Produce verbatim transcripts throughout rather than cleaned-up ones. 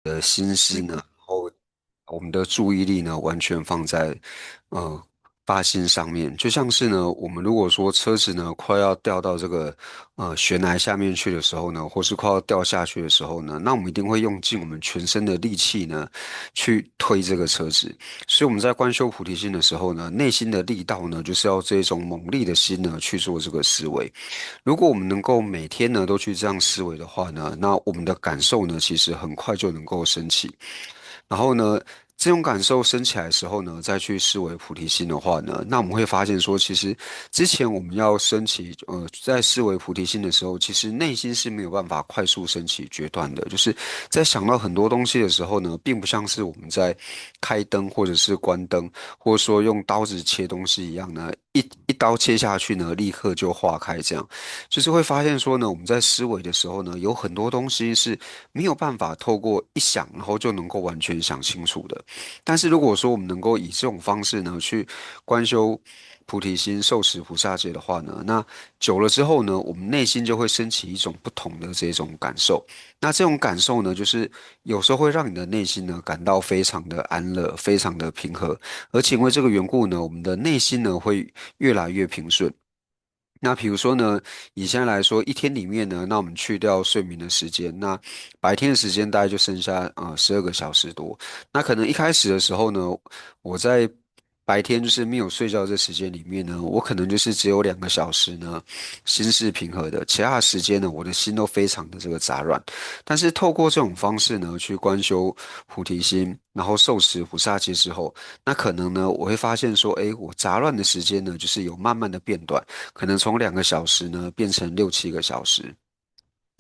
的心思呢，然后我们的注意力呢，完全放在呃发心上面。就像是呢，我们如果说车子呢快要掉到这个呃悬崖下面去的时候呢，或是快要掉下去的时候呢，那我们一定会用尽我们全身的力气呢去推这个车子。所以我们在观修菩提心的时候呢，内心的力道呢，就是要这种猛烈的心呢去做这个思维。如果我们能够每天呢都去这样思维的话呢，那我们的感受呢，其实很快就能够升起。然后呢，这种感受升起来的时候呢，再去思维菩提心的话呢，那我们会发现说，其实之前我们要升起，呃，在思维菩提心的时候，其实内心是没有办法快速升起决断的。就是在想到很多东西的时候呢，并不像是我们在开灯或者是关灯，或者说用刀子切东西一样呢，一一刀切下去呢，立刻就化开。这样就是会发现说呢，我们在思维的时候呢，有很多东西是没有办法透过一想，然后就能够完全想清楚的。但是如果说我们能够以这种方式呢，去观修菩提心、受持菩萨戒的话呢，那久了之后呢，我们内心就会升起一种不同的这种感受。那这种感受呢，就是有时候会让你的内心呢感到非常的安乐，非常的平和，而且因为这个缘故呢，我们的内心呢会越来越平顺。那比如说呢，以现在来说，一天里面呢，那我们去掉睡眠的时间，那白天的时间大概就剩下呃十二个小时多。那可能一开始的时候呢，我在白天就是没有睡觉这时间里面呢，我可能就是只有两个小时呢，心是平和的，其他的时间呢，我的心都非常的这个杂乱。但是透过这种方式呢，去观修菩提心，然后受持菩萨戒之后，那可能呢，我会发现说，哎，我杂乱的时间呢，就是有慢慢的变短，可能从两个小时呢变成六七个小时。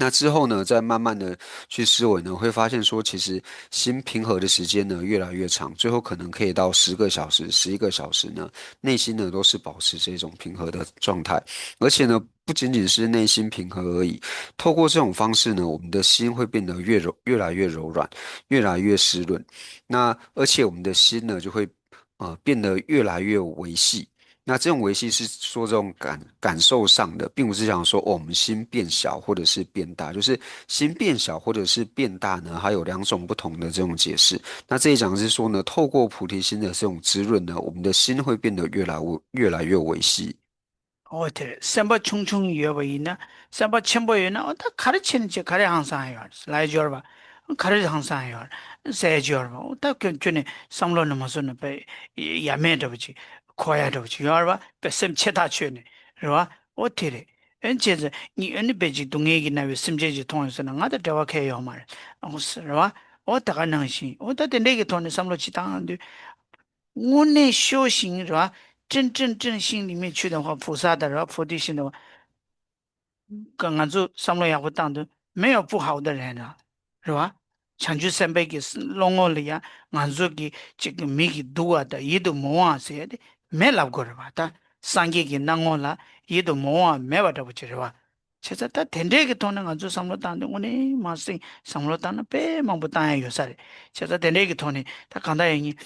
那之后呢，再慢慢的去思维呢，会发现说，其实心平和的时间呢越来越长，最后可能可以到十个小时、十一个小时呢，内心呢都是保持这种平和的状态，而且呢，不仅仅是内心平和而已，透过这种方式呢，我们的心会变得越柔，越来越柔软，越来越湿润。那而且我们的心呢，就会呃变得越来越维系。那这种维系是说这种感感受上的，并不是想说哦，我们心变小或者是变大，就是心变小或者是变大呢，还有两种不同的这种解释。那这一讲是说呢，透过菩提心的这种滋润呢，我们的心会变得越来越越来越维系。 འོ་དེ་རེད། སེམས་པ་ཆུང་ཆུང་ཡོད་པ་ཡིན་ན། སེམས་པ་ཆེན་པོ་ཡོད་ན། འོ་ད་ག་རེ་བྱས་ནས་ཅི་ག་རེ་ཧང་སང་ཡོད་ལབ་ཡ་ཅིག་ཡོད་རེད་པ། ག་རེ་ཧང་སང་ཡོད་ཟེར་ཡ་ཅིག་ཡོད་རེད་པ། འོ་ད་ཁྱོད་ཁྱོད་ནི་བསམ་བློ་ནི་མ་བཟོ་ན་དཔེ་ཡ་མེད་འདྲ་པོ་ཅིག་འཁོར་ཡ་འདྲ་པོ་ཅིག་ཡོད་རེད་པ། དཔེ་སེམས་ཆེ་ཐག་ཆོད་ནས་རེད་པ། འོ་དེ་རེད། ཨེ་བྱས་ཙང་ངས་ཨ་ནི་དཔེ་ཅིག་སྡུག་བསྔལ་གྱིས་མནར་བའི་སེམས་ཅན་ཅིག་མཐོང་ཡོང་ཟེར་ན་ང་དང་འབྲེལ་བ་གང་ཡང་ཡོད་མ་རེད། འོ་ཟེར་རེད་པ། འོ་ད་ག་ནང་བཞིན་འོ་ད་དེ་འདྲའི་གི་ཐོག་ནས་བསམ་བློ་ཅིག་བཏང་དུས། 我那修行是吧？真真正心里面去的话，菩萨的是吧？佛的心的话，ང་ཚོ་བསམ་བློ་ཡག་པོ་བཏང་དུས་没有不好的人了，是吧？བྱང་ཆུབ་སེམས་དཔའ་གི་བློ་ངོ་ལ་ཡང་ང་ཚོ་གི་ཅིག་མིག་གིས་སྡུག་པ་དང་ཡིད་དུ་མི་འོང་བ་ཟེར་ཡ་དེ་མེད་ལབ་དགོས་རེད་པ། ད་སངས་རྒྱས་ཀྱི་སྣང་ངོ་ལ་ཡིད་དུ་མི་འོང་བ་མེད་པ་འདྲ་པོ་ཅིག་རེད་པ། བྱས་ཙང་ད་དེ་འདྲའི་གི་ཐོག་ནས་ང་ཚོས་བསམ་བློ་བཏང་དུས་དངོས་གནས་མ་སེང་བསམ་བློ་བཏང་ན་དཔེ་མང་པོ་བཏང་ཡ་ཡོད་ས་རེད། བྱས་ཙང་དེ་འདྲའི་གི་ཐོག་ནས་ད་གང་ལྟར་ཡིན་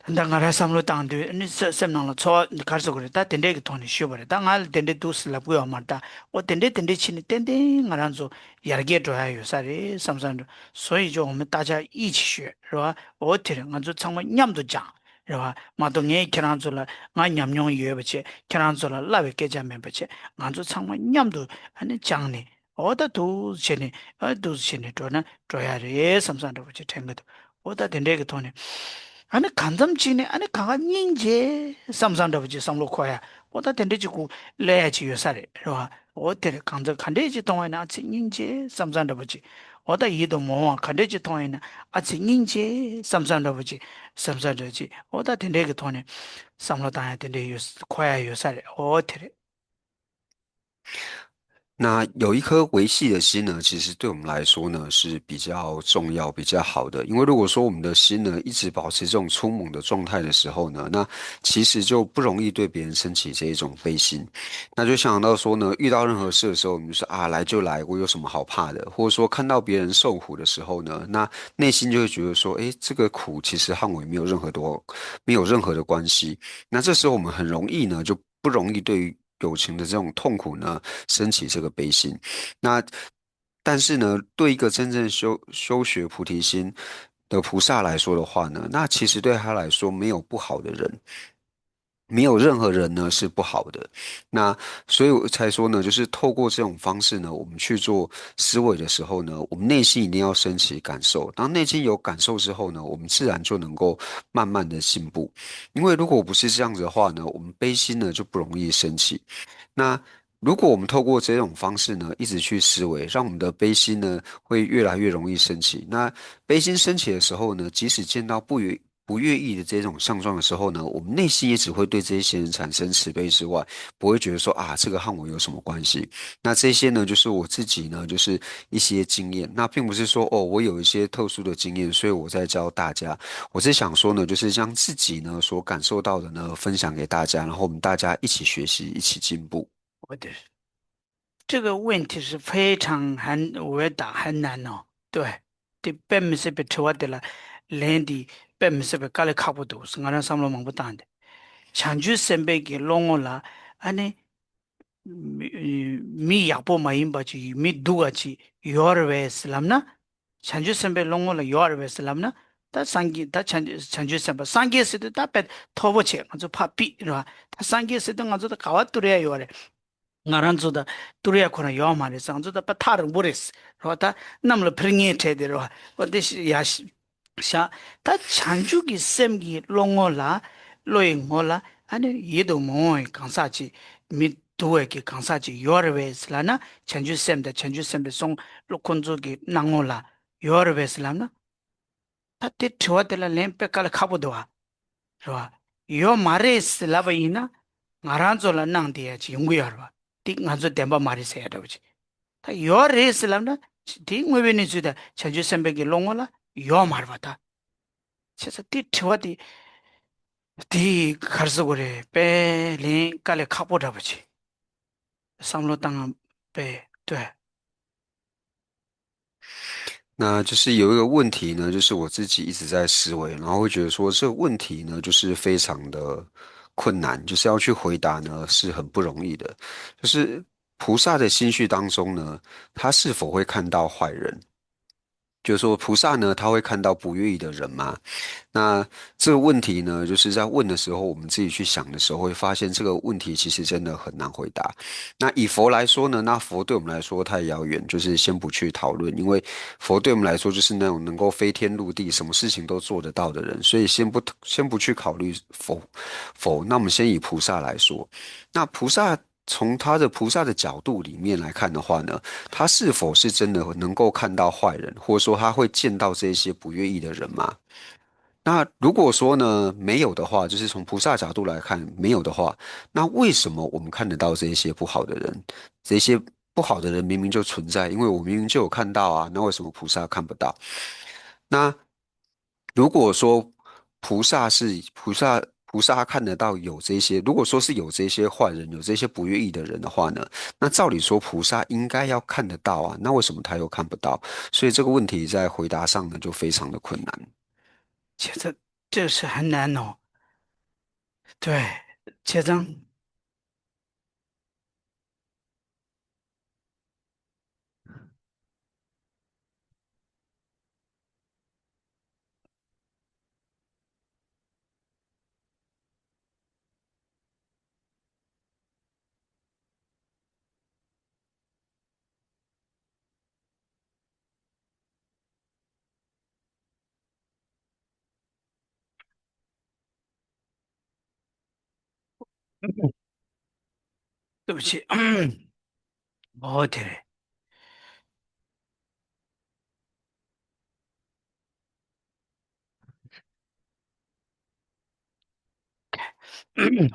ད་ང་རང་བསམ་བློ་བཏང་དུས་ནི་སེམས་ནང་ལ་ཚོར་བ་ག་རེ་ཟེར་དགོས་རེད། ད་དེ་འདྲའི་གི་ཐོག་ནས་ཞུས་པ་རེད། ད་ང་ལ་དེ་འདྲའི་འདུག་ཟེར་ལབ་དགོས་ཡོད་མ་རེད། ད་འོ་དེ་འདྲའི་དེ་འདྲའི་བྱས་ནས་ཏན་ཏན་ང་རང་ཚོ་ཡར་རྒྱས་འགྲོ་ཡ་ཡོད་ས་རེད་བསམ་བསམ་འགྲོ། 所以就我们大家一起学 རེད་པ། འོ་དེ་རེད། ང་ཚོ་ཚང་མ་མཉམ་དུ་སྦྱང་རེད་པ། མ་གཏོགས་ངས་ཁྱེད་རང་ཚོ་ལ་ང་ཉམས་མྱོང་ཡོད་པ་བྱས། ཁྱེད་རང་ཚོ་ལ་བསླབ་པའི་སྐད་ཆ་མིན་པ་བྱས། ང་ཚོ་ཚང་མ་མཉམ་དུ་ཨ་ནི་སྦྱངས་ནས། འོ་ད་འདུག་བྱས་ནས་ཨ་འདུག་བྱས་ནས་འགྲོ་ན་འགྲོ་ཡ་རེད་བསམ་བསམ་འདྲ་པོ་ཅིག་དྲན་གྱི་འདུག་འོ་ད་དེ་འདྲའི་གི་ཐོག་ནས་ཨ་ནི་གང་འཚམ་ཅིག་ནས་ཨ་ནི་གང་ག་སྙིང་རྗེ་བསམ་བསམ་འདྲ་པོ་ཅིག་བསམ་བློ་འཁོར་ཡ། འོ་ད་དེ་འདྲ་ཅིག་གུ་སླེབས་ཡ་ཅིག་ཡོད་ས་རེད། རེད་པ། འོ་དེ་རེད། གང་འཚམ་ག་འདྲས་ཅིག་མཐོང་བ་ཡིན་ན་ཨ་ཙི་སྙིང་རྗེ་བསམ་བསམ་འདྲ་པོ་ཅིག་འོ་ད་ཡིད་དུ་མི་འོང་བ་ག་འདྲས་ཅིག་མཐོང་ཡིན་ན་ཨ་ཙི་སྙིང་རྗེ་བསམ་བསམ་འདྲ་པོ་ཅིག་བསམ་བསམ་འདྲ་ཅིག་འོ་ད་དེ་འདྲའི་གི་ཐོག་ནས་བསམ་བློ་བཏང་ཡ་དེ་འདྲའི་ཡོད་འཁོར་ཡ་ཡོད་ས་རེད། འོ་དེ་རེད། 那有一颗维系的心呢，其实对我们来说呢是比较重要、比较好的。因为如果说我们的心呢一直保持这种粗猛的状态的时候呢，那其实就不容易对别人升起这一种悲心。那就想到说呢，遇到任何事的时候，我们就说啊，来就来，我有什么好怕的？或者说看到别人受苦的时候呢，那内心就会觉得说，诶，这个苦其实和我也没有任何多，没有任何的关系。那这时候我们很容易呢，就不容易对于友情的这种痛苦呢，升起这个悲心。那但是呢，对一个真正修修学菩提心的菩萨来说的话呢，那其实对他来说没有不好的人，没有任何人呢是不好的。那所以我才说呢，就是透过这种方式呢，我们去做思维的时候呢，我们内心一定要升起感受。当内心有感受之后呢，我们自然就能够慢慢的进步。因为如果不是这样子的话呢，我们悲心呢就不容易升起。那如果我们透过这种方式呢，一直去思维，让我们的悲心呢会越来越容易升起。那悲心升起的时候呢，即使见到不愿不愿意的这种相状的时候呢，我们内心也只会对这些人产生慈悲之外，不会觉得说啊，这个和我有什么关系？那这些呢，就是我自己呢，就是一些经验。那并不是说哦，我有一些特殊的经验，所以我在教大家。我是想说呢，就是将自己呢所感受到的呢分享给大家，然后我们大家一起学习，一起进步。我的这个问题是非常很伟大、很难哦。对，དེ་དཔེ་མི་སྲིད་པའི་དྲི་བ་དེ་ལ་ལན་དེ་དཔེ་མི་སྲིད་པའི་དཀའ་ལས་ཁག་པོ་འདུག་ང་རང་བསམ་བློ་མང་པོ་བཏང་སྟེ། བྱང་ཆུབ་སེམས་དཔའི་གི་བློ་ངོ་ལ་ཨ་ནི་མི་མི་ཡག་པོ་མ་ཡིན་པ་ཅིག་མི་སྡུག་པ་ཅིག་ཡོད་རེད་པས་ལབ་ན། བྱང་ཆུབ་སེམས་དཔའི་བློ་ངོ་ལ་ཡོད་རེད་པས་ལབ་ན། ད་སངས་རྒྱས་ད་བྱང་བྱང་ཆུབ་སེམས་དཔའ་སངས་རྒྱས་ཟེར་དུས་ད་དཔེ་མཐོ་པོ་བྱས་ང་ཚོ་ཕར་ཕུད་རེད་བ། ད་སངས་རྒྱས་ཟེར་དུས་ང་ཚོ་ད་ག་བ་ཏུ་རེ་ཡ་ཡོད་རེད། ང་རང་ཚོ་ད་ཏུ་རེ་ཡ་ཁོ་རང་ཡོད་མ་རེད་ཟེར། ང་ཚོ་ད་དཔེ་ཐག་རིང་པོ་རེད་རེད་བ། ད་གནམ་ལ་འཕུར་མཁན་བྲལ་ཏེ་རེད་བ། འོ་དེ་ཡ་ཤ། ད་བྱང་ཆུབ་ཀྱི་སེམས་ཀྱི་བློ་ངོ་ལ་བློ་ཡི་ངོ་ལ་ཨ་ནི་ཡིད་དུ་མི་འོང་བའི་གང་ཟག་ཅིག་མི་སྡུག་པའི་གི་གང་ཟག་ཅིག་ཡོད་རེད་པས་ལབ་ན། བྱང་ཆུབ་སེམས་དང་བྱང་ཆུབ་སེམས་དཔའི་གསུང་བློ་ཁོ་ཚོ་གི་སྣང་ངོ་ལ་ཡོད་རེད་པས་ལབ་ན། ད་དེ་དྲི་བ་དེ་ལ་ལན་དཔེ་དཀའ་ལས་ཁག་པོ་འདུག་བ། རེད་བ། ཡོད་མ་རེད་ཟེར་ལབ་པ་ཡིན་ན་ང་རང་ཚོ་ལ་སྣང་བསྡད་ཡ་ཅིག་ཡོང་གི་ཡོད་རེད་བ། དེ་ང་ཚོ་བདེན་པ་མ་རེད་ཟེར་ཡ་འདྲ་བོ་ཅིག་ད་ཡོད་རེད་ཟེར་ལབ་ན་དེ་དངོས་པོའི་གནས་ཚུལ་དང་བྱང་ཆུབ་སེམས་དཔའི་གི་བློ་ངོ་ལ་ཡོད་མ་རེད་བ་ད། བྱས་ཙང་དེ་དྲི་བ་དེ་དེ་ག་རེ་ཟེར་དགོས་རེད། དཔེ་ལན་དཀའ་ལས་ཁག་པོ་འདྲ་བོ་ཅིག་བསམ་བློ་བཏང་ང་དཔེ་ལྟོས།那就是有一个问题呢，就是我自己一直在思维，然后会觉得说这个问题呢，就是非常的困难，就是要去回答呢，是很不容易的。就是菩萨的心绪当中呢，他是否会看到坏人？就是说，菩萨呢，他会看到不愿意的人吗？那这个问题呢，就是在问的时候，我们自己去想的时候，会发现这个问题其实真的很难回答。那以佛来说呢，那佛对我们来说太遥远，就是先不去讨论，因为佛对我们来说就是那种能够飞天入地、什么事情都做得到的人，所以先不先不去考虑佛佛。那我们先以菩萨来说，那菩萨从他的菩萨的角度里面来看的话呢，他是否是真的能够看到坏人，或者说他会见到这些不愿意的人吗？那如果说呢没有的话，就是从菩萨角度来看没有的话，那为什么我们看得到这些不好的人？这些不好的人明明就存在，因为我明明就有看到啊，那为什么菩萨看不到？那如果说菩萨是菩萨，菩萨他看得到有这些，如果说是有这些坏人，有这些不愿意的人的话呢，那照理说菩萨应该要看得到啊，那为什么他又看不到？所以这个问题在回答上呢，就非常的困难。其实这是很难哦。对，其实对不起。哦，对嘞。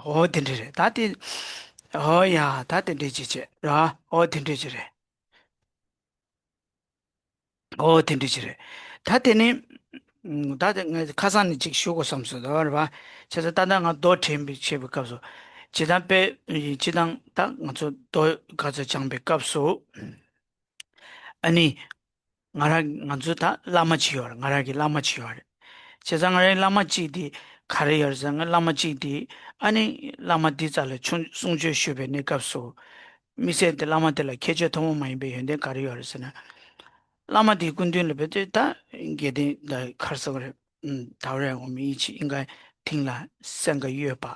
ཨོ་དེ་འདྲ་རེད་ད་དེ། ཨོ་ཡ་ད་དེ་འདྲ་ཅིག་བྱས་ར། ཨོ་དེ་འདྲ་ཅིག་རེད། ཨོ་དེ་འདྲ་ཅིག་རེད། ད་དེ་ནི། ད་དེ་ངས་ཁ་སང་ནས་ཅིག་ཞུ་དགོས་བསམ་སོང་ད་རེད་པ། བྱས་ཙང་ད་ལྟ་ང་རྡོ་འདྲེན་པའི་བྱེད་པའི་སྐབས་སུ། ཇི་ལྟར་དཔེ་ཇི་ལྟར་ད་ང་ཚོ་རྡོ་ག་ཚོད་སྦྱངས་པའི་སྐབས་སུ། ཨ་ནི། ང་རང་ང་ཚོ་ད་བླ་མ་ཅིག་ཡོད་རེད། ང་རང་གི་བླ་མ་ཅིག་ཡོད་རེད། བྱས་ཙང་ང་རང་བླ་མ་གཅིག་དེ་ག་རེ་ཡོད་རེད་ཟེར་ན། བླ་མ་གཅིག་དེ་ཨ་ནི་བླ་མ་འདི་རྩ་ལ་ཆུང་གསུང་ཆོས་ཞུས་པའི་གནས་སྐབས་སུ། དམིགས་བསལ་དེ་བླ་མ་དེ་ལ་ཁྱད་ཆོས་ཐུན་མོང་མ་ཡིན་པའི་ཡོན་ཏན་ག་རེ་ཡོད་རེད་ཟེར་ན། བླ་མ་དེའི་སྐུ་མདུན་ལ་བེད་སྤྱོད་ད་དགེ་ལྡན་ད་གར་ཟེར་བ་རེད། ད་རེས་འོ་མི་ཡིད་ཆེས་ཨིན་ག་ཐིང་ལ་སེང་ག་གཡོས་པ།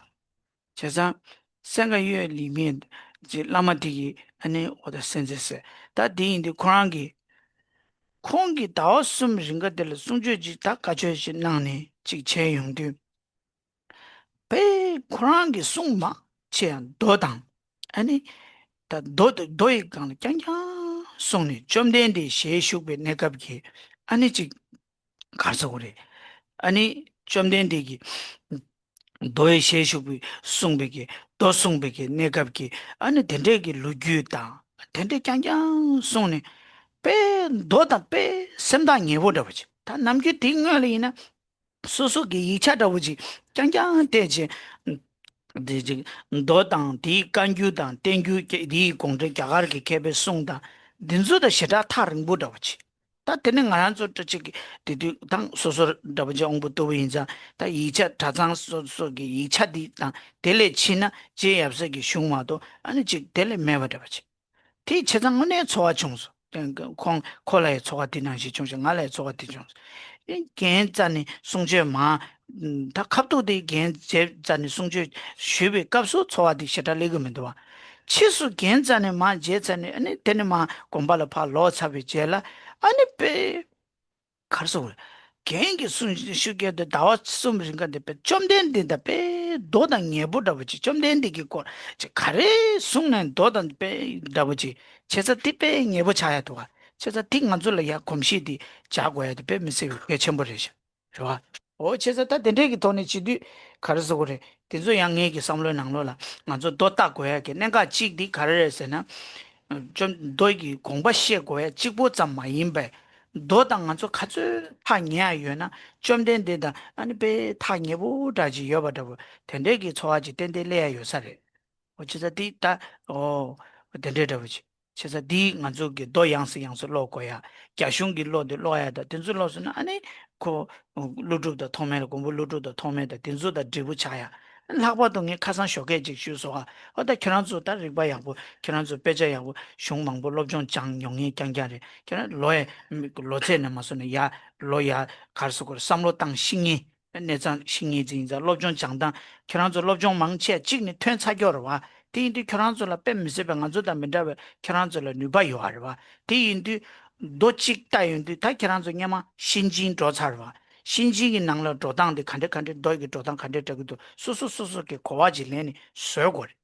བྱས་ཙང་སེང་ག་གཡོས་ལི་མེད་ཅིག་བླ་མ་དེ་གི་ཨ་ནི་འོ་ད་སེང་ཟེར་ཟེར། ད་དེ་ཡིན་དུས་ཁོ་རང་གི་ཁོང་གིས་ཟླ་བ་གསུམ་རིང་ག་དེ་ལ་གསུང་ཆོས་ཅིག་ད་བཀའ་ཆོས་ཅིག་གནང་ནས་ཅིག་བྱས་ཡོང་དུས། པས་ཁོ་རང་གི་གསུང་མང་ཆེ་ཡང་མདོ་དང་། ཨ་ནི། ད་མདོ་དང་མདོ་ཡི་སྒང་ལ་རྐྱང་རྐྱང་གསུངས་ནས་བཅོམ་ལྡན་འདས་ཞལ་བཞུགས་པའི་གནས་སྐབས་ཀྱི་ཨ་ནི་ཅིག་གར་སོང་རེད། ཨ་ནི་བཅོམ་ལྡན་འདས་ཀྱིས་མདོ་ཡི་ཞལ་བཞུགས་པའི་གསུངས་པའི་གི་མདོ་གསུངས་པའི་གི་གནས་སྐབས་ཀྱི་ཨ་ནི་དེ་འདྲས་ཀྱི་ལོ་རྒྱུས་དང་དེ་འདྲས་རྐྱང་རྐྱང་གསུངས་ནས་པས་མདོ་དང་པས་སེམས་ཐག་ཉེ་པོ་འདྲ་བོ་ཅིག་ད་ནམ་རྒྱུན་དེའི་སྔོན་ལ་ཡིན་ན། སོ་སོ་གི་ཡིག་ཆ་འདྲ་བོ་ཅིག་རྐྱང་རྐྱང་བལྟས་རྗེས། དེ་ཅིག་མདོ་དང་དེའི་བཀའ་འགྱུར་དང་བསྟན་འགྱུར་གྱི་དེའི་དགོངས་འགྲེལ་རྒྱ་གར་གྱི་མཁས་པའི་གསུང་དང་འདི་ཚོ་དང་ཞེ་དྲག་ཐག་རིང་པོ་འདྲ་བོ་ཅིག་ད་དེ་ནི་ང་རང་ཚོ་འདྲ་ཅིག་གི་དེ་དུས་དང་སོ་སོ་འདྲ་བོ་ཅིག་འོང་པོ་ལྟ་བུ་ཡིན་ཙང་ད་ཡིག་ཆ་གྲྭ་ཚང་སོ་སོ་གི་ཡིག་ཆ་འདི་དང་དེ་ལས་ཕྱི་ན་རྗེ་ཡབ་སྲས་ཀྱི་གཞུང་མ་གཏོགས་ཨ་ནི་ཅིག་དེ་ལས་མེད་པ་འདྲ་བོ་ཅིག་དེ་བྱས་ཙང་དངོས་གནས་ཚོར་བ་བྱུང་སོང་། ཁོང་ཁོ་ལ་ཡང་ཚོར་བ་དེ་ནང་བཞིན་བྱུང་ཞིང་ང་ལ་ཡང་ཚོར་བ་དེ་བྱུང་སོང་། རྒན་རྩ་ནས་གསུང་ཆོས་མང་། ད་ཁ་ཐུག་དེ་རྒན་རྗེ་རྩ་ནས་གསུང་ཆོས་ཞུས་པའི་སྐབས་སུ་ཚོར་བ་དེ་ཞེ་དྲག་སླེབས་ཀྱི་མི་འདུག་བ། ཕྱིས་སུ་རྒན་རྩ་ནས་མང་རྗེ་རྩ་ནས་ཨ་ནི་དེ་ནས་མང་དགོན་པ་ལ་ཕར་ལོག་ཚར་བའི་རྗེས་ལ་ཨ་ནི་དཔེ། གར་སོང་རེད། རྒན་གྱིས་གསུང་ཞུ་སྐད་དུ་ཟླ་བ་གསུམ་རིང་ག་འདི་པའི་བཅོམ་ལྡན་འདས་དང་དཔེ་མདོ་དང་ཉེ་པོ་འདྲ་བོ་ཅིག་བཅོམ་ལྡན་འདས་ཀྱི་སྐོར་ཅིག་ག་རེ་གསུངས་ནས་མདོ་དང་དཔེ་འདྲ་བོ་ཅིག་བྱས་ཙང་འདི་དཔེ་ཉེ་པོ་ཆགས་ཡ་འདུག་ག་བྱས་ཙང་འདི་ང་ཚོ་ལ་ཡ་གོམས་གཤིས་འདི་འཇགས་དགོས་ཡ་འདི་དཔེ་མི་སྲིད་པའི་གལ་ཆེན་པོ་རེད་ཤག་རེད་བ། འོ་བྱས་ཙང་ད་དེ་འདྲས་ཀྱི་ཐོག་ནས་བྱེད་དུས་ག་རེ་ཟེར་དགོས་རེད། དེ་ཚོ་ཡང་ངེད་ཀྱི་བསམ་བློའི་ནང་ལོགས་ལ་ང་ཚོ་མདོ་བལྟ་དགོས་ཡ་གི་གནད་འགག་གཅིག་འདི་ག་རེ་རེད་ཟེར་ན། བཅོམ་མདོ་ཡི་དགོངས་པ་ཤེས་དགོས་ཡ་གཅིག་པོ་ཙམ་མ་ཡིན་པས། མདོ་དང་ང་ཚོ་ག་ཚོད་ཐག་ཉེ་ཡ་ཡོད་ན་བཅོམ་ལྡན་འདས་དང་ཨ་ནི་དཔེ་ཐག་ཉེ་པོ་འདྲ་ཅིག་ཡོད་པ་འདྲ་བོ་དེ་འདྲས་ཀྱི་ཚོར་བ་ཅིག་ཏན་ཏན་སླེབས་ཡ་ཡོད་ས་རེད། འོ་བྱས་ཙང་འདི་ལྟ། འོ། དེ་འདྲས་འདྲ་བོ་ཅིག་བྱས་ཙང་འདི་ང་ཚོ་གི་མདོ་ཡང་སེ་ཡང་སེ་ཀློག་དགོས་ཡ། རྒྱ་གཞུང་གི་ཀློག་དེ་ཀློག་ཡ་དང་དེ་ཚོ་ཀློག་སོང་ན་ཨ་ནི། ཁོ། ཀླུ་སྒྲུབ་དང་ཐོགས་མེད་ལ་མགོན་པོ་ཀླུ་སྒྲུབ་དང་ཐོགས་མེད་དང་དེ་ཚོ་དང་འབྲས་བུ་ཆགས་ཡ། ལྷག་པར་དུ་ངས་ཁ་སང་ཞོགས་ཀས་ཅིག་ཞུས་སོང་ཨ། ཨོ་ད་ཁྱོད་རང་ཚོ་ད་རིག་པ་ཡག་པོ་ཁྱོད་རང་ཚོ་དཔེ་ཆ་ཡག་པོ་གཞུང་མང་པོ་སློབ་སྦྱོང་སྦྱངས་མྱོང་མཁན་རྐྱང་རྐྱང་རེད། ཁྱོད་རང་ལོ་ཡ། ལོ་ཚད་ནས་མ་སོང་ན་ཡ། ལོ་ཡ། གར་སོ་གོར་བསམ་བློ་བཏང་ཤེས་མཁན། གནས་ཚང་ཤེས་མཁན་ཅིག་ཡིན་ཙང་སློབ་སྦྱོང་སྦྱང་སྟངས་ཁྱོད་རང་ཚོ་སློབ་སྦྱོང་མང་ཆེ་གཅིག་ནས་ཐོན་ཚར་ཀྱོག་རེད་བ། དེ་ཡིན་དུས་ཁྱོད་རང་ཚོ་ལ་དཔེ་མི་སྲིད་པའི་ང་ཚོ་དང་མི་འདྲ་བའི་ཁྱོད་རང་ཚོ་ལ་ནུས་པ་ཡོད་རེད་བ། དེ་ཡིན་དུས། མདོ་གཅིག་ལྟ་ཡོང་དུས་ད་ཁྱེད་རང་ཚོ་སྔོན་མ་ཤིང་ཆེན་འགྲོ་ཚར་བ། ཤིང་ཆེན་གྱི་ནང་ལ་འགྲོ་སྟངས་དེ་ག་འདྲ་ག་འདྲ་མདོ་ཡི་འགྲོ་སྟངས་ག་འདྲ་འདྲ་གི་འདུག་སོ་སོ་སོ་སོ་གི་གོ་བ་ཅིག་ལེན་ནས་བཟོ་དགོས་རེད།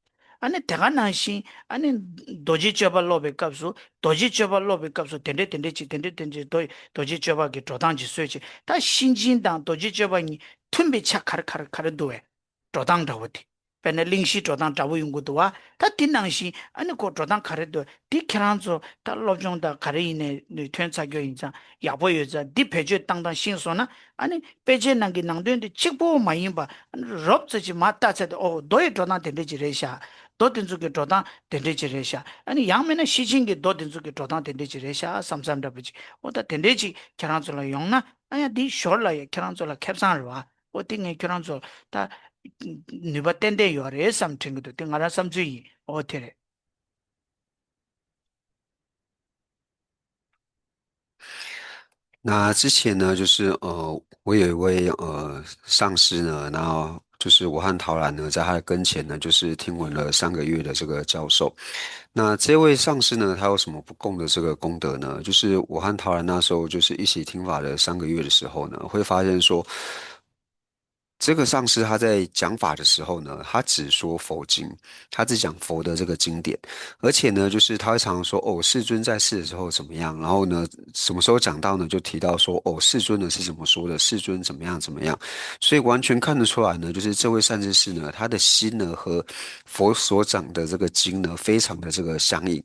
ཨ་ནི་དེ་ག་ནང་བཞིན་ཨ་ནི་རྡོ་རྗེ་གཅོད་པ་ཀློག་པའི་སྐབས་སུ་རྡོ་རྗེ་གཅོད་པ་ཀློག་པའི་སྐབས་སུ་དེ་འདྲས་དེ་འདྲས་ཅིག་དེ་འདྲས་དེ་འདྲས་རྡོ་རྡོ་རྗེ་གཅོད་པ་གི་འགྲོ་སྟངས་ཅིག་བཟོས་ཅིག་ད་ཤིང་ཆེན་དང་རྡོ་རྗེ་གཅོད་པ་གཉིས་མཐུན་པའི་ཆ་ག་རེ་ག་རེ་ག་རེ་འདུག་བས། འགྲོ་སྟངས་འདྲ་བོ་དེ། དཔེར་ན་གླེང་གཞིའི་འགྲོ་སྟངས་འདྲ་བོ་ཡོང་གི་འདུག་བ། ད་དེ་ནང་བཞིན་ཨ་ནི་ཁོ་འགྲོ་སྟངས་ག་རེ་འདུག་འདི་ཁྱེད་རང་ཚོ་ད་སློབ་སྦྱོང་དང་ག་རེ་ཡིན་ནའི་ཐོན་ཚར་རྒྱུ་ཡིན་ཙང་ཡག་པོ་ཡོད་ཙང་འདི་བེད་སྤྱོད་བཏང་སྟངས་ཤེས་སོང་ན་ཨ་ནི་དཔེ་ཆའི་ནང་གི་ནང་དོན་འདི་གཅིག་པོ་མ་ཡིན་པ་ཨ་ནི་རོབ་ཙམ་ཅིག་མར་ལྟ་ཚར་ཏེ་ཨོ་མདོ་ཡི་འགྲོ་སྟངས་དེ་འདྲས་ཅིག་རེད་ཤག་མདོ་དེ་ཚོ་གི་འགྲོ་སྟངས་དེ་འདྲས་ཅིག་རེད་ཤག་ཨ་ནི་ཡང་མིན་ན་ཤིང་ཆེན་གྱི་མདོ་དེ་ཚོ་གི་འགྲོ་སྟངས་དེ་འདྲས་ཅིག་རེད་ཤག་བསམ་བསམ་འདྲ་པོ་ཅིག་འོ་ད་དེ་འདྲས་ཅིག་ཁྱེད་རང་ཚོ་ལ་ཡོང་ན། ཨ་ཡ་འདི་ཞོར་ལ་ཡ་ཁྱེད་རང་ཚོ་ལ་ཁེ་བཟང་རེད་བ། ཨོ་དེ་ངས་ཁྱེད་རང་ཚོ་ད་ནུས་པ་ཏན་ཏན་ཡོད་རེད་བསམ་དྲན་གྱི་འདུག་དེ་ང་རང་བསམ་ཚུལ་ཡིན། ཨོ་དེ་རེད། 那之前呢，就是呃，我有一位呃上司呢，然后就是我和陶然呢，在他的跟前呢，就是听闻了三个月的这个教授。那这位上司呢，他有什么不共的这个功德呢？就是我和陶然那时候就是一起听法的三个月的时候呢，会发现说，这个上师他在讲法的时候呢，他只说佛经，他只讲佛的这个经典，而且呢，就是他会常常说哦，世尊在世的时候怎么样，然后呢，什么时候讲到呢，就提到说哦，世尊呢是怎么说的，世尊怎么样怎么样，所以完全看得出来呢，就是这位善知识呢，他的心呢和佛所讲的这个经呢，非常的这个相应。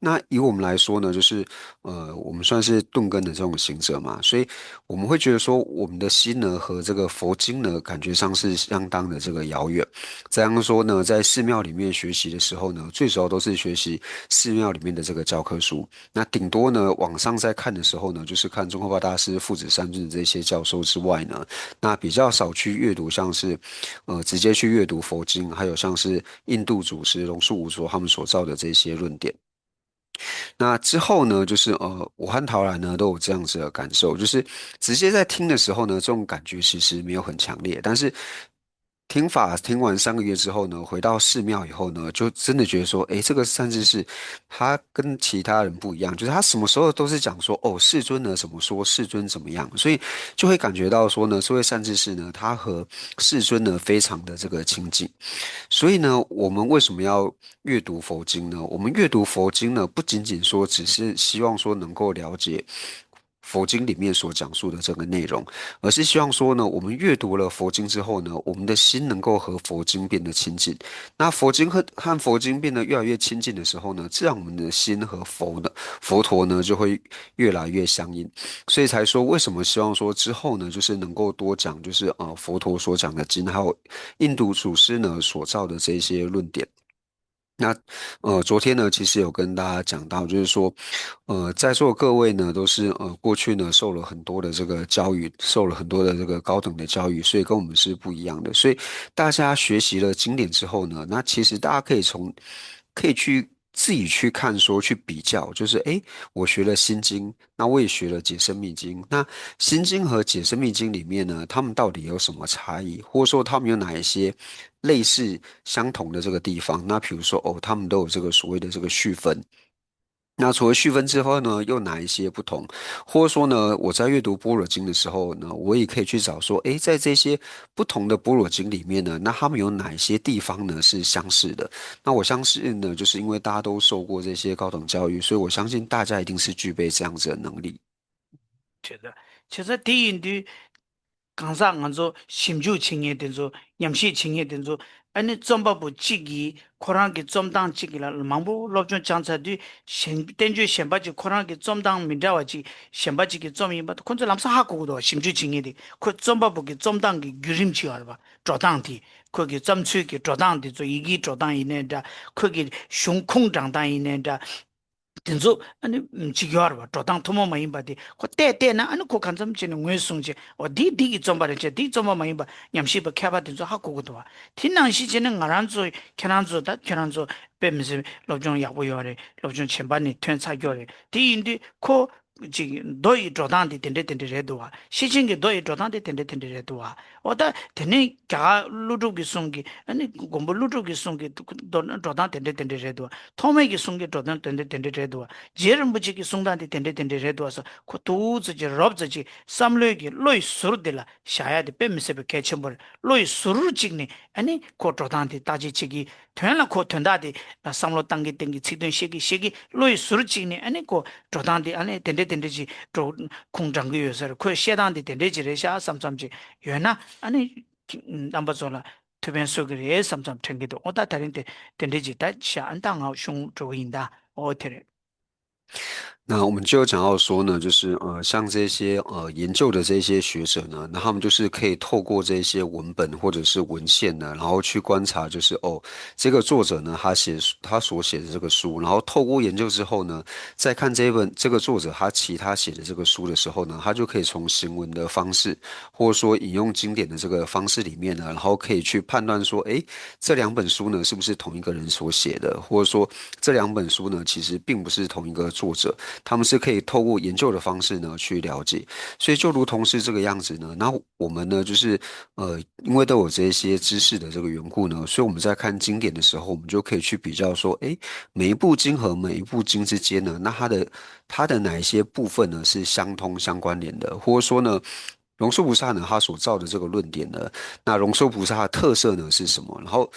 那以我们来说呢，就是呃，我们算是顿根的这种行者嘛，所以我们会觉得说，我们的心呢和这个佛经呢，感觉上是相当的这个遥远。这样说呢，在寺庙里面学习的时候呢，最主要都是学习寺庙里面的这个教科书。那顶多呢，网上在看的时候呢，就是看宗喀巴大师、父子三尊的这些教授之外呢，那比较少去阅读，像是呃，直接去阅读佛经，还有像是印度祖师龙树五祖他们所造的这些论点。那之后呢，就是呃，我和陶然呢都有这样子的感受，就是直接在听的时候呢，这种感觉其实没有很强烈，但是听法听完三个月之后呢，回到寺庙以后呢，就真的觉得说，诶，这个善知识他跟其他人不一样，就是他什么时候都是讲说，哦，世尊呢怎么说，世尊怎么样，所以就会感觉到说呢，这位善知识呢，他和世尊呢非常的这个亲近。所以呢，我们为什么要阅读佛经呢？我们阅读佛经呢，不仅仅说只是希望说能够了解佛经里面所讲述的这个内容，而是希望说呢，我们阅读了佛经之后呢，我们的心能够和佛经变得亲近。那佛经和和佛经变得越来越亲近的时候呢，自然我们的心和佛呢，佛陀呢就会越来越相应。所以才说，为什么希望说之后呢，就是能够多讲，就是呃佛陀所讲的经，还有印度祖师呢所造的这些论点。那呃，昨天呢，其实有跟大家讲到，就是说，呃，在座各位呢，都是呃过去呢受了很多的这个教育，受了很多的这个高等的教育，所以跟我们是不一样的。所以大家学习了经典之后呢，那其实大家可以从可以去自己去看，说去比较，就是诶，我学了心经，那我也学了解深密经。那心经和解深密经里面呢，他们到底有什么差异，或者说他们有哪一些类似相同的这个地方？那比如说哦，他们都有这个所谓的这个序分。那除了序分之后呢，又哪一些不同？或者说呢，我在阅读般若经的时候呢，我也可以去找说，诶，在这些不同的般若经里面呢，那他们有哪一些地方呢是相似的？那我相信呢，就是因为大家都受过这些高等教育，所以我相信大家一定是具备这样子的能力。觉得，其实第一对 གང་ཟག་ང་ཚོ་ཞིབ་འཇུག་བྱེད་མཁན་དེ་ཚོ་ཉམས་ཞིབ་བྱེད་མཁན་དེ་ཚོ་ཨ་ནི་རྩོམ་པ་པོ་གཅིག་གིས་ཁོ་རང་གི་རྩོམ་སྟངས་གཅིག་གི་ལ་མང་པོ་སློབ་སྦྱོང་སྦྱངས་ཚར་དུས་གཞན་བསྟན་བཅོས་གཞན་པ་གཅིག་ཁོ་རང་གི་རྩོམ་སྟངས་མི་འདྲ་བ་གཅིག་གཞན་པ་གཅིག་གིས་རྩོམ་ཡིན་པ་ཁོ་ཚོ་ལམ་སང་ཧ་གོ་གི་འདུག་ཞིབ་འཇུག་བྱེད་མཁན་དེ་ཁོས་རྩོམ་པ་པོ་གི་རྩོམ་སྟངས་ཀྱི་བརྒྱུད་རིམ་ཅིག་ཡོད་རེད་པ། འགྲོ་སྟངས་དེ་ཁོ་གི་བརྩམས་ཚུལ་གྱི་འགྲོ་སྟངས་དེ་ཚོ་ཡི་གེའི་འགྲོ་སྟངས་ཡིན་ནའི་འདྲ་ཁོ་གི་གཞུང་ཁུངས་དྲངས་སྟངས་ཡིན་ནའི་འདྲ། དེ་ཚོ་ཨ་ནི་ཅིག་ཡོད་རེད་བ། འགྲོ་སྟངས་ཐུན་མོང་མ་ཡིན་པ་དེ་ཁོ་བལྟས་བལྟས་ན་ཨ་ནི་ཁོ་གང་འཚམ་བྱས་ནས་ངོས་བཟུང་བྱས་འོ་འདི་འདི་གི་རྩོམ་པ་རེད་བྱས་འདི་རྩོམ་པ་མ་ཡིན་པ་ཉམས་ཞིབ་པ་མཁས་པ་དེ་ཚོ་ཧ་གོ་གི་འདུག་བ། དེ་ནང་བཞིན་བྱས་ནས་ང་རང་ཚོ་ཁྱེད་རང་ཚོ་ད་ཁྱེད་རང་ཚོ་དཔེ་མི་སྲིད་སློབ་སྦྱོང་ཡག་པོ་ཡོད་རེད། སློབ་སྦྱོང་བྱས་པ་ནས་ཐོན་ཚར་རྒྱུ་རེད། དེ་ཡིན་དུས་ཁོ་ཅིག་མདོ་ཡི་འགྲོ་སྟངས་དེ་དེ་འདྲ་དེ་འདྲ་རེད་འདུག་བ། ཤེར་ཕྱིན་གྱི་མདོ་ཡི་འགྲོ་སྟངས་དེ་དེ་འདྲ་དེ་འདྲ་རེད་འདུག་བ། འོ་ད་དེ་ནས་རྒྱ་གར་ཀླུ་སྒྲུབ་ཀྱི་གསུང་གི་ཨ་ནི་མགོན་པོ་ཀླུ་སྒྲུབ་ཀྱི་གསུང་གི་འགྲོ་སྟངས་དེ་འདྲ་དེ་འདྲ་རེད་འདུག་བ། ཐོགས་མེད་ཀྱི་གསུང་གི་འགྲོ་སྟངས་དེ་འདྲ་དེ་འདྲ་རེད་འདུག་བ། རྗེ་རིན་པོ་ཆེ་གི་གསུང་སྟངས་དེ་དེ་འདྲ་དེ་འདྲ་རེད་འདུག་བ་སོགས་ཁོ་ཏོག་ཙམ་ཅིག་རོབ་ཙམ་ཅིག་བསམ་བློའི་གི་བློ་ཡི་ཟུར་དེ་ལ་བཞག་ཡ་དེ་དཔེ་མི་སྲིད་པའི་གལ་ཆེན་པོ་རེད། བློ་ཡི་ཟུར་གཅིག་ནས་ཨ་ནི་ཁོ་འགྲོ་སྟངས་དེ་བརྟག་དཔྱད་བྱེད་ཀྱི་དོན་ལ་ཁོ་དོན་དག་དེ་བསམ་བློ་བཏང་གི་བཏང་གི་ཚིག་དོན་བཤད་ཀྱི་བཤད་ཀྱི་བློ་ཡི་ཟུར་གཅིག་ནས་ཨ་ནི་ཁོ་འགྲོ་སྟངས་དེ་ཨ་ནི་དེ་འདྲ་དེ་འདྲ་ཅིག་འགྲོ་ཁུངས་དྲངས་ཀྱི་ཡོད་ས་རེད། ཁོས་བཤད་སྟངས་དེ་དེ་འདྲ་ཅིག་རེད་ཤག་བསམ་བསམ་ཅིག་ཡོད་ན་ཨ་ནི་རྣམ་པ་ཚོ་ལ་ཐུགས་ཕན་གསོས་ཀྱི་རེད་བསམ་བསམ་དྲན་གྱི་འདུག་འོ་ད་ད་རིང་དེ་དེ་འདྲ་ཅིག་ད་ཤག་ཨ་ནི་ད་ང་གཞུང་འགྲོ་གི་ཡིན་ད། འོ་དེ་རེད། 那我们就讲到说呢，就是呃，像这些呃研究的这些学者呢，那他们就是可以透过这些文本或者是文献呢，然后去观察，就是哦，这个作者呢，他写他所写的这个书，然后透过研究之后呢，再看这一本这个作者他其他写的这个书的时候呢，他就可以从行文的方式，或者说引用经典的这个方式里面呢，然后可以去判断说，诶，这两本书呢是不是同一个人所写的，或者说这两本书呢其实并不是同一个作者，他们是可以透过研究的方式呢去了解。所以就如同是这个样子呢，那我们呢就是呃，因为都有这些知识的这个缘故呢，所以我们在看经典的时候，我们就可以去比较说，诶，每一部经和每一部经之间呢，那它的它的哪一些部分呢是相通相关联的，或者说呢，龙树菩萨呢他所造的这个论点呢，那龙树菩萨的特色呢是什么？然后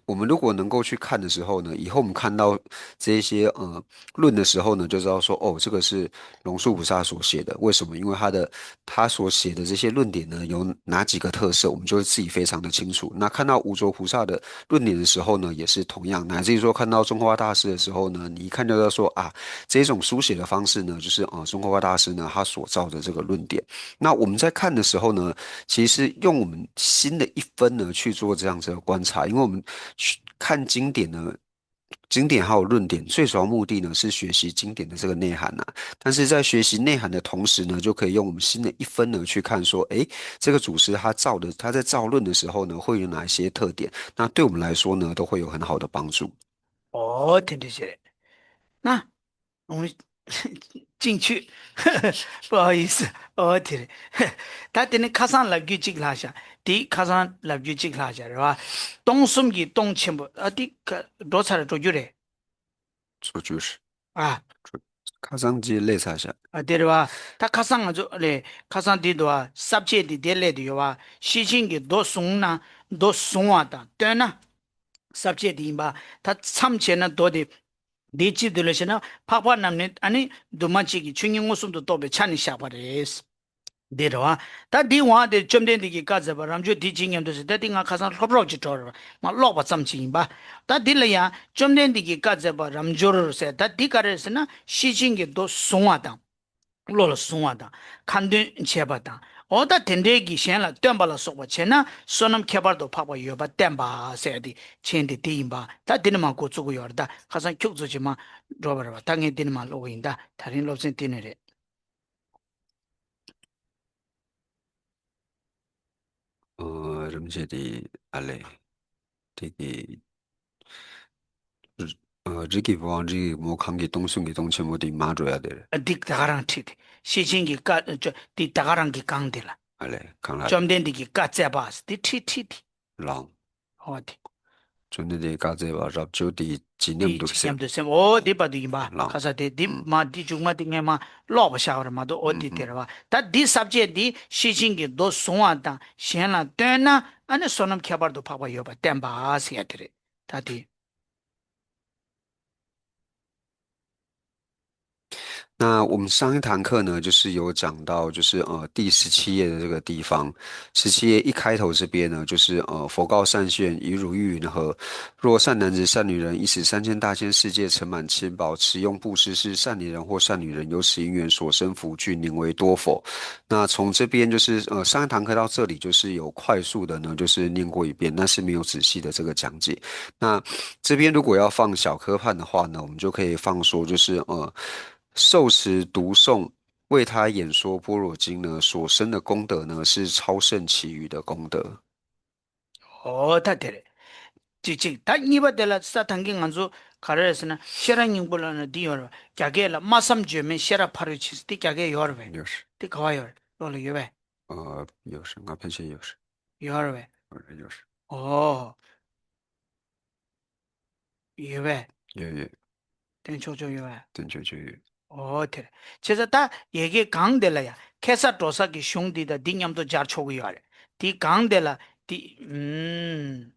我们如果能够去看的时候呢，以后我们看到这些呃论的时候呢，就知道说哦，这个是龙树菩萨所写的。为什么？因为他的他所写的这些论点呢，有哪几个特色，我们就会自己非常的清楚。那看到无着菩萨的论点的时候呢，也是同样，乃至于说看到宗喀巴大师的时候呢，你一看就知道说啊，这种书写的方式呢，就是啊宗喀巴大师呢他所造的这个论点。那我们在看的时候呢，其实用我们心的一分呢去做这样子的观察，因为我们去看经典呢。经典还有论点，最主要目的呢是学习经典的这个内涵呐、但是在学习内涵的同时呢，就可以用我们心的一分呢去看说，诶，这个祖师他造的，他在造论的时候呢，会有哪一些特点？那对我们来说呢，都会有很好的帮助。哦，听这些，那 ཨོ། ཅིང་ཆུ། ཨོ་ཡིས། ཨོ་དེ་རེད། ད་དེ་ནི་ཁ་སང་ལབ་རྒྱུ་གཅིག་ལྷག་ཤག་དེ་ཁ་སང་ལབ་རྒྱུ་གཅིག་ལྷག་ཤག་རེད་བ། སྟོང་གསུམ་གྱི་སྟོང་ཆེན་པོ། ཨ་དེ་ཁ་འགྲོ་ཚར་འགྲོ་རྒྱུ་རེད། འགྲོ་རྒྱུ་རེད། ཨ། ཁ་སང་ཅིག་སླེབས་ཚར་ཤག་ཨ་དེ་རེད་བ། ད་ཁ་སང་ང་ཚོ་ལས་ཁ་སང་དེ་འདུག་བ། ས་བཅད་དེ་དེ་སླེབས་དུ་ཡོད་བ། ཤེར་ཕྱིན་གྱི་མདོ་བཟུང་ན། མདོ་བཟུང་བ་དང་སྟོན་ན། ས་བཅད་དེ་ཡིན་པ། ད་མཚམས་བྱས་ན་མདོ་དེ། འདི་ཅི་འདི་ལ་ཞེ་ན། འཕགས་པ་རྣམས་ནི་ཨ་ནི་འདུས་མ་བྱས་ཀྱི་ཆོས་ཉིད་མངོན་སུམ་དུ་རྟོགས་པའི་ཆ་ནས་བཞག་པ་རེད། འདི་རེད་བ། ད་འདི་འོང་དེ་བཅོམ་ལྡན་འདས་ཀྱིས་བཀའ་སྩལ་པ། རབ་འབྱོར་འདི་ཇི་སྙམ་དུ་ཟེར། ད་འདི་ང་ཁ་སང་སློབ་རོགས་ཀྱི་གྲོགས་རེད་བ། མ་ཀློག་པ་ཙམ་ཅིག་ཡིན་པ། ད་འདི་ལ་ཡང་བཅོམ་ལྡན་འདས་ཀྱིས་བཀའ་སྩལ་པ་རབ་འབྱོར་ཟེར། ད་འདི་ག་རེ་ཟེར་ན། ཤེར་ཕྱིན་གྱི་མདོ་གཟུང་བ་དང་། བློ་ལ་གཟུང་བ་དང་། ཁ་འདོན་བྱེད་པ་དང་། འོ་ད་དེ་འདྲའི་གི་གཞན་ལ་སྟོན་པ་ལ་སོགས་པ་བྱས་ན། བསོད་ནམས་ཁྱད་པར་དུ་འཕགས་པ་ཡོད་པ་བསྟན་པ་ཟེར་ཏེ་མཆན་དེ་དེ་ཡིན་པ། ད་འདི་ནི་མ་འགོ་བཙུགས་ཀྱི་ཡོད་རེད། ད་ཁ་སང་ཁྱུག་ཙམ་ཅིག་མ་འགྲོ་བ་རེད་བ། ད་ངས་འདི་ནི་མ་ཀློག་གི་ཡིན། ད་དེ་རིང་སློབ་ཚན་འདི་ནས་རེད། ཨོ། རིམ་བྱེད་དེ་ཨ་ལས། དེ་གི་ཨ་རིགས་ཀྱི་བང་རིམ་མོ་གང་གི་སྟོང་གསུམ་གྱི་སྟོང་ཆེན་པོ་དེ་མར་འགྲོ་ཡ་དེ་རེད། ཨ་འདི་ད་ག་རང་ཁྲིད་དེ། ཤེར་ཕྱིན་གྱི་བཀའ་ཅོ་འདི་ད་ག་རང་གི་གང་དེ་ལ། ཨ་ལས་གང་ལ། བཅོམ་ལྡན་འདས་ཀྱིས་བཀའ་སྩལ་པ་འདི་ཁྲིད་ཁྲིད་དེ། ལའང་། ཨོ་དེ། བཅོམ་ལྡན་འདས་བཀའ་སྩལ་པ། རབ་འབྱོར་དེ་ཇི་སྙམ་དུ་སེམས། ཇི་སྙམ་དུ་སེམས། ཨོ་དེ་བར་དུ་ཡིན་པ། ལའང་། ཁ་ས་དེ་འདི་མ་འདི་མཇུག་མ་དེ་ངས་མ་ཀློག་པ་བཞག་པ་རེད་མ་གཏོགས། ཨོ་དེ་དེ་རེད་བ། ད་འདི་ས་བཅད་འདི་ཤེར་ཕྱིན་གྱི་མདོ་གཟུང་བ་དང་གཞན་ལ་སྟོན་ན། ཨ་ནི་བསོད་ནམས་ཁྱད་པར་དུ་འཕགས་པ་ཡོད་པ་བསྟན་པ་ཟེར་ཡ་དེ་རེད། ད་དེ། 那我们上一堂课呢，就是有讲到，就是呃第十七页的这个地方。十七页一开头这边呢，就是呃佛告善现：于汝意云何？若善男子、善女人，一时三千大千世界，盛满七宝，持用布施，是善男人或善女人有此因缘所生福聚，宁为多否？那从这边就是呃上一堂课到这里，就是有快速的呢，就是念过一遍，但是没有仔细的这个讲解。那这边如果要放小科判的话呢，我们就可以放说，就是呃，受持读诵为他演说般若经呢，所生的功德呢，是超胜其余的功德。 ཨོ་ད་དེ་རེད། གཅིག་གཅིག་ད་གཉིས་པ་དེ་ལ་ས་ཐང་གི་ང་ཚོ་ག་རེ་རེད་ཟེར་ན། ཤེས་རབ་སྙིང་པོ་ལ་ན་འདི་ཡོད་རེད་བ། རྒྱ་སྐད་ལ་སྨྲ་བསམ་བརྗོད་མེད་ཤེས་རབ་ཕ་རོལ་ཕྱིན་ཟེར། དེ་རྒྱ་སྐད་ཡོད་རེད་བས། ཡོད་རེད། དེ་ག་བ་ཡོད་རེད། བློ་ལ་ཡོད་བས། ཨ་ཡོད་རེད། ང་ཕལ་ཆེར་ཡོད་རེད། ཡོད་རེད་བས། ཡོད་རེད། ཡོད་རེད། ཨོ། ཡོད་པས། ཡོད་ཡོད། བསྟན་ཆོག་ཆོག་ཡོད་པས། བསྟན་ཆོག་ཆོག་ཡོད། ཨོ་དེ་རེད། བྱས་ཙང་ད་ཡ་གི་གང་དེ་ལ་ཡ་ཁ་སང་འགྲོ་ས་གི་གཞུང་འདི་དང་འདི་མཉམ་དུ་སྦྱར་ཆོག་གི་ཡོད་རེད། དེ་གང་དེ་ལ་དེ་ཨུམ།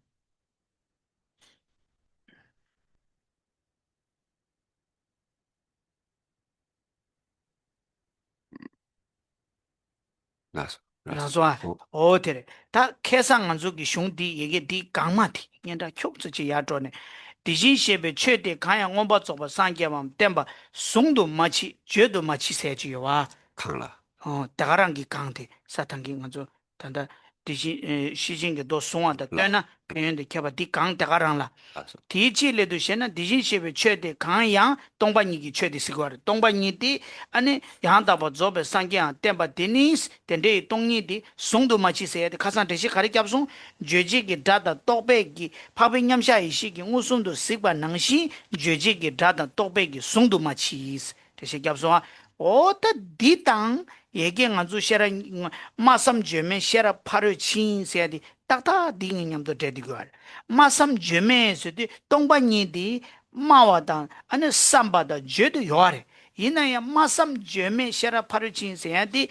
ལགས་སོ། ལགས་སོ་ཨ། ཨོ། ཨོ་དེ་རེད། ད་ཁ་སང་ང་ཚོ་གི་གཞུང་འདི་ཡ་གི་འདི་གང་མ་དེ་སྙན་གྲགས་ཁྱུག་ཙམ་ཅིག་ཡར་འགྲོ་ནས། དེ་བཞིན་གཤེགས་པའི་ཆོས་དེ་གང་ཡང་མངོན་པར་རྫོགས་པར་སངས་རྒྱས་པའམ་བསྟན་པ་ཟུང་དུ་མ་མཆིས་བརྗོད་དུ་མ་མཆིས་ཟེར་གྱི་ཡོད་བ། གང་ལ། ཨོ་དེ་ག་རང་གི་གང་དེ་ས་ཐང་གི་ང་ཚོ་ད་ལྟ་དེ་བཞིན་ཨེ་ཤེར་ཕྱིན་གྱི་མདོ་གཟུང་བ་དང་ལ། སྟོན་ན་ཕན་ཡོན་དུ་ཁྱབ་པ་འདི་གང་དེ་ག་རང་ལ། ལགས་སོ། དེའི་ཕྱིར་སླད་དུ་ཞེ་ན། དེ་བཞིན་གཤེགས་པའི་ཆོས་དེ་གང་ཡང་སྟོང་པ་ཉིད་ཀྱི་ཆོས་དེ་ཟེར་གྱི་ཡོད་རེད། སྟོང་པ་ཉིད་དེ་ཨ་ནི་ཡང་དག་པར་རྫོགས་པའི་སངས་རྒྱས་ཡང་བསྟན་པ་དེ་ནི་དེ་འདྲའི་སྟོང་ཉིད་དེ་ཟུང་དུ་མ་མཆིས་ཟེར་ཡ་དེ་ཁ་སང་འགྲེལ་བཤད་ག་རེ་བརྒྱབ་སོང་། རྗོད་བྱེད་ཀྱི་སྒྲ་དང་རྟོག་པས་ཀྱི་འཕགས་པའི་མཉམ་གཞག་ཡེ་ཤེས་ཀྱིས་མངོན་སུམ་དུ་གཟིགས་པ་ནང་བཞིན་རྗོད་བྱེད་ཀྱི་སྒྲ་དང་རྟོག་པས་ཀྱི་ཟུང་དུ་མ་མཆིས། འགྲེལ་བཤད་བརྒྱབ་སོང་ཨ། འོ་ད་འདི་དང་ཡ་གི་ང་ཚོ་ཤེས་རབ་སྨྲ་བསམ་བརྗོད་མེད་ཤེས་རབ་ཕ་རོལ་ཕྱིན་ཟེར་ཡ་དེ་ཏག་ཏག་འདི་གཉིས་མཉམ་དུ་འབྲེལ་བསྡད་དགོས་པ་རེད། སྨྲ་བསམ་བརྗོད་མེད་ཟེར་དུས་སྟོང་པ་ཉིད་དེ་སྨྲ་བ་དང་ཨ་ནི་བསམ་པ་དང་བརྗོད་དུ་ཡོད་རེད། ཡིན་ན་ཡང་སྨྲ་བསམ་བརྗོད་མེད་ཤེས་རབ་ཕ་རོལ་ཕྱིན་ཟེར་ཡ་དེ་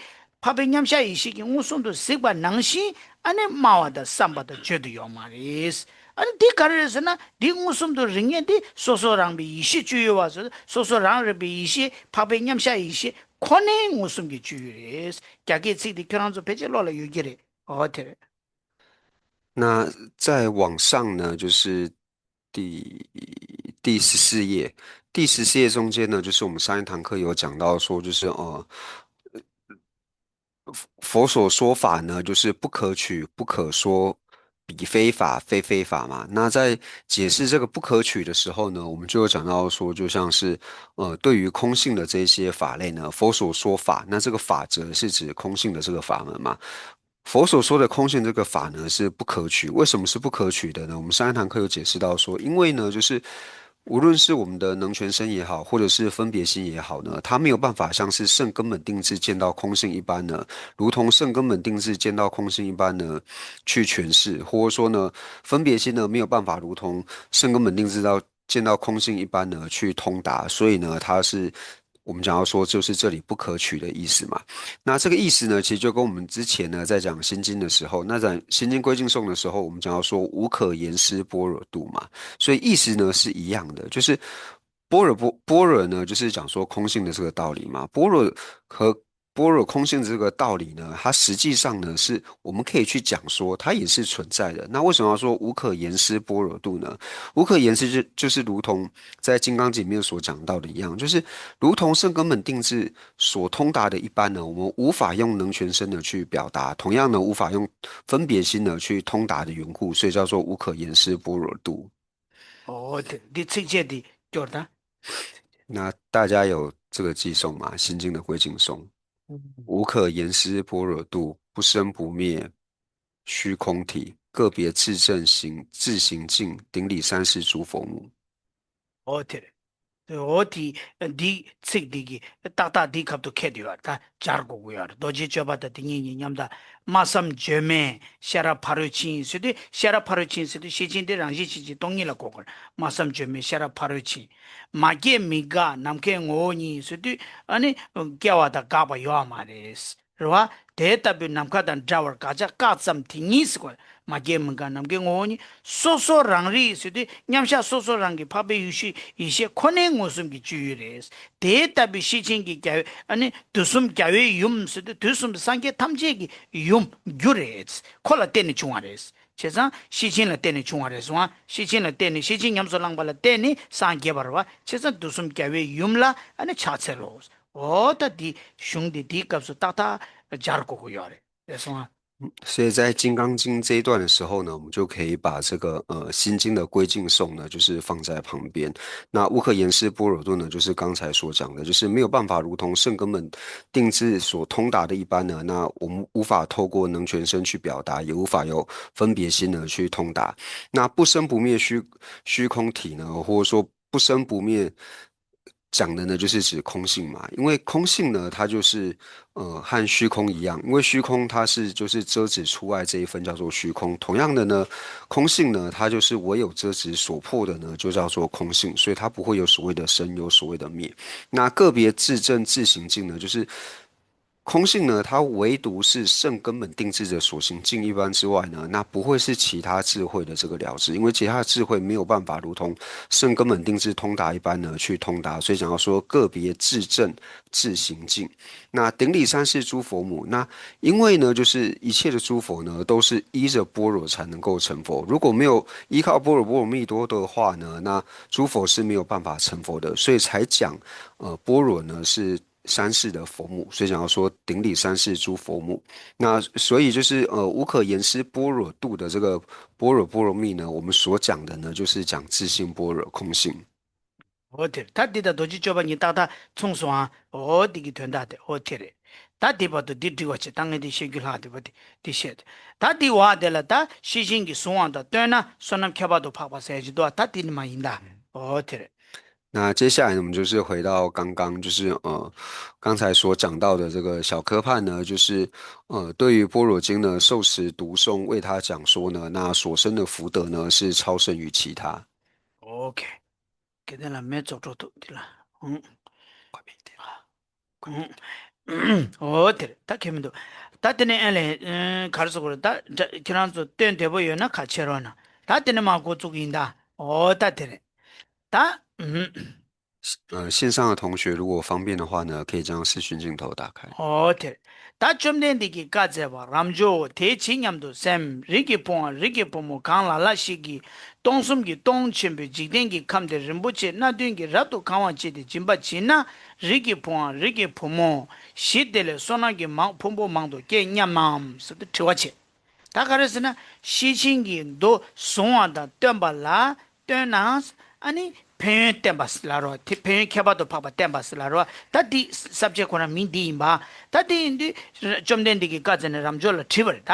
འཕགས་པའི་མཉམ་གཞག་ཡེ་ཤེས་ཀྱིས་མངོན་སུམ་དུ་གཟིགས་པ་ནང་བཞིན་ཨ་ནི་སྨྲ་བ་དང་བསམ་པ་དང་བརྗོད་དུ་ཡོད་མ་རེད། ཨ་ནི་འདི་ག་རེ་རེད་ཟེར་ན། འདི་མངོན་སུམ་དུ་རིག་མཁན་དེ་སོ་སོ་རང་གི་ཡེ་ཤེས་སྤྱོད་ཡུལ་བ་ཟེར། སོ་སོ་རང་རིག་པའི་ཡེ་ཤེས་འཕགས་པའི་མཉམ་གཞག་ཡེ་ཤེས་ཁོ་ནའི་མངོན་སུམ་གྱི་སྤྱོད་ཡུལ་རེད། རྒྱ་སྐད་ཚིག་དེ་ཁྱོད་རང་ཚོ་ཕལ་ཆེར་བློ་ལ་ཡོད་ཀྱི་རེད། ཨོ་དེ་རེད། 那再往上呢，就是第第十四页，第十四页中间呢，就是我们上一堂课有讲到说，就是呃，佛所说法呢，就是不可取、不可说，彼非法，非非法嘛。那在解释这个不可取的时候呢，我们就有讲到说，就像是呃，对于空性的这些法类呢，佛所说法，那这个法则是指空性的这个法门嘛。佛所说的空性这个法呢是不可取，为什么是不可取的呢？我们上一堂课有解释到说，因为呢，就是无论是我们的能全身也好，或者是分别心也好呢，它没有办法像是圣根本定制见到空性一般呢，如同圣根本定制见到空性一般呢，去诠释，或者说呢，分别心呢没有办法如同圣根本定制到见到空性一般呢去通达，所以呢，它是我们讲到说就是这里不可取的意思嘛。那这个意思呢，其实就跟我们之前呢在讲心经的时候，那在心经归尽颂的时候，我们讲到说无可言施般若度嘛，所以意思呢是一样的，就是般若波般若呢，就是讲说空性的这个道理嘛。般若和般若空性的这个道理呢，它实际上呢是我们可以去讲说它也是存在的。那为什么要说无可言施般若度呢？无可言施就就是如同在《金刚经》里面所讲到的一样，就是如同圣根本定制所通达的一般呢，我们无法用能全身的去表达，同样呢无法用分别心的去通达的缘故，所以叫做无可言施般若度。哦，对，你这这的叫啥？那大家有这个偈颂吗？《心经》的归尽颂，无可言施般若度，不生不灭，虚空体，个别自证行自行尽，顶礼三世诸佛母。哦，对了，对，哦，对，呃，你这个的，大大的看都看对了，他加过过呀，多吉觉吧的，第二年，你们的，马上觉咩，下拉帕瑞清，是的，下拉帕瑞清，是的，谢金的，让谢谢金，东尼了，过过，马上觉咩，下拉帕瑞清。མ་སྐྱེས་མི་འགག་ནམ་མཁའི་ངོ་བོ་ཉིད་ཟེར་དུས་ཨ་ནི་སྐྱེ་བ་དང་འགག་པ་ཡོད་མ་རེད། རེད་བ། དེ་ལྟ་བུའི་ནམ་མཁའ་དང་འདྲ་བར་དགག་བྱ་བཀག་ཙམ་དེ་ཉིད་ཟེར་གོ། མ་སྐྱེས་མི་འགག་ནམ་མཁའི་ངོ་བོ་ཉིད་སོ་སོ་རང་རིག་ཟེར་དུས་མཉམ་གཞག་སོ་སོ་རང་གི་འཕགས་པའི་ཡེ་ཤེས་ཡེ་ཤེས་ཁོ་ནའི་མངོན་སུམ་གྱི་སྤྱོད་ཡུལ་རེད། དེ་ལྟ་བུའི་ཤེར་ཕྱིན་གྱི་རྒྱལ་བའི་ཨ་ནི་དུས་གསུམ་རྒྱལ་བའི་ཡུམ་ཟེར་དུས་དུས་གསུམ་སངས་རྒྱས་ཐམས་ཅད་ཀྱི་ཡུམ་རྒྱུ་རེད། ཁོ་ལ་བརྟེན་ནས་བྱུང་བ་རེད། བྱས་ཙང་ཤེར་ཕྱིན་ལ་བརྟེན་ནས་བྱུང་བ་རེད་གསུངས་ཨ། ཤེར་ཕྱིན་ལ་བརྟེན་ནས་ཤེར་ཕྱིན་ཉམས་སུ་བླངས་པ་ལ་བརྟེན་ནས་སངས་རྒྱས་པ་རེད་བ། བྱས་ཙང་དུས་གསུམ་རྒྱལ་བའི་ཡུམ་ལ་ཨ་ནི་ཕྱག་འཚལ་ལོ། འོ་ད་འདི་གཞུང་འདི་འདིའི་སྐབས་སུ་ཏག་ཏག་སྦྱར་དགོས་ཀྱི་ཡོད་རེད་གསུངས་ཨ། 所以在《金刚经》这一段的时候呢，我们就可以把这个呃《心经》的归尽颂呢，就是放在旁边。那无可言施般若度呢，就是刚才所讲的，就是没有办法如同圣根本定制所通达的一般呢，那我们无法透过能全身去表达，也无法有分别心呢去通达。那不生不灭虚虚空体呢，或者说不生不灭讲的呢，就是指空性嘛。因为空性呢，它就是呃和虚空一样，因为虚空它是就是遮止出外这一份叫做虚空。同样的呢，空性呢，它就是唯有遮止所破的呢，就叫做空性，所以它不会有所谓的生，有所谓的灭。那个别自证自行尽呢，就是空性呢，它唯独是圣根本定制的所行尽一般之外呢，那不会是其他智慧的这个了知，因为其他智慧没有办法如同圣根本定制通达一般呢去通达，所以讲到说个别自证自行尽。那顶礼三世诸佛母，那因为呢，就是一切的诸佛呢，都是依着般若才能够成佛。如果没有依靠般若波罗蜜多的话呢，那诸佛是没有办法成佛的，所以才讲，呃，般若呢是三世的佛母，所以讲到说顶礼三世诸佛母。那所以就是呃，无可言施般若度的这个般若波罗蜜呢，我们所讲的呢，就是讲自性般若空性。 འོ་དེ་རེད། ད་འདི་དང་རྡོ་རྗེ་གཅོད་པ་གཉིས་ཏག་ཏག་མཚུངས་སོང་ཨ། འོ་འདི་གི་དོན་དག་དེ་འོ་དེ་རེད། ད་འདི་བར་དུ་འདི་འགྲིག་པ་བྱེད། ད་ངས་འདི་བཤད་རྒྱུ་ལྷག་འདི་བ་འདི་འདི་བཤད་དེ། ད་འདི་བ་དེ་ལ་ད་ཤེར་ཕྱིན་གྱི་གཟུང་བ་དང་བསྟན་ན་བསོད་ནམས་ཁྱད་པར་དུ་འཕགས་པ་ཟེར་གྱི་འདུག་ད་འདི་ནི་མ་ཡིན་ད། འོ་དེ་རེད། 那接下来呢，我们就是回到刚刚，就是呃，刚才所讲到的这个小科判呢，就是呃，对于般若经呢，受持读诵，为他讲说呢，那所生的福德呢，是超胜于其他。 OK。ཁྱེད་ལ་མེ་ཙོག་ཙོག་འདུག་འདི་ལ། ཧུང་། ཧུང་། འོ་དེ་རེད། ད་ཁྱེད་མི་འདུག་ད་དེ་ནས་ཨེ་ལས་ག་རེ་ཟེར་དགོས་རེད། ད་ཁྱེད་རང་ཚོ་སྟོན་བདེ་པོ་ཡོད་ན་ཁ་ཕྱེ་རོགས་གནང་། ད་དེ་ནས་མར་འགོ་བཙུགས་ཡིན་ད། འོ་ད་དེ་རེད། ད་ཨུམ། 呃，线上的同学如果方便的话呢，可以将视讯镜头打开。 འོ་དེ་རེད། ད་བཅོམ་ལྡན་འདས་ཀྱིས་བཀའ་སྩལ་པ། རབ་འབྱོར་དེ་ཇི་སྙམ་དུ་སེམས། རིགས་ཀྱི་བུའམ་རིགས་ཀྱི་བུ་མོ་གང་ལ་ལ་ཞིག་གིས་སྟོང་གསུམ་གྱི་སྟོང་ཆེན་པོའི་འཇིག་རྟེན་གྱི་ཁམས་དེར་རིན་པོ་ཆེ་སྣ་བདུན་གྱིས་རབ་ཏུ་གང་བར་བྱས་ཏེ་སྦྱིན་པ་བྱིན་ན། རིགས་ཀྱི་བུའམ་རིགས་ཀྱི་བུ་མོ་གཞི་དེ་ལས་བསོད་ནམས་ཀྱི་མང་ཕུང་པོ་མང་དུ་སྐྱེ་སྙམ་མམ་ཟེར་ཏེ་དྲི་བ་བྱེད། ད་ག་རེ་ཟེར་ན་ཤེར་ཕྱིན་གྱི་མདོ་གཟུང་བ་དང་བསྟན་པ་ལ། བསྟན་ན། ཨ་ནི་ཕན་ཡོན་བསྟན་པ་ཟེར་ལབ་རོ། དེ་ཕན་ཡོན་ཁྱད་པར་དུ་འཕགས་པ་བསྟན་པ་ཟེར་ལབ་རོ། ད་འདི་ས་བཅད་ཁོ་རང་མིང་འདི་ཡིན་པ། ད་འདི་ཡིན་དུས་བཅོམ་ལྡན་འདས་ཀྱིས་བཀའ་སྩལ་ནས་རབ་འབྱོར་ལ་དྲིས་པ་རེད་ད།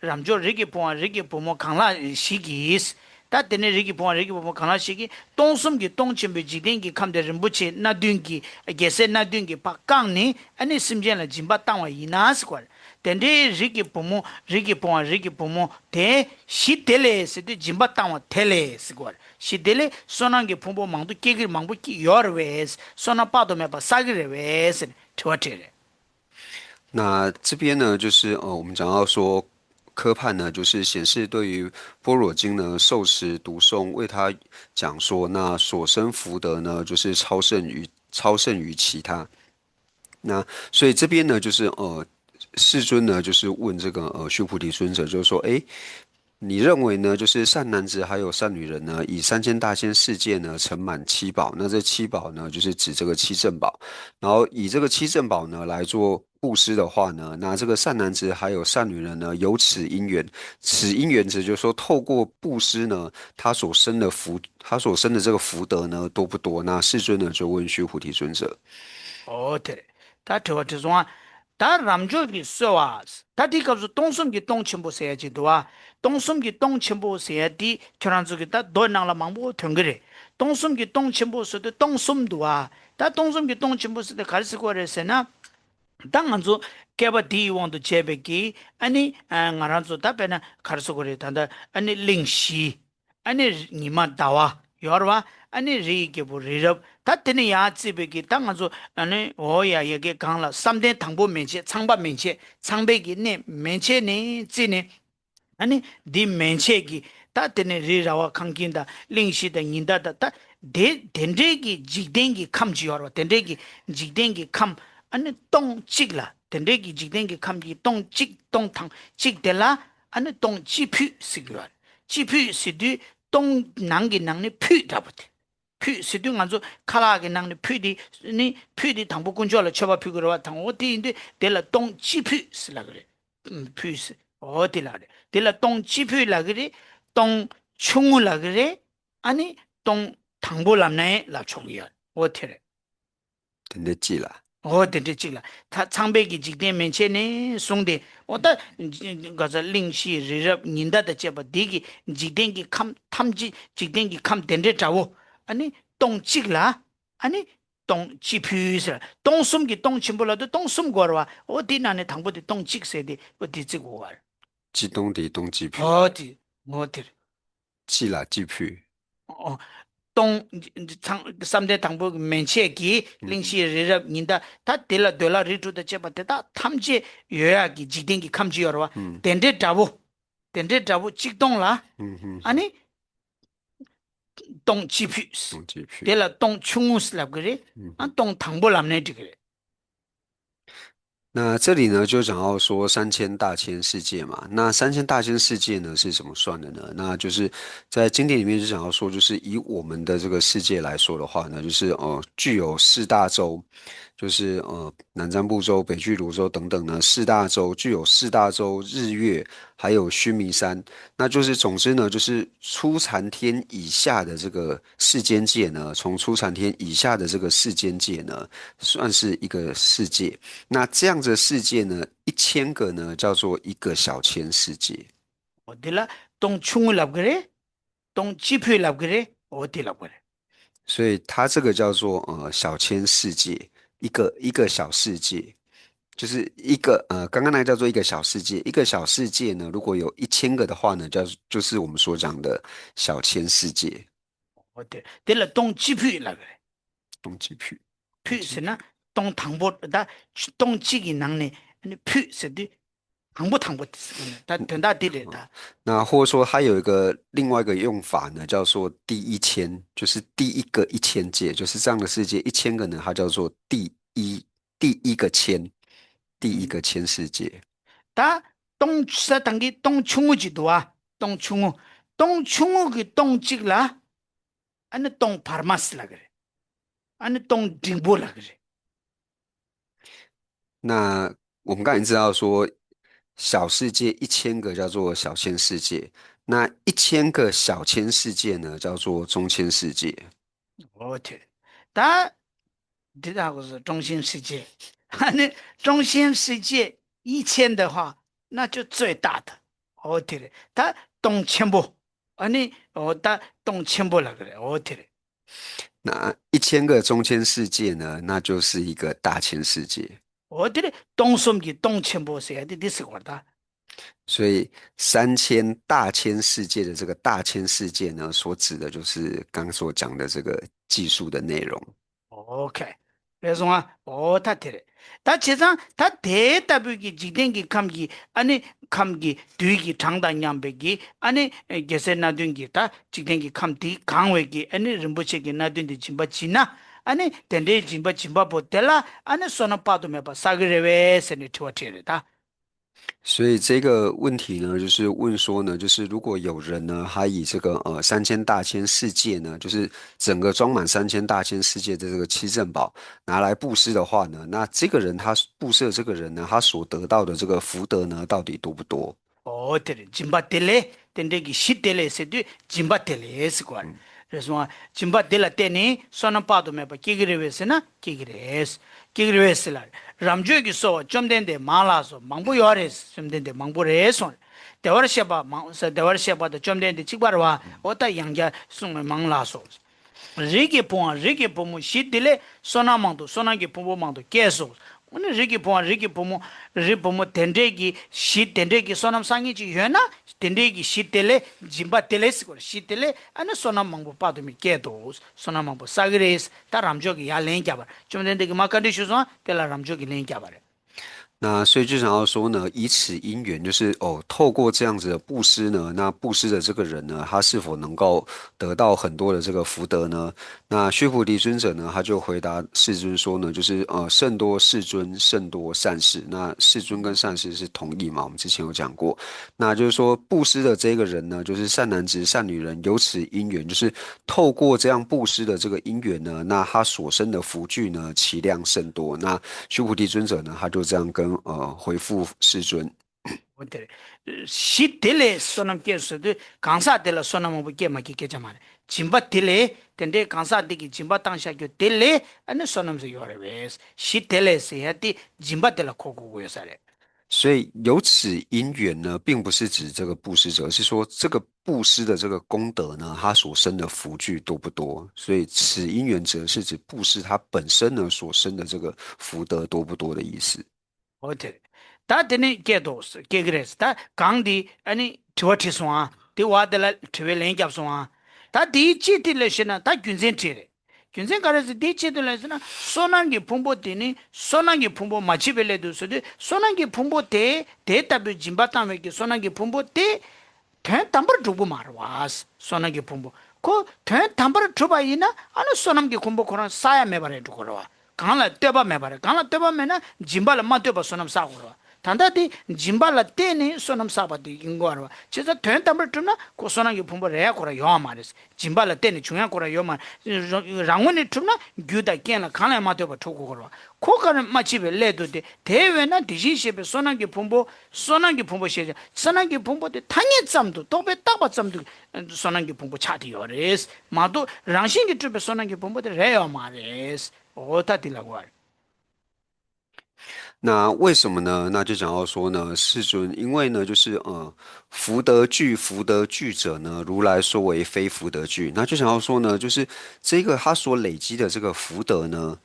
རབ་འབྱོར་རིགས་ཀྱི་བུའམ་རིགས་ཀྱི་བུ་མོ་གང་ལ་ཞིག་གིས། ད་ ད་དེ་ནས་རིགས་ཀྱི་བུ་དབང་རིགས་ཀྱི་བུ་མོ་གང་ལ་ཞིག་གིས་སྟོང་གསུམ་གྱི་སྟོང་ཆེན་པོའི་འཇིག་རྟེན་གྱི་ཁམས་དེ་རིན་པོ་ཆེ་སྣ་བདུན་གྱིས་རྒྱལ་སྲས་སྣ་བདུན་གྱིས་ཕར་བཀང་ནས་ཨ་ནི་སེམས་ཅན་ལ་སྦྱིན་པ་བཏང་བ་ཡིན་ན་ཟེར་གོ་རེད། དེ་འདྲའི་རིགས་ཀྱི་བུ་མོ་རིགས་ཀྱི་བུ་དབང་རིགས་ཀྱི་བུ་མོ་དེ་ཞི་བདེ་ལས་ཟེར་དུས་སྦྱིན་པ་བཏང་བ་དེ་ལས་ཟེར་གོ་རེད། ཞི་བདེ་ལས་བསོད་ནམས་ཀྱི་ཕུང་པོ་མང་དུ་སྐྱེ་གི་མང་པོ་སྐྱེ་ཡོད་རེད་པས། བསོད་ནམས་དཔག་ཏུ་མེད་པ་བསགས་ཀྱི་རེད་པས་ཟེར་ནས་དྲི་བ་དྲིས་རེད།那这边呢，就是呃，我们讲到说科判呢，就是显示对于般若经呢受持读诵，为他讲说，那所生福德呢，就是超胜于超胜于其他。那所以这边呢，就是呃，世尊呢，就是问这个呃须菩提尊者，就是说，诶，你认为呢？就是善男子还有善女人呢，以三千大千世界呢盛满七宝，那这七宝呢，就是指这个七珍宝，然后以这个七珍宝呢来做布施的话呢，那这个善男子还有善女人呢，有此因缘，此因缘指就是说，透过布施呢，他所生的福，他所生的这个福德呢，多不多？那世尊呢就问须菩提尊者，ཨོ་དེ་རེད། ད་དྲི་བ་དྲི་སོང་ཨ། ད་རབ་འབྱོར་གྱིས་གསོལ་བ། ད་དེའི་སྐབས་སུ་སྟོང་གསུམ་གྱི་སྟོང་ཆེན་པོ་ཟེར་ཡ་ཅིག་འདུག་བ། སྟོང་གསུམ་གྱི་སྟོང་ཆེན་པོ་ཟེར་ཡ་དེ་ཁྱོད་རང་ཚོ་གི་ད་མདོ་ནང་ལ་མང་པོ་ཐོན་གི་རེད། སྟོང་གསུམ་གྱི་སྟོང་ཆེན་པོ་ཟེར་དུས་སྟོང་གསུམ་འདུག་བ། ད་སྟོང་གསུམ་གྱི་སྟོང་ཆེན་པོ་ཟེར་དུས་ག་རེ་ཟེར་དགོས་རེད་ཟེར་ན། ད་ང་ཚོ་བསྐལ་པ་འདིའི་དབང་དུ་བྱས་པའི་གི་ཨ་ནི་ང་རང་ཚོ་ད་དཔེར་ན་ག་རེ་ཟེར་དགོས་རེད། ད་ལྟ་ཨ་ནི་གླིང་བཞི། ཨ་ནི་ཉི་མ་ཟླ་བ་ཡོད་རེད་བ། ཨ་ནི་རི་ཡི་རྒྱལ་པོ་རི་རབ། ད་དེ་ནས་ཡར་བརྩིས་པའི་གི་ད་ང་ཚོ་ཨ་ནི་འོ་ཡ་ཡ་གི་སྒང་ལ་བསམ་གཏན་དང་པོ་མན་ཆད། ཚངས་པ་མན་ཆད། ཚངས་པའི་གི་གནས་མན་ཆད་ནས་བརྩིས་ནས། ཨ་ནི་འདི་མན་ཆད་ཀྱི་ད་དེ་ནས་རི་ར་བ་ཁང་ཁྱིམ་དང་གླིང་བཞི་དང་ཉི་ཟླ་དང་ད་དེ་དེ་འདྲའི་གི་འཇིག་རྟེན་གྱི་ཁམས་ཅིག་ཡོད་རེད་བ། དེ་འདྲའི་གི་འཇིག་རྟེན་གྱི་ཁམས་ཨ་ནི་སྟོང་གཅིག་ལ། དེ་འདྲའི་གི་འཇིག་རྟེན་གྱི་ཁམས་ཀྱི་སྟོང་གཅིག་སྟོང་དང་གཅིག་དེ་ལ་ཨ་ནི་སྟོང་སྤྱི་ཕུད་ཟེར་གྱི་ཡོད་རེད། སྤྱི་ཕུད་ཟེར་དུས་སྟོང་ནང་གི་ནང་ནས་ཕུད་འདྲ་པོ་དེ། ཕུད་ཟེར་དུས་ང་ཚོ་ཁ་ལག་གི་ནང་ནས་ཕུད་དེ་ནི་ཕུད་དེ་དང་པོ་དཀོན་མཆོག་ལ་མཆོད་པ་ཕུལ་དགོས་རེད་བ། དང་པོ་དེ་ཡིན་དུས་དེ་ལ་སྟོང་སྤྱི་ཕུད་ཟེར་ལབ་ཀྱི་རེད། ཕུད་ཟེར་འོ་དེ་ལབ་རེད། དེ་ལ་སྟོང་སྤྱི་ཕུད་ལབ་ཀྱི་རེད། སྟོང་ཆུང་ངུ་ལབ་ཀྱི་རེད། ཨ་ནི་སྟོང་དང་པོ་ལབ་ནའི་ལབ་ཆོག་གི་ཡོད། འོ་དེ་རེད། དེ་འདྲ་ཅིག་ལ། འོ་དེ་འདྲ་ཅིག་ལ། ད་ཚངས་པའི་གི་འཇིག་རྟེན་མན་ཆད་ནས་བཟུང་སྟེ་འོ་ད་ག་ས་གླིང་བཞི་རི་རབ་ཉི་ཟླ་དང་བཅས་པ་འདི་གི་འཇིག་རྟེན་གྱི་ཁམས་ཐམས་ཅད་འཇིག་རྟེན་གྱི་ཁམས་དེ་འདྲའི་འདྲ་བོ། ཨ་ནི་སྟོང་གཅིག་ལ། ཨ་ནི་སྟོང་སྤྱི་ཕུད་ཟེར། སྟོང་གསུམ་གྱི་སྟོང་ཆེན་པོ་ལབ་དུས་སྟོང་གསུམ་དགོས་རེད་བ། འོ་དེ་ནང་ནས་དང་པོ་དེ་སྟོང་གཅིག་ཟེར་ཏེ་འོ་དེ་བརྩི་དགོས་བ། སྤྱི་སྟོང་དེ་སྟོང་སྤྱི་ཕུད། འོ་དེ་འོ་དེ་རེད། སྤྱི་ལ་སྤྱི་ཕུད། ཨོ། སྟོང་། ཚང་བསམ་གཏན་དང་པོ་གི་མན་ཆད་ཀྱི་གླིང་བཞི་རི་རབ་ཉི་ཟླ་ད་དེ་ལ་འདོད་ལྷ་རིགས་དྲུག་དང་བཅས་པ་དེ་དག་ཐམས་ཅད་ཡོད་ཡག་གི་འཇིག་རྟེན་གྱི་ཁམས་ཅིག་ཡོད་རེད་བ། དེ་འདྲའི་འདྲ་བོ། དེ་འདྲའི་འདྲ་བོ་གཅིག་སྟོང་ལ། ཨ་ནི། སྟོང་སྤྱི་ཕུད། སྟོང་སྤྱི་ཕུད། དེ་ལ་སྟོང་ཆུང་ངུ་ལབ་ཀྱི་རེད། ཨ་སྟོང་དང་པོ་ལབ་ནའི་འགྲིག་གི་རེད།那这里呢，就讲到说三千大千世界嘛。那三千大千世界呢，是怎么算的呢？那就是在经典里面就讲到说，就是以我们的这个世界来说的话呢，就是呃，具有四大洲，就是呃，南瞻部洲、北俱泸州等等呢，四大洲具有四大洲、日月，还有须弥山。那就是总之呢，就是初禅天以下的这个世间界呢，从初禅天以下的这个世间界呢，算是一个世界。那这样子的世界呢，一千个呢，叫做一个小千世界。འོ་དེ་ལ་སྟོང་ཆུང་ངུ་ལབ་ཀྱི་རེད། སྟོང་སྤྱི་ཕུད་ལབ་ཀྱི་རེད། འོ་དེ་ལབ་ཀྱི་རེད།所以它这个叫做呃小千世界，一个一个小世界，就是一个呃，刚刚那个叫做一个小世界，一个小世界呢，如果有一千个的话呢，叫就是我们所讲的小千世界。འོ་དེ་དེ་ལ་སྟོང་སྤྱི་ཕུད་ལབ་ཀྱི་རེད། སྟོང་སྤྱི་ཕུད། ཕུད་ཟེར་ན་སྟོང་དང་པོ་ད་སྟོང་གཅིག་གི་ནང་ནས་ཨ་ནི་ཕུད་ཟེར་དུས་དང་པོ་དང་པོ་དེ་ཟེར་གི་ནི་ད་དོན་དག་དེ་རེད་ད།那或者说它有一个另外一个用法呢，叫做第一千，就是第一个一千界，就是这样的世界一千个呢，它叫做第一第一个千，第一个千世界。ད་སྟོང་ས་དང་གི་སྟོང་ཆུང་ངུ་ཅིག་འདུག་ཨ། སྟོང་ཆུང་ངུ། སྟོང་ཆུང་ངུ་གི་སྟོང་གཅིག་ལ་ཨ་ནི་སྟོང་བར་མ་ཟེར་ལབ་ཀྱི་རེད། ཨ་ནི་སྟོང་འབྲིང་པོ་ལབ་ཀྱི་རེད།那我们刚才知道说，小世界一千个叫做小千世界，那一千个小千世界呢，叫做中千世界。འོ་དེ། ད། འདི་དག་གོ་སོ་中心世界། ཨ་ནི་中心世界一千的话，那就最大的。འོ་དེ་རེད། ད་སྟོང་ཆེན་པོ། ཨ་ནི་འོ་ད་སྟོང་ཆེན་པོ་ལབ་ཀྱི་རེད། འོ་དེ་རེད།那一千个中千世界呢，那就是一个大千世界。 འོ་དེ་རེད། སྟོང་གསུམ་གྱི་སྟོང་ཆེན་པོ་ཟེར་ཡ་དེ་འདི་ཟེར་བ་རེད་ད། 所以三千大千世界的这个大千世界呢，所指的就是刚所讲的这个计数的内容。 ཨོ་ཁེ། རེད་སོང་ཨ། ཨོ་ད་དེ་རེད། ད་བྱས་ཙང་ད་དེ་ལྟ་བུའི་གི་འཇིག་རྟེན་གྱི་ཁམས་ཀྱི་ཨ་ནི་ཁམས་ཀྱི་དུས་ཀྱི་གྲངས་དང་མཉམ་པའི་གི་ཨ་ནི་རྒྱལ་སྲས་སྣ་བདུན་གྱི་ད་འཇིག་རྟེན་གྱི་ཁམས་དེ་གང་བའི་གི་ཨ་ནི་རིན་པོ་ཆེ་གི་སྣ་བདུན་དེ་སྦྱིན་པ་བྱིན་ན། ཨ་ནི་དེ་འདྲའི་སྦྱིན་པ་བྱིན་པ་པོ་དེ་ལ་ཨ་ནི་བསོད་ནམས་དཔག་ཏུ་མེད་པ་བསགས་ཀྱི་རེད་པས་ཟེར་ནས་དྲི་བ་དྲིས་རེད་ད། 所以这个问题呢，就是问说呢，就是如果有人呢，他以这个呃三千大千世界呢，就是整个装满三千大千世界的这个七珍宝拿来布施的话呢，那这个人他布施的这个人呢，他所得到的这个福德呢，到底多不多？ ཨོ་དེ་རེད། སྦྱིན་པ་དེ་ལས་དེ་འདྲའི་གི་གཞི་དེ་ལས་ཟེར་དུས་སྦྱིན་པ་དེ་ལས་ཟེར་གོ་རེད། རེད་སོང་ཨ། སྦྱིན་པ་དེ་ལ་བརྟེན་ནས་བསོད་ནམས་དཔག་ཏུ་མེད་པ་སྐྱེ་གི་རེད་པས་ཟེར་ན་སྐྱེ་གི་རེད། སྐྱེ་གི་རེད་ཟེར་ལ། རབ་མཆོག་གིས་གསོལ་བ། བཅོམ་ལྡན་འདས་མང་ལགས་སོ། མང་པོ་ཡོད་རེད། བཅོམ་ལྡན་འདས་མང་པོ་རེད་སོང་། བདེ་བར་གཤེགས་པ་མང་ཟེར། བདེ་བར་གཤེགས་པ་དང་བཅོམ་ལྡན་འདས་གཅིག་པ་རེད་པ། འོ་ད་ཡང་བསྐྱར་གསུངས་པའི་མང་ལགས་སོ། རིགས་ཀྱི་བུ་འམ་རིགས་ཀྱི་བུ་མོ་གཞི་དེ་ལས་བསོད་ནམས་མང་དུ་བསོད་ནམས་ཀྱི་ཕུང་པོ་མང་དུ་སྐྱེས་སོ། འོ་ན་རིགས་ཀྱི་བུ་འམ་རིགས་ཀྱི་བུ་མོ་རིགས་བུ་མོ་དེ་འདྲའི་གི་གཞི་དེ་འདྲའི་གི་བསོད་ནམས་བསགས་མཁན་ཅིག་ཡོད་ན། དེ་འདྲའི་གི་གཞི་དེ་ལས་སྦྱིན་པ་དེ་ལས་ཟེར་གོ་རེད། གཞི་དེ་ལས་ཨ་ནི་བསོད་ནམས་མང་པོ་དཔག་ཏུ་མེད་སྐྱེས་འདུག་བསོད་ནམས་མང་པོ་བསགས་ཀྱི་རེད། ད་རབ་མཆོག་གིས་ཡར་ལན་བརྒྱབ་པ་རེད། བཅོམ་ལྡན་འདས་ཀྱིས་མར་བཀའ་འདྲི་ཞུས་སོང་། དེ་ལ་རབ་མཆོག་གིས་ལན་བརྒྱབ་པ་རེད། 那所以就想要说呢，以此因缘，就是哦，透过这样子的布施呢，那布施的这个人呢，他是否能够得到很多的这个福德呢？那须菩提尊者呢，他就回答世尊说呢，就是呃，甚多世尊，甚多善士。那世尊跟善士是同义嘛，我们之前有讲过。那就是说，布施的这个人呢，就是善男子、善女人，有此因缘，就是透过这样布施的这个因缘呢，那他所生的福聚呢，其量甚多。那须菩提尊者呢，他就这样跟呃回复世尊。 འོ་དེ་རེད། གཞི་དེ་ལས་བསོད་ནམས་སྐྱེས་ཟེར་དུས་གང་ཟག་དེ་ལ་བསོད་ནམས་མང་པོ་སྐྱེས་མ་སྐྱེས་སྐད་ཆ་མ་རེད། སྦྱིན་པ་དེ་ལས་དེ་འདྲའི་གང་ཟག་དེ་གིས་སྦྱིན་པ་བཏང་བཞག་རྒྱུ་དེ་ལས་ཨ་ནི་བསོད་ནམས་ཟེར་ཡོད་རེད་པས། གཞི་དེ་ལས་ཟེར་ཡ་དེ་སྦྱིན་པ་དེ་ལ་གོ་དགོས་ཀྱི་ཡོད་ས་རེད། 所以有此因缘呢，并不是指这个布施者，而是说这个布施的这个功德呢，他所生的福聚多不多。所以此因缘则是指布施它本身呢所生的这个福德多不多的意思。 འོ་དེ་རེད། ད་དེ་ནས་སྐད་དོ་སྐད་ཀྱི་རེད། ད་གང་འདི་ཨ་ནི་དྲི་བ་དྲིས་སོང་ཨ། དེ་བ་དེ་ལ་དྲི་བའི་ལན་བརྒྱབ་སོང་ཨ། ད་དེའི་ཆེད་དུ་ལས་བཤད་ན་ད་རྒྱུ་མཚན་དྲིས་རེད། རྒྱུ་མཚན་ག་རེ་ཟེར་དེའི་ཆེད་དུ་ལས་ཟེར་ན་བསོད་ནམས་ཀྱི་ཕུང་པོ་དེ་ནི་བསོད་ནམས་ཀྱི་ཕུང་པོ་མ་མཆིས་པའི་སླད་དུ་ཟེར་དུས་བསོད་ནམས་ཀྱི་ཕུང་པོ་དེ་དེ་ལྟ་བུའི་སྦྱིན་པ་བཏང་བའི་གི་བསོད་ནམས་ཀྱི་ཕུང་པོ་དེ། དོན་དམ་པར་འགྲུབ་ཀྱི་མ་རེད་བ། བསོད་ནམས་ཀྱི་ཕུང་པོ། ཁོ་དོན་དམ་པར་གྲུབ་པ་ཡིན་ན་ཨ་ནི་བསོད་ནམས་ཀྱི་ཕུང་པོ་ཁོ་རང་བསགས་ཡ་མེད་པ་རེད་འགྲོ་གི་རེད་བ། གང་ལ་ལྟོས་པ་མེད་པ་རེད། གང་ལ་ལྟོས་པ་མེད་ན་སྦྱིན་པ་ལ་མ་ལྟོས་པ་བསོད་ནམས་བསགས་དགོས་རེད་བ། ད་ལྟ་དེ་སྦྱིན་པ་ལ་བརྟེན་ནས་བསོད་ནམས་བསགས་པ་དེ་ཡིན་དགོས་རེད་བ། བྱས་ཙང་དོན་དམ་པར་གྲུབ་ན་ཁོ་བསོད་ནམས་ཀྱི་ཕུང་པོ་རེད་ཁོ་རང་ཡོད་མ་རེད། སྦྱིན་པ་ལ་བརྟེན་ནས་བྱུང་ཡ་ཁོ་རང་ཡོད་མ་རེད། རང་ངོས་ནས་གྲུབ་ན་རྒྱུ་དང་རྐྱེན་ལ་གང་ལ་ཡང་མ་ལྟོས་པར་གྲུབ་དགོས་རེད་བ། ཁོ་ག་རེ་མ་མཆིས་པའི་སླད་དུ་སྟེ། དེ་བས་ན་དེ་བཞིན་གཤེགས་པའི་བསོད་ནམས་ཀྱི་ཕུང་པོ། བསོད་ནམས་ཀྱི་ཕུང་པོ་ཞེས་བྱ། བསོད་ནམས་ཀྱི་ཕུང་པོ་དེ་ཐ་སྙད་ཙམ་དུ་རྟོག་པས་བཏགས་པ་ཙམ་དུ་བསོད་ནམས་ཀྱི་ཕུང་པོ་ཆགས་ཏེ་ཡོད་རེད་མ་གཏོགས་རང་བཞིན་གྱིས་གྲུབ་པའི་བསོད་ནམས་ཀྱི་ཕུང་པོ་དེ་རེད་ཡོད་མ་རེད། འོ་ད་དེ་ལ་གོ་བ་རེད། 那为什么呢？那就想要说呢，世尊，因为呢，就是呃，福德聚，福德聚者呢，如来说为非福德聚。那就想要说呢，就是这个他所累积的这个福德呢，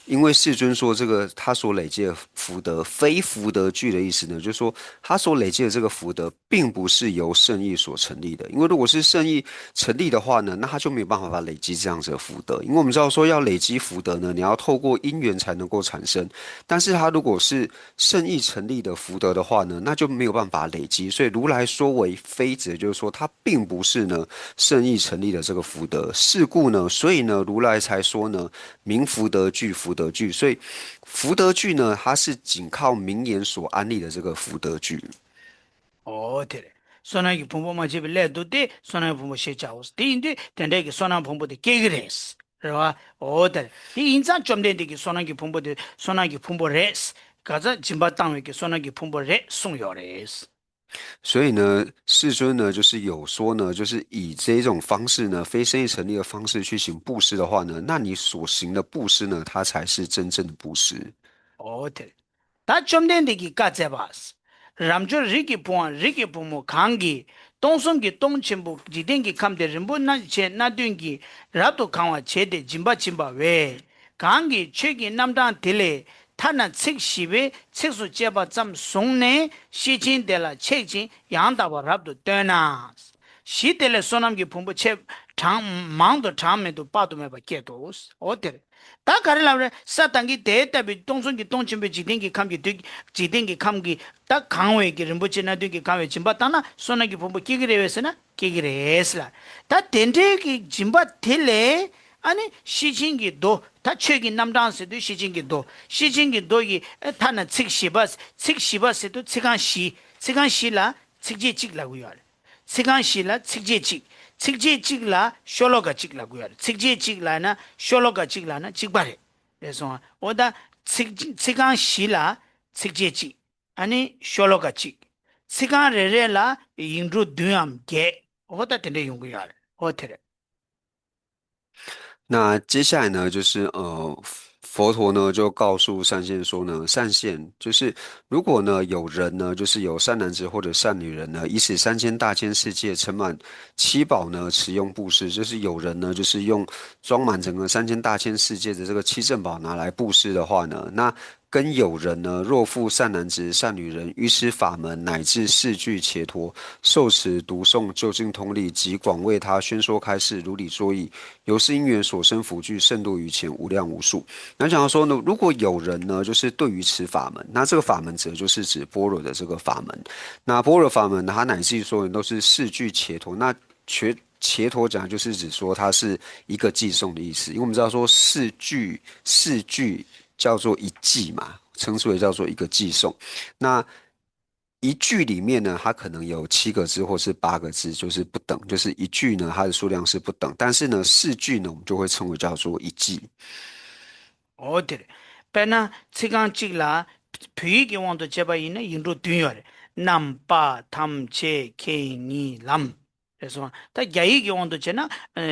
因为世尊说这个他所累积的福德非福德聚的意思呢，就是说他所累积的这个福德并不是由圣意所成立的。因为如果是圣意成立的话呢，那他就没有办法累积这样子的福德。因为我们知道说要累积福德呢，你要透过因缘才能够产生。但是他如果是圣意成立的福德的话呢，那就没有办法累积。所以如来说为非，指的就是说它并不是呢圣意成立的这个福德。是故呢，所以呢，如来才说呢，名福德聚，福德聚。所以福德聚呢，它是仅靠名言所安立的这个福德聚。 འོ་དེ་རེད། བསོད་ནམས་ཀྱི་ཕུང་པོ་མ་མཆིས་པའི་སླད་དུ་སྟེ་བསོད་ནམས་ཀྱི་ཕུང་པོ་ཞེས་བྱའོ། དེ་ཡིན་དུས་དེ་འདྲའི་གི་བསོད་ནམས་ཕུང་པོ་དེ་སྐྱེ་གི་རེད། རེད་བ། འོ་དེ་རེད། དེ་ཡིན་ཙང་བཅོམ་ལྡན་འདས་ཀྱིས་བསོད་ནམས་ཀྱི་ཕུང་པོ་དེ་བསོད་ནམས་ཀྱི་ཕུང་པོ་རེད། ག་ཚ་སྦྱིན་པ་བཏང་བའི་གི་བསོད་ནམས་ཀྱི་ཕུང་པོ་རེད་གསུངས་ཡོད་རེད། 所以呢，世尊呢，就是有说呢，就是以这种方式呢，非生意成立的方式去行布施的话呢，那你所行的布施呢，它才是真正的布施。 འོ་དེ་རེད། ད་བཅོམ་ལྡན་འདས་ཀྱིས་བཀའ་སྩལ་པ། རབ་འབྱོར་རིགས་ཀྱི་བུའམ་རིགས་ཀྱི་བུ་མོ་གང་གིས་ སྟོང་གསུམ་གྱི་སྟོང་ཆེན་པོ་འཇིག་རྟེན་གྱི་ཁམས་དེ་རིན་པོ་ཆེ་སྣ་བདུན་གྱིས་རབ་ཏུ་གང་བར་བྱས་ཏེ་སྦྱིན་པ་བྱིན་པ་བས། གང་གིས་ཆོས་ཀྱི་རྣམ་གྲངས་དེ་ལས་ཐ་ན་ཚིག་བཞི་པའི་ཚིགས་སུ་བཅད་པ་ཙམ་བཟུང་ནས་ཤེར་ཕྱིན་དེ་ལ་ཆེག་ཅིང་ཡང་དག་པར་རབ་ཏུ་སྟོན་ན། གཞི་དེ་ལས་བསོད་ནམས་ཀྱི་ཕུང་པོ་ཆེ་གྲངས་མང་དུ་གྲངས་མེད་དུ་དཔག་ཏུ་མེད་པ་སྐྱེད་དོ། འོ་དེར། ད་ག་རེ་ལབ་རེད། ས་དང་གི་དེ་ལྟ་བུའི་སྟོང་གསུམ་གྱི་སྟོང་ཆེན་པོའི་འཇིག་རྟེན་གྱི་ཁམས་ཀྱི་དུས་འཇིག་རྟེན་གྱི་ཁམས་ཀྱི་ད་གང་བའི་གི་རིན་པོ་ཆེ་སྣ་བདུན་གྱིས་གང་བའི་སྦྱིན་པ་བཏང་ན་བསོད་ནམས་ཀྱི་ཕུང་པོ་སྐྱེ་གི་རེད་བས་ཟེར་ན་སྐྱེ་གི་རེད་ལ། ད་དེ་འདྲའི་གི་སྦྱིན་པ་དེ་ལས་ཨ་ནི་ཤེར་ཕྱིན་གྱི་མདོ། ད་ཆོས་ཀྱི་རྣམ་གྲངས་ཟེར་དུས་ཤེར་ཕྱིན་གྱི་མདོ། ཤེར་ཕྱིན་གྱི་མདོ་ཡི་ཨ་ཐ་ན་ཚིག་བཞི་པ། ཚིག་བཞི་པ་ཟེར་དུས་ཚིག་རྐང་བཞི། ཚིག་རྐང་བཞི་ལ་ཚིགས་བཅད་གཅིག་ལབ་ཀྱི་ཡོད་རེད། ཚིག་རྐང་བཞི་ལ་ཚིགས་བཅད་གཅིག་ཚིགས་བཅད་གཅིག་ལ་ཤོ་ལོ་ཀ་གཅིག་ལབ་དགོས་ཡོད་རེད། ཚིགས་བཅད་གཅིག་ལབ་ན་ཤོ་ལོ་ཀ་གཅིག་ལབ་ན་གཅིག་པ་རེད། རེད་སོང་ཨ། འོ་ད་ཚིག་ཚིག་རྐང་བཞི་ལ་ཚིགས་བཅད་གཅིག་ཨ་ནི་ཤོ་ལོ་ཀ་གཅིག་ཚིག་རྐང་རེ་རེ་ལ་ཡིག་འབྲུ་བདུནའམ་བརྒྱད། འོ་ད་དེ་འདྲ་ཡོང་གི་ཡོད་རེད། འོ་དེ་རེད།那接下来呢，就是呃，佛陀呢就告诉善现说呢，善现，就是如果呢有人呢，就是有善男子或者善女人呢，以此三千大千世界盛满七宝呢，持用布施，就是有人呢，就是用装满整个三千大千世界的这个七珍宝拿来布施的话呢，那跟有人呢，若复善男子善女人于此法门乃至四句伽陀，受持读诵究竟通力，即广为他宣说开示，如理作意，由是因缘所生福聚甚多于前，无量无数。然后讲到说呢，如果有人呢，就是对于此法门，那这个法门指的就是指般若的这个法门。那般若法门呢，它乃至于说都是四句伽陀，那伽伽陀讲就是指说它是一个偈颂的意思，因为我们知道说四句四句叫做一偈嘛，称之为叫做一个偈颂。那一句里面呢，它可能有七个字或是八个字，就是不等，就是一句呢，它的数量是不等，但是呢，四句呢，我们就会称为叫做一偈。འོ་དེ་རེད། དཔེར་ན་ཚིག་རྐང་གཅིག་ལ་བོད་ཡིག་གི་དབང་དུ་བྱས་པ་ཡིན་ན་ཡིག་འབྲུ་བདུན་ཡོད་རེད། རྣམ་པ་ཐམས་ཅད་ཁྱེད་ཉིད་ལམ། རེད་སོང་། ད་རྒྱ་ཡིག་གི་དབང་དུ་བྱས་ན།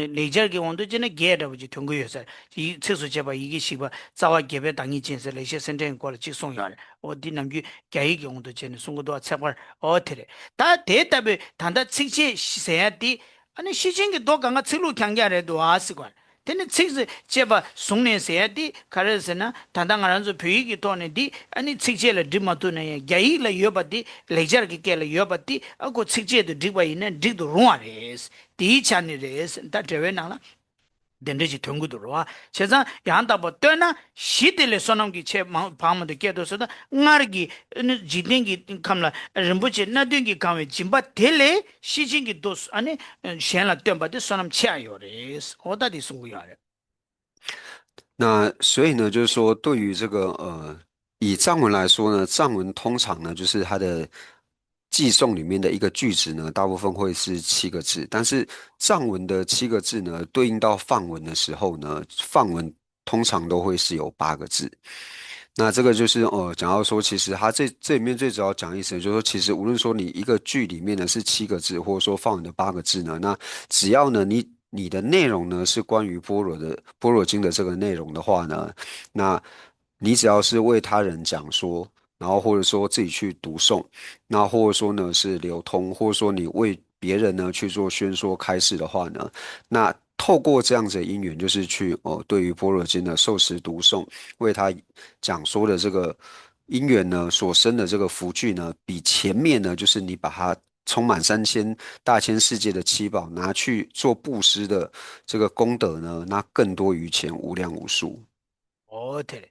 ལེགས་སྦྱར་གྱི་དབང་དུ་བྱས་ན་བརྒྱད་འདྲ་པོ་ཅིག་ཐོན་གྱི་ཡོད་ས་རེད། ཡིག་ཚིགས་སུ་བཅད་པ་ཡི་གེ་ཞིག་པ། རྩ་བ་བརྒྱད་པའི་བདག་ཉིད་ཅན་ཟེར་ལེགས་བཤད་སེམས་འགྲེལ་གྱི་སྐོར་ལ་ཅིག་གསུངས་ཡོད་རེད། འོ་འདི་ནམ་རྒྱུན་རྒྱ་ཡིག་གི་དབང་དུ་བྱས་ནས་གསུང་གི་འདུག་བ། ཚེག་བར་འོ་དེ་རེད། ད་དེ་ལྟ་བུའི་ད་ལྟ་ཚིགས་བཅད་ཟེར་ཡ་དེ་ཨ་ནི་ཤེར་ཕྱིན་གྱི་མདོ་གང་ག་ཚིག་ལྷུག་རྐྱང་རྐྱང་རེད་འདུག་ཨ་ཟེར་གོ། དེ་ནི་ཚིགས་སུ་བཅད་པ་བཟུང་ནས་ཟེར་ཡ་འདི་ག་རེ་ཟེར་ན། ད་ལྟ་ང་རང་ཚོ་བོད་ཡིག་གི་ཐོག་ནས་འདི་ཨ་ནི་ཚིགས་བཅད་ལ་སྒྲིག་མ་ཐུབ་ན་ཡང་རྒྱ་ཡིག་ལ་ཡོད་པ་འདི་ལེགས་སྦྱར་གྱི་སྐད་ལ་ཡོད་པ་འདི་ཨ་ཁོ་ཚིགས་བཅད་དུ་བསྒྲིགས་པ་ཡིན་ན་འགྲིག་ཏུ་རུང་བ་རེད། དེའི་ཆ་ནས་རེད། ད་འགྲེལ་བའི་ནང་ལ་དེ་འདྲ་ཞིག་ཐོན་གྱི་འདུག་རོ། བྱས་ཙང་ཡང་དག་པར་སྟོན་ན་གཞི་དེ་ལས་བསོད་ནམས་ཀྱི་ཆེས་མང་བག་མང་དུ་སྐྱེད་དོ་ཟེར་ད་སྔར་གྱི་ཨ་ནི་འཇིག་རྟེན་གྱི་ཁམས་ལ་རིན་པོ་ཆེ་སྣ་བདུན་གྱིས་གང་བའི་སྦྱིན་པ་དེ་ལས་ཤེར་ཕྱིན་གྱི་མདོ་ཨ་ནི་གཞན་ལ་སྟོན་པ་དེ་བསོད་ནམས་ཆེ་བ་ཡོད་རེད། འོ་ད་དེ་གསུང་གི་ཡོད་རེད། 那所以呢，就是说，对于这个呃，以藏文来说呢，藏文通常呢，就是它的偈颂里面的一个句子呢，大部分会是七个字，但是藏文的七个字呢，对应到梵文的时候呢，梵文通常都会是有八个字。那这个就是呃，讲到说，其实它这这里面最主要讲意思，就是说，其实无论说你一个句里面呢是七个字，或者说梵文的八个字呢，那只要呢你你的内容呢是关于般若的般若经的这个内容的话呢，那你只要是为他人讲说，然后或者说自己去读诵，那或者说呢是流通，或者说你为别人呢去做宣说开示的话呢，那透过这样子的因缘，就是去哦，对于般若经的受持读诵，为他讲说的这个因缘呢，所生的这个福聚呢，比前面呢，就是你把它充满三千大千世界的七宝拿去做布施的这个功德呢，那更多于前，无量无数。 འོ་དེ་རེད།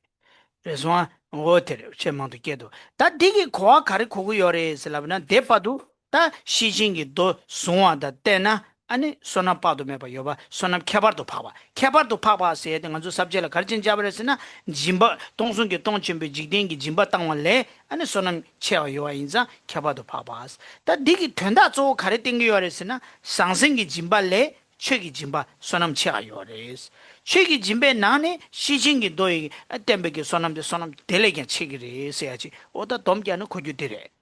རེད་སོང་ཨ། འོ་དེ་རེད། ཆེས་མང་དུ་སྐྱེད་དོ། ད་འདི་གི་གོ་བ་ག་རེ་གོ་གི་ཡོད་རེད་ཟེར་ལབ་ན། དེ་བར་དུ་ད་ཤེར་ཕྱིན་གྱི་མདོ་བཟུང་བ་དང་བལྟས་ན་ཨ་ནི་བསོད་ནམས་དཔག་ཏུ་མེད་པ་ཡོད་པ། བསོད་ནམས་ཁྱད་པར་དུ་འཕགས་པ། ཁྱད་པར་དུ་འཕགས་པ་ཟེར་ཏེ་ང་ཚོ་ས་བཅད་ལ་ག་རེ་བྱས་ནས་བྱ་བ་རེད་ཟེར་ན། སྦྱིན་པ་སྟོང་གསུམ་གྱི་སྟོང་ཆེན་པོའི་འཇིག་རྟེན་གྱི་སྦྱིན་པ་བཏང་བ་ལས་ཨ་ནི་བསོད་ནམས་ཆེ་བ་ཡོད་པ་ཡིན་ཙང་ཁྱད་པར་དུ་འཕགས་པ། ད་འདི་གི་དོན་དག་གཙོ་བོ་ག་རེ་བསྟན་གྱི་ཡོད་རེད་ཟེར་ན། ཟང་ཟིང་གི་སྦྱིན་པ་ལས། ཆོས་ཀྱི་སྦྱིན་པ་བསོད་ནམས་ཆེ་བ་ཡོད་རེད། ཆོས་ཀྱི་སྦྱིན་པའི་ནང་ནས་ཤེར་ཕྱིན་གྱི་མདོ་ཡི་བསྟན་པའི་གི་བསོད་ནམས་དེ་བསོད་ནམས་དེ་ལས་ཀྱང་ཆེ་གི་རེད་ཟེར་ཡ་ཅིག་འོ་ད་སྡོམ་རྒྱག་ན་གོ་རྒྱུ་དེ་རེད།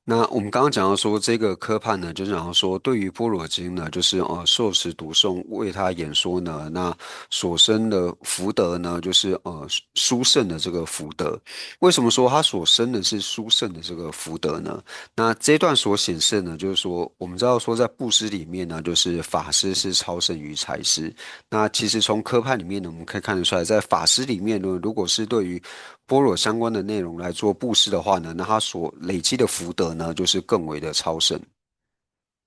那我们刚刚讲到说，这个科判呢，就讲到说，对于般若经呢，就是呃受持读诵，为他演说呢，那所生的福德呢，就是呃殊胜的这个福德。为什么说他所生的是殊胜的这个福德呢？那这段所显示呢，就是说，我们知道说，在布施里面呢，就是法施是超胜于财施。那其实从科判里面呢，我们可以看得出来，在法施里面呢，如果是对于般若相关的内容来做布施的话呢，那他所累积的福德呢，就是更为的超胜。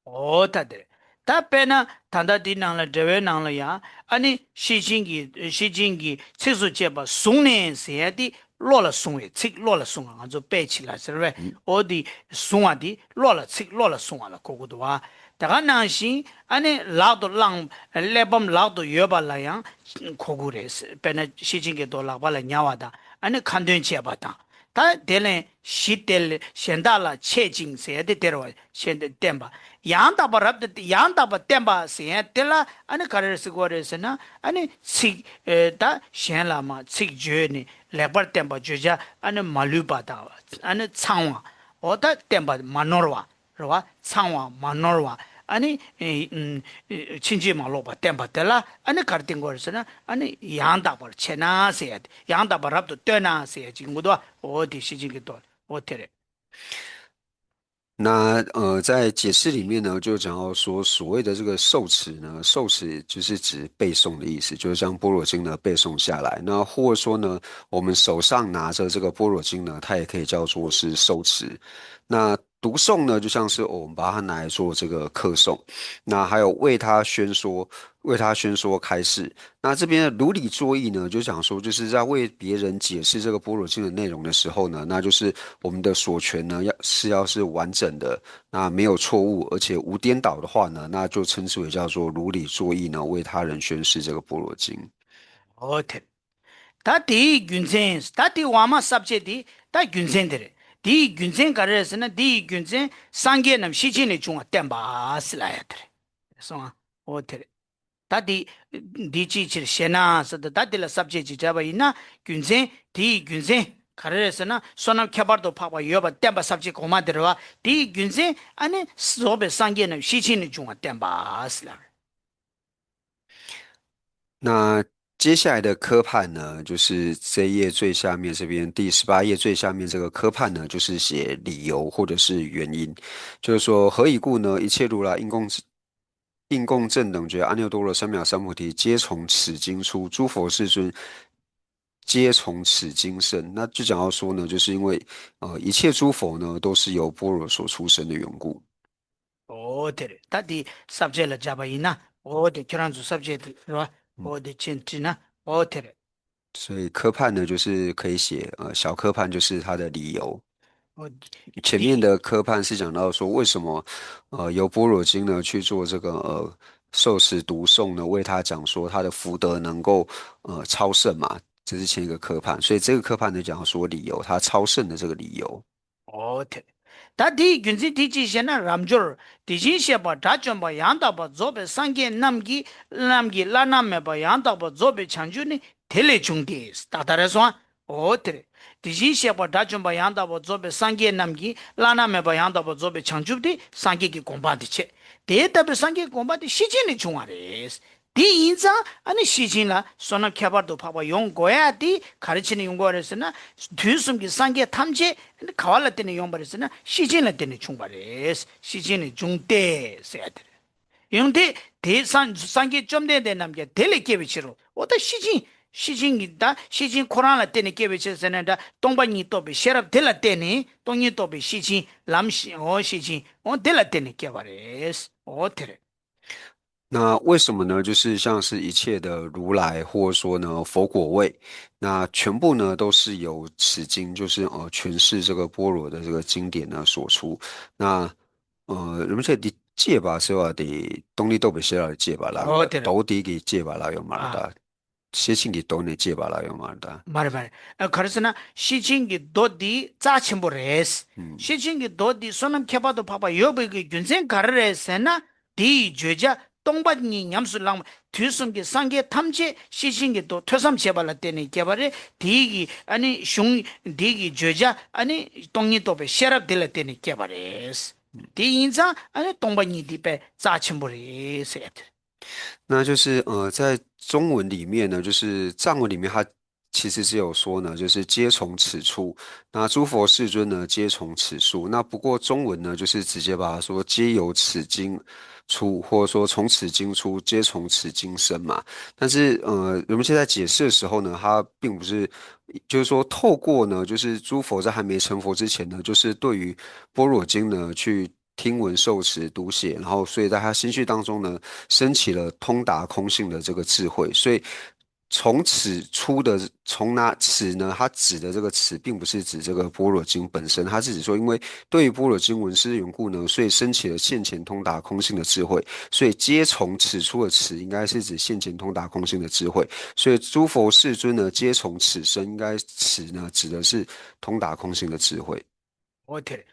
ཨོ་ད་དེ་རེད། ད་དཔེར་ན་ད་ལྟ་འདི་ནང་ལ་འགྲེལ་བའི་ནང་ལ་ཡང་ཨ་ནི་ཤེར་ཕྱིན་གྱི་ཤེར་ཕྱིན་གྱི་ཚིགས་སུ་བཅད་པ་བཟུང་ནས་ཟེར་ཡ་དེ་བློ་ལ་བཟུང་བའི་ཚིག་བློ་ལ་བཟུང་བ། ང་ཚོ་དཔེ་ཕྱི་ལ་ཟེར་བས། ཨོ་དེ་བཟུང་བ་དེ་བློ་ལ་ཚིག་བློ་ལ་བཟུང་བ་ལ་གོ་དགོས་འདུག་བ། དེ་ག་ནང་བཞིན་ཨ་ནི་ལག་ཏུ་བླངས་གླེགས་བམ་ལག་ཏུ་ཡོད་པ་ལ་ཡང་གོ་དགོས་རེད། དཔེར་ན་ཤེར་ཕྱིན་གྱི་མདོ་ལག་པ་ལ་ཉར་བ་དང་ཨ་ནི་ཁ་འདོན་བྱས་པ་དང་། ད་དེ་ལས་གཞི་དེ་ལས་གཞན་དག་ལ་འཆད་ཅིང་ཟེར་ཡ་དེ་དེ་རེད་བ། ཤེས་ཏེ་བསྟན་པ། ཡང་དག་པ་རབ་ཏུ་ཡང་དག་པ་བསྟན་པ་ཟེར་ཡ་དེ་ལ་ཨ་ནི་ག་རེ་ཟེར་དགོས་རེད་ཟེར་ན། ཨ་ནི་ཚིག་ཨེ་ད་གཞན་ལ་མ་ཚིག་བརྗོད་ནས་ལེགས་པར་བསྟན་པ་བརྗོད་བྱ་ཨ་ནི་མ་ལུས་པ་དང་ཨ་ནི་ཚངས་པ། འོ་ད་བསྟན་པ་མ་ནོར་བ། རེད་བ། ཚངས་པ་མ་ནོར་བ། ཨ་ནི་ཨེ་ཨུམ་ཕྱིན་ཅི་མ་ལོག་པ་བསྟན་པ་དེ་ལ་ཨ་ནི་ག་རེ་བསྟན་དགོས་རེད་ཟེར་ན། ཨ་ནི་ཡང་དག་པར་འཆད་ན་ཟེར་ཡ་དེ། ཡང་དག་པར་རབ་ཏུ་སྟོན་ན་ཟེར་ཡ་ཅིག་ཡོང་གི་འདུག་བ། འོ་དེ་ཤེར་ཕྱིན་གྱི་མདོ། འོ་དེ་རེད། 那呃，在解释里面呢，就讲到说，所谓的这个受持呢，受持就是指背诵的意思，就是将般若经呢背诵下来。那或者说呢，我们手上拿着这个般若经呢，它也可以叫做是受持。那读诵呢，就像是我们把它拿来做这个课诵，那还有为他宣说，为他宣说开示。那这边如理作意呢，就讲说，就是在为别人解释这个般若经的内容的时候呢，那就是我们的所权呢，要是要是完整的，那没有错误，而且无颠倒的话呢，那就称之为叫做如理作意呢，为他人宣示这个般若经。 ཨོ་དེ། ད་དེའི་རྒྱུ་མཚན། ད་དེའི་ཝ་མ་ས་བཅད་དེ་ད་རྒྱུ་མཚན་དེ་རེད། དེའི་རྒྱུ་མཚན་ག་རེ་རེད་ཟེར་ན། དེའི་རྒྱུ་མཚན་སངས་རྒྱས་རྣམས་ཤེར་ཕྱིན་ལས་བྱུང་བ་བསྟན་པ་ཟེར་ལབ་ཡ་དེ་རེད། སོང་ཨ། འོ་དེ་རེད། ད་དེ་འདི་ཅིའི་ཕྱིར་ཞེ་ན་ཟེར་ཏེ། ད་དེ་ལ་ས་བཅད་ཅིག་བྱས་པ་ཡིན་ན། རྒྱུ་མཚན། དེའི་རྒྱུ་མཚན་ག་རེ་རེད་ཟེར་ན། བསོད་ནམས་ཁྱད་པར་དུ་འཕགས་པ་ཡོད་པ་བསྟན་པ་ས་བཅད་གོང་མ་དེ་རེད་བ། དེའི་རྒྱུ་མཚན་ཨ་ནི་རྫོགས་པའི་སངས་རྒྱས་རྣམས་ཤེར་ཕྱིན་ལས་བྱུང་བ་བསྟན་པ་ཟེར་ལབ། 那接下来的科判呢，就是这一页最下面这边第十八页最下面这个科判呢，就是写理由或者是原因，就是说何以故呢？一切如来应供应供正等觉阿耨多罗三藐三菩提，皆从此经出，诸佛世尊皆从此经生。那就讲到说呢，就是因为呃一切诸佛呢都是由般若所出生的缘故。 ཨོ་དེ་རེད། ད་དེ་ས་བཅད་ལ་སྦྱར་བ་ཡིན་ན། ཨོ་དེ་ཁྱོད་རང་ཚོ་ས་བཅད་དེ་རེད་བ། ཨོ་དེ་ཅན་བྲིས་ན། ཨོ་དེ་རེད། 所以科判呢，就是可以写呃小科判，就是它的理由。 ཨོ་前面的科判是讲到说，为什么呃由般若经呢去做这个呃受持读诵呢？为他讲说他的福德能够呃超胜嘛，这是前一个科判。所以这个科判呢讲说理由，他超胜的这个理由。 ཨོ་དེ། ད་དེའི་རྒྱུ་མཚན་དེ་ཅི་ཞེ་ན། རབ་འབྱོར། དེ་བཞིན་གཤེགས་པ་དགྲ་བཅོམ་པ་ཡང་དག་པར་རྫོགས་པའི་སངས་རྒྱས་རྣམས་ཀྱི་རྣམས་ཀྱི་བླ་ན་མེད་པ་ཡང་དག་པར་རྫོགས་པའི་བྱང་ཆུབ་ནི་དེ་ལས་བྱུང་སྟེ། ཏག་ཏག་རེད་སོང་ཨ། ཨོ་དེ་རེད། དེ་བཞིན་གཤེགས་པ་དགྲ་བཅོམ་པ་ཡང་དག་པར་རྫོགས་པའི་སངས་རྒྱས་རྣམས་ཀྱི་བླ་ན་མེད་པ་ཡང་དག་པར་རྫོགས་པའི་བྱང་ཆུབ་དེ་སངས་རྒྱས་ཀྱི་དགོངས་པ་དེ་བྱས། དེ་ལྟ་བུའི་སངས་རྒྱས་ཀྱི་དགོངས་པ་དེ་ཤེར་ཕྱིན་ལས་བྱུང་བ་རེད། དེ་ཡིན་ཙང་ཨ་ནི་ཤེར་ཕྱིན་ལ་བསོད་ནམས་ཁྱད་པར་དུ་འཕགས་པ་ཡོང་དགོས་ཡ་དེ་ག་རེ་བྱས་ནས་ཡོང་དགོས་རེད་ཟེར་ན། དུས་གསུམ་གྱི་སངས་རྒྱས་ཐམས་ཅད་ཨ་ནི་ག་བ་ལ་བརྟེན་ནས་ཡོང་བ་རེད་ཟེར་ན། ཤེར་ཕྱིན་ལ་བརྟེན་ནས་བྱུང་བ་རེད། ཤེར་ཕྱིན་ལས་བྱུང་སྟེ་ཟེར་ཡ་དེ་རེད། ཡོང་སྟེ་དེ་སངས་སངས་རྒྱས་བཅོམ་ལྡན་འདས་རྣམས་ཀྱང་དེ་ལས་སྐྱེ་བའི་ཕྱིར་རོ། འོ་ད་ཤེར་ཕྱིན། ཤེར་ཕྱིན་གྱི་ད་ཤེར་ཕྱིན་ཁོ་རང་ལ་བརྟེན་ནས་སྐྱེ་བའི་ཕྱིར་ཟེར་ན། ད་སྟོང་པ་ཉིད་རྟོགས་པའི་ཤེས་རབ་དེ་ལ་བརྟེན་ནས། སྟོང་ཉིད་རྟོགས་པའི་ཤེར་ཕྱིན་ལམ་ཤེས། འོ་ཤེར་ཕྱིན་འོ་དེ་ལ་བརྟེན་ནས་སྐྱེ་བ་རེད། འོ་དེ་རེད། 那为什么呢？就是像是一切的如来，或者说呢佛果位，那全部呢都是由此经，就是呃诠释这个般若的这个经典呢所出。那呃，而且的解法是吧？的东西都被写了解法了，哦，对了。到底给解法了有嘛的？ ཤེར་ཕྱིན་གྱི་མདོ་ནས་སྐྱེས་པ་ལ་ཡོད་མ་རེད་ད། མ་རེད་མ་རེད། ཨ་ག་རེ་ཟེར་ན། ཤེར་ཕྱིན་གྱི་མདོ་འདི་རྩ་ཆེན་པོ་རེད། ཨུམ། ཤེར་ཕྱིན་གྱི་མདོ་འདི་བསོད་ནམས་ཁྱད་པར་དུ་འཕགས་པ་ཡོད་པའི་གི་རྒྱུ་མཚན་ག་རེ་རེད་ཟེར་ན། དེ་ཡི་བརྗོད་བྱ་ སྟོང་པ་ཉིད་ཉམས་སུ་བླངས་པ། དུས་གསུམ་གྱི་སངས་རྒྱས་ཐམས་ཅད་ཤེར་ཕྱིན་གྱི་མདོ་ཐོས་བསམ་བྱས་པ་ལ་བརྟེན་ནས་སྐྱེས་པ་རེད། དེའི་གི་ཨ་ནི་གཞུང་དེའི་གི་བརྗོད་བྱ་ཨ་ནི་སྟོང་ཉིད་རྟོགས་པའི་ཤེས་རབ་དེ་ལ་བརྟེན་ནས་སྐྱེས་པ་རེད། དེ་ཡིན་ཙང་ཨ་ནི་སྟོང་པ་ཉིད་དེ་དཔེ་རྩ་ཆེན་པོ་རེད་ཟེར་ཡ་དེ་རེད། 那就是呃，在中文里面呢，就是藏文里面，它其实是有说呢，就是皆从此出。那诸佛世尊呢，皆从此出。那不过中文呢，就是直接把它说皆由此经出，或者说从此经出，皆从此经生嘛。但是呃，人们现在解释的时候呢，它并不是，就是说透过呢，就是诸佛在还没成佛之前呢，就是对于般若经呢去听闻受持读写，然后所以在他心绪当中呢，升起了通达空性的这个智慧，所以从此出的从哪此呢？他指的这个此，并不是指这个般若经本身，他是指说，因为对于般若经闻思缘故呢，所以升起了现前通达空性的智慧，所以皆从此出的此，应该是指现前通达空性的智慧，所以诸佛世尊呢，皆从此生，应该此呢指的是通达空性的智慧。 འོ་དེ་རེད།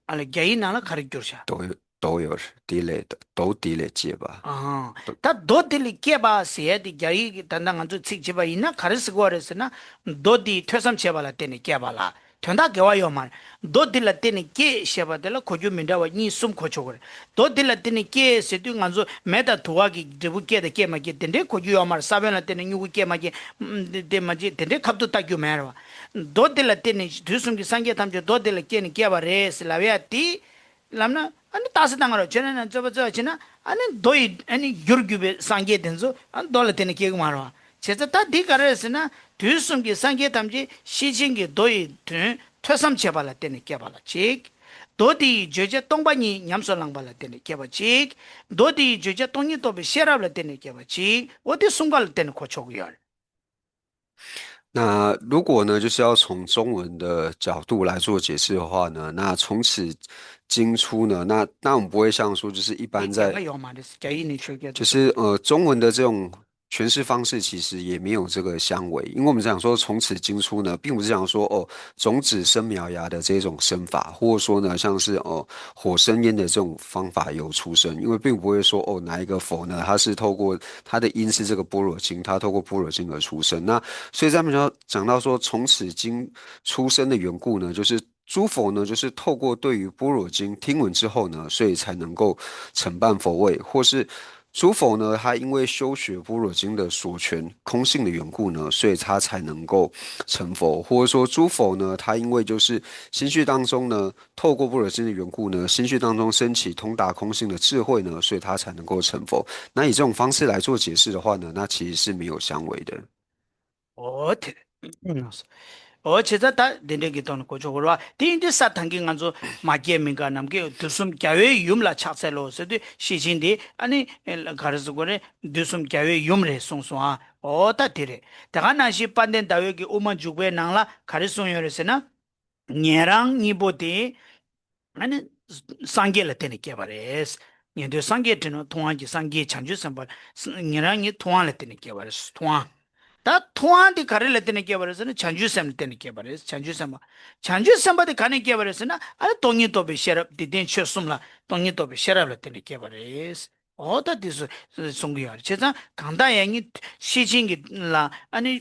ཨ་ལ་རྒྱ་ཡིག་ནང་ལ་ག་རེ་བསྒྱུར་བྱ། 都有都有 དེ་ལས་མདོ་དེ་ལས་སྐྱེས་པ། ཨ་ཧང་། ད་མདོ་དེ་ལས་སྐྱེས་པ་ཟེར་ཡ་དེ་རྒྱ་ཡིག་གི་ད་ལྟ་ང་ཚོས་ཚིག་བྱེད་པ་ཡིན་ན་ག་རེ་ཟེར་དགོས་རེད་ཟེར་ན། མདོ་དེའི་ཐོས་བསམ་བྱས་པ་ལ་བརྟེན་ནས་སྐྱེས་པ་ལ་དོན་དག་འགལ་བ་ཡོད་མ་རེད། མདོ་དེ་ལ་བརྟེན་ནས་སྐྱེས་ཞེས་པ་དེ་ལ་གོ་རྒྱུ་མི་འདྲ་བ་གཉིས་གསུམ་གོ་ཆོག་གི་རེད། མདོ་དེ་ལ་བརྟེན་ནས་སྐྱེས་ཟེར་དུས་ང་ཚོ་མེ་དང་དུ་བ་གི་འབྲས་བུ་སྐྱེས་དང་སྐྱེས་མ་སྐྱེས་དེ་འདྲའི་གོ་རྒྱུ་ཡོད་མ་རེད། ས་བོན་ལ་བརྟེན་ནས་མྱུ་གུ་སྐྱེས་མ་སྐྱེས་དེ་མ་སྐྱེས་དེ་འདྲའི་ཁ་ཐུག་ལྟ་རྒྱུ་མེད་རེད་བ། མདོ་དེ་ལ་བརྟེན་ནས་དུས་གསུམ་གྱི་སངས་རྒྱས་ཐམས་ཅད་མདོ་དེ་ལ་བརྟེན་ནས་སྐྱེས་པ་རེད་ཟེར་ལབ་ཡ་དེ། ལབ་ན་ཨ་ནི་རྟགས་གསལ་བཏང་གི་རེད། ཁྱོད་རང་ནང་རྩོད་པ་རྩོད་པ་བྱས་ན་ཨ་ནི་མདོ་ཡི་ཨ་ནི་རྒྱུར་གྱུར་པའི་སངས་རྒྱས་དེ་ཚོ་ཨ་ནི་མདོ་ལ་བརྟེན་ནས་སྐྱེ་གི་མ་རེད་བ། བྱས་ཙང་ད་འདི་ག་རེ་རེད་ཟེར་ན། དུས་གསུམ་གྱི་སངས་རྒྱས་ཐམས་ཅད་ཤེར་ཕྱིན་གྱི་མདོ་ཡི་དོན་ཐོས་བསམ་བྱས་པ་ལ་བརྟེན་ནས་སྐྱེས་པ་ལ་གཅིག། མདོ་དེ་ཡི་བརྗོད་བྱ་སྟོང་པ་ཉིད་ཉམས་སུ་བླངས་པ་ལ་བརྟེན་ནས་སྐྱེས་པ་གཅིག། མདོ་དེ་ཡི་བརྗོད་བྱ་སྟོང་ཉིད་རྟོགས་པའི་ཤེས་རབ་ལ་བརྟེན་ནས་སྐྱེས་པ་གཅིག། འོ་དེ་གསུམ་ཀ་ལ་བརྟེན་ནས་གོ་ཆོག་གི་ཡོད་རེད། 那如果呢，就是要从中文的角度来做解释的话呢，那从此经出呢，那那我们不会像说就是一般在，有嘛的，假意你去给就是呃中文的这种诠释方式其实也没有这个相违，因为我们讲说从此经出呢，并不是讲说哦种子生苗芽的这种生法，或者说呢像是哦火生烟的这种方法有出生，因为并不会说哦哪一个佛呢，他是透过他的因是这个般若经，他透过般若经而出生。那所以在我们讲讲到说从此经出生的缘故呢，就是诸佛呢，就是透过对于般若经听闻之后呢，所以才能够承办佛位，或是诸佛呢，他因为修学般若经的所全空性的缘故呢，所以他才能够成佛，或者说诸佛呢，他因为就是心绪当中呢，透过般若经的缘故呢，心绪当中升起通达空性的智慧呢，所以他才能够成佛。那以这种方式来做解释的话呢，那其实是没有相违的。 འོ་དེ་རེད། འོ་བྱས་ཙང་ད་དེ་འདྲའི་གི་ཐོག་ནས་གོ་ཆོག་གི་རེད་བ། དེ་ཡིན་དུས་ས་ཐང་གི་ང་ཚོ་མ་སྐྱེས་མི་འགའ་ནམ་མཁའི་དུས་གསུམ་རྒྱལ་བའི་ཡུམ་ལ་ཕྱག་འཚལ་ལོ་ཟེར་དུས་ཤེར་ཕྱིན་དེ་ཨ་ནི་ག་རེ་ཟེར་དགོས་རེད། དུས་གསུམ་རྒྱལ་བའི་ཡུམ་རེད་གསུངས་སོང་ཨ། འོ་ད་དེ་རེད། དེ་ག་ནང་བཞིན་དཔལ་ལྡན་ཟླ་འོད་ཀྱི་དབུ་མ་འཇུག་པའི་ནང་ལ་ག་རེ་གསུངས་ཡོད་རེད་ཟེར་ན། ཉན་རང་གཉིས་པོ་དེ། ཨ་ནི། སངས་རྒྱས་ལ་བརྟེན་ནས་སྐྱེས་པ་རེད། ཉན་ཐོས་སངས་རྒྱས་འདྲེན་ནོ་ཐུབ་དབང་གི་སངས་རྒྱས་བྱང་ཆུབ་སེམས་དཔའ། ཉན་རང་གཉིས་ཐུབ་དབང་ལ་བརྟེན་ནས་སྐྱེས་པ་རེད། ཐུབ་དབང་། ད་ཐུབ་དབང་དེ་ག་རེ་ལ་བརྟེན་ནས་སྐྱེས་པ་རེད་ཟེར་ན་བྱང་ཆུབ་སེམས་ལ་བརྟེན་ནས་སྐྱེས་པ་རེད། བྱང་ཆུབ་སེམས་དཔའ། བྱང་ཆུབ་སེམས་དཔའ་དེ་ག་ནས་སྐྱེས་པ་རེད་ཟེར་ན་ཨ་ནི་སྟོང་ཉིད་རྟོགས་པའི་ཤེས་རབ་དེ་བརྟེན་ཆོས་གསུམ་ལ་སྟོང་ཉིད་རྟོགས་པའི་ཤེས་རབ་ལ་བརྟེན་ནས་སྐྱེས་པ་རེད། འོ་ད་དེ་ཚོ་གསུང་གི་ཡོད་རེད། བྱས་ཙང་གང་ལྟར་ཡང་ཉིད་ཤེར་ཕྱིན་གྱི་ལ་ཨ་ནི།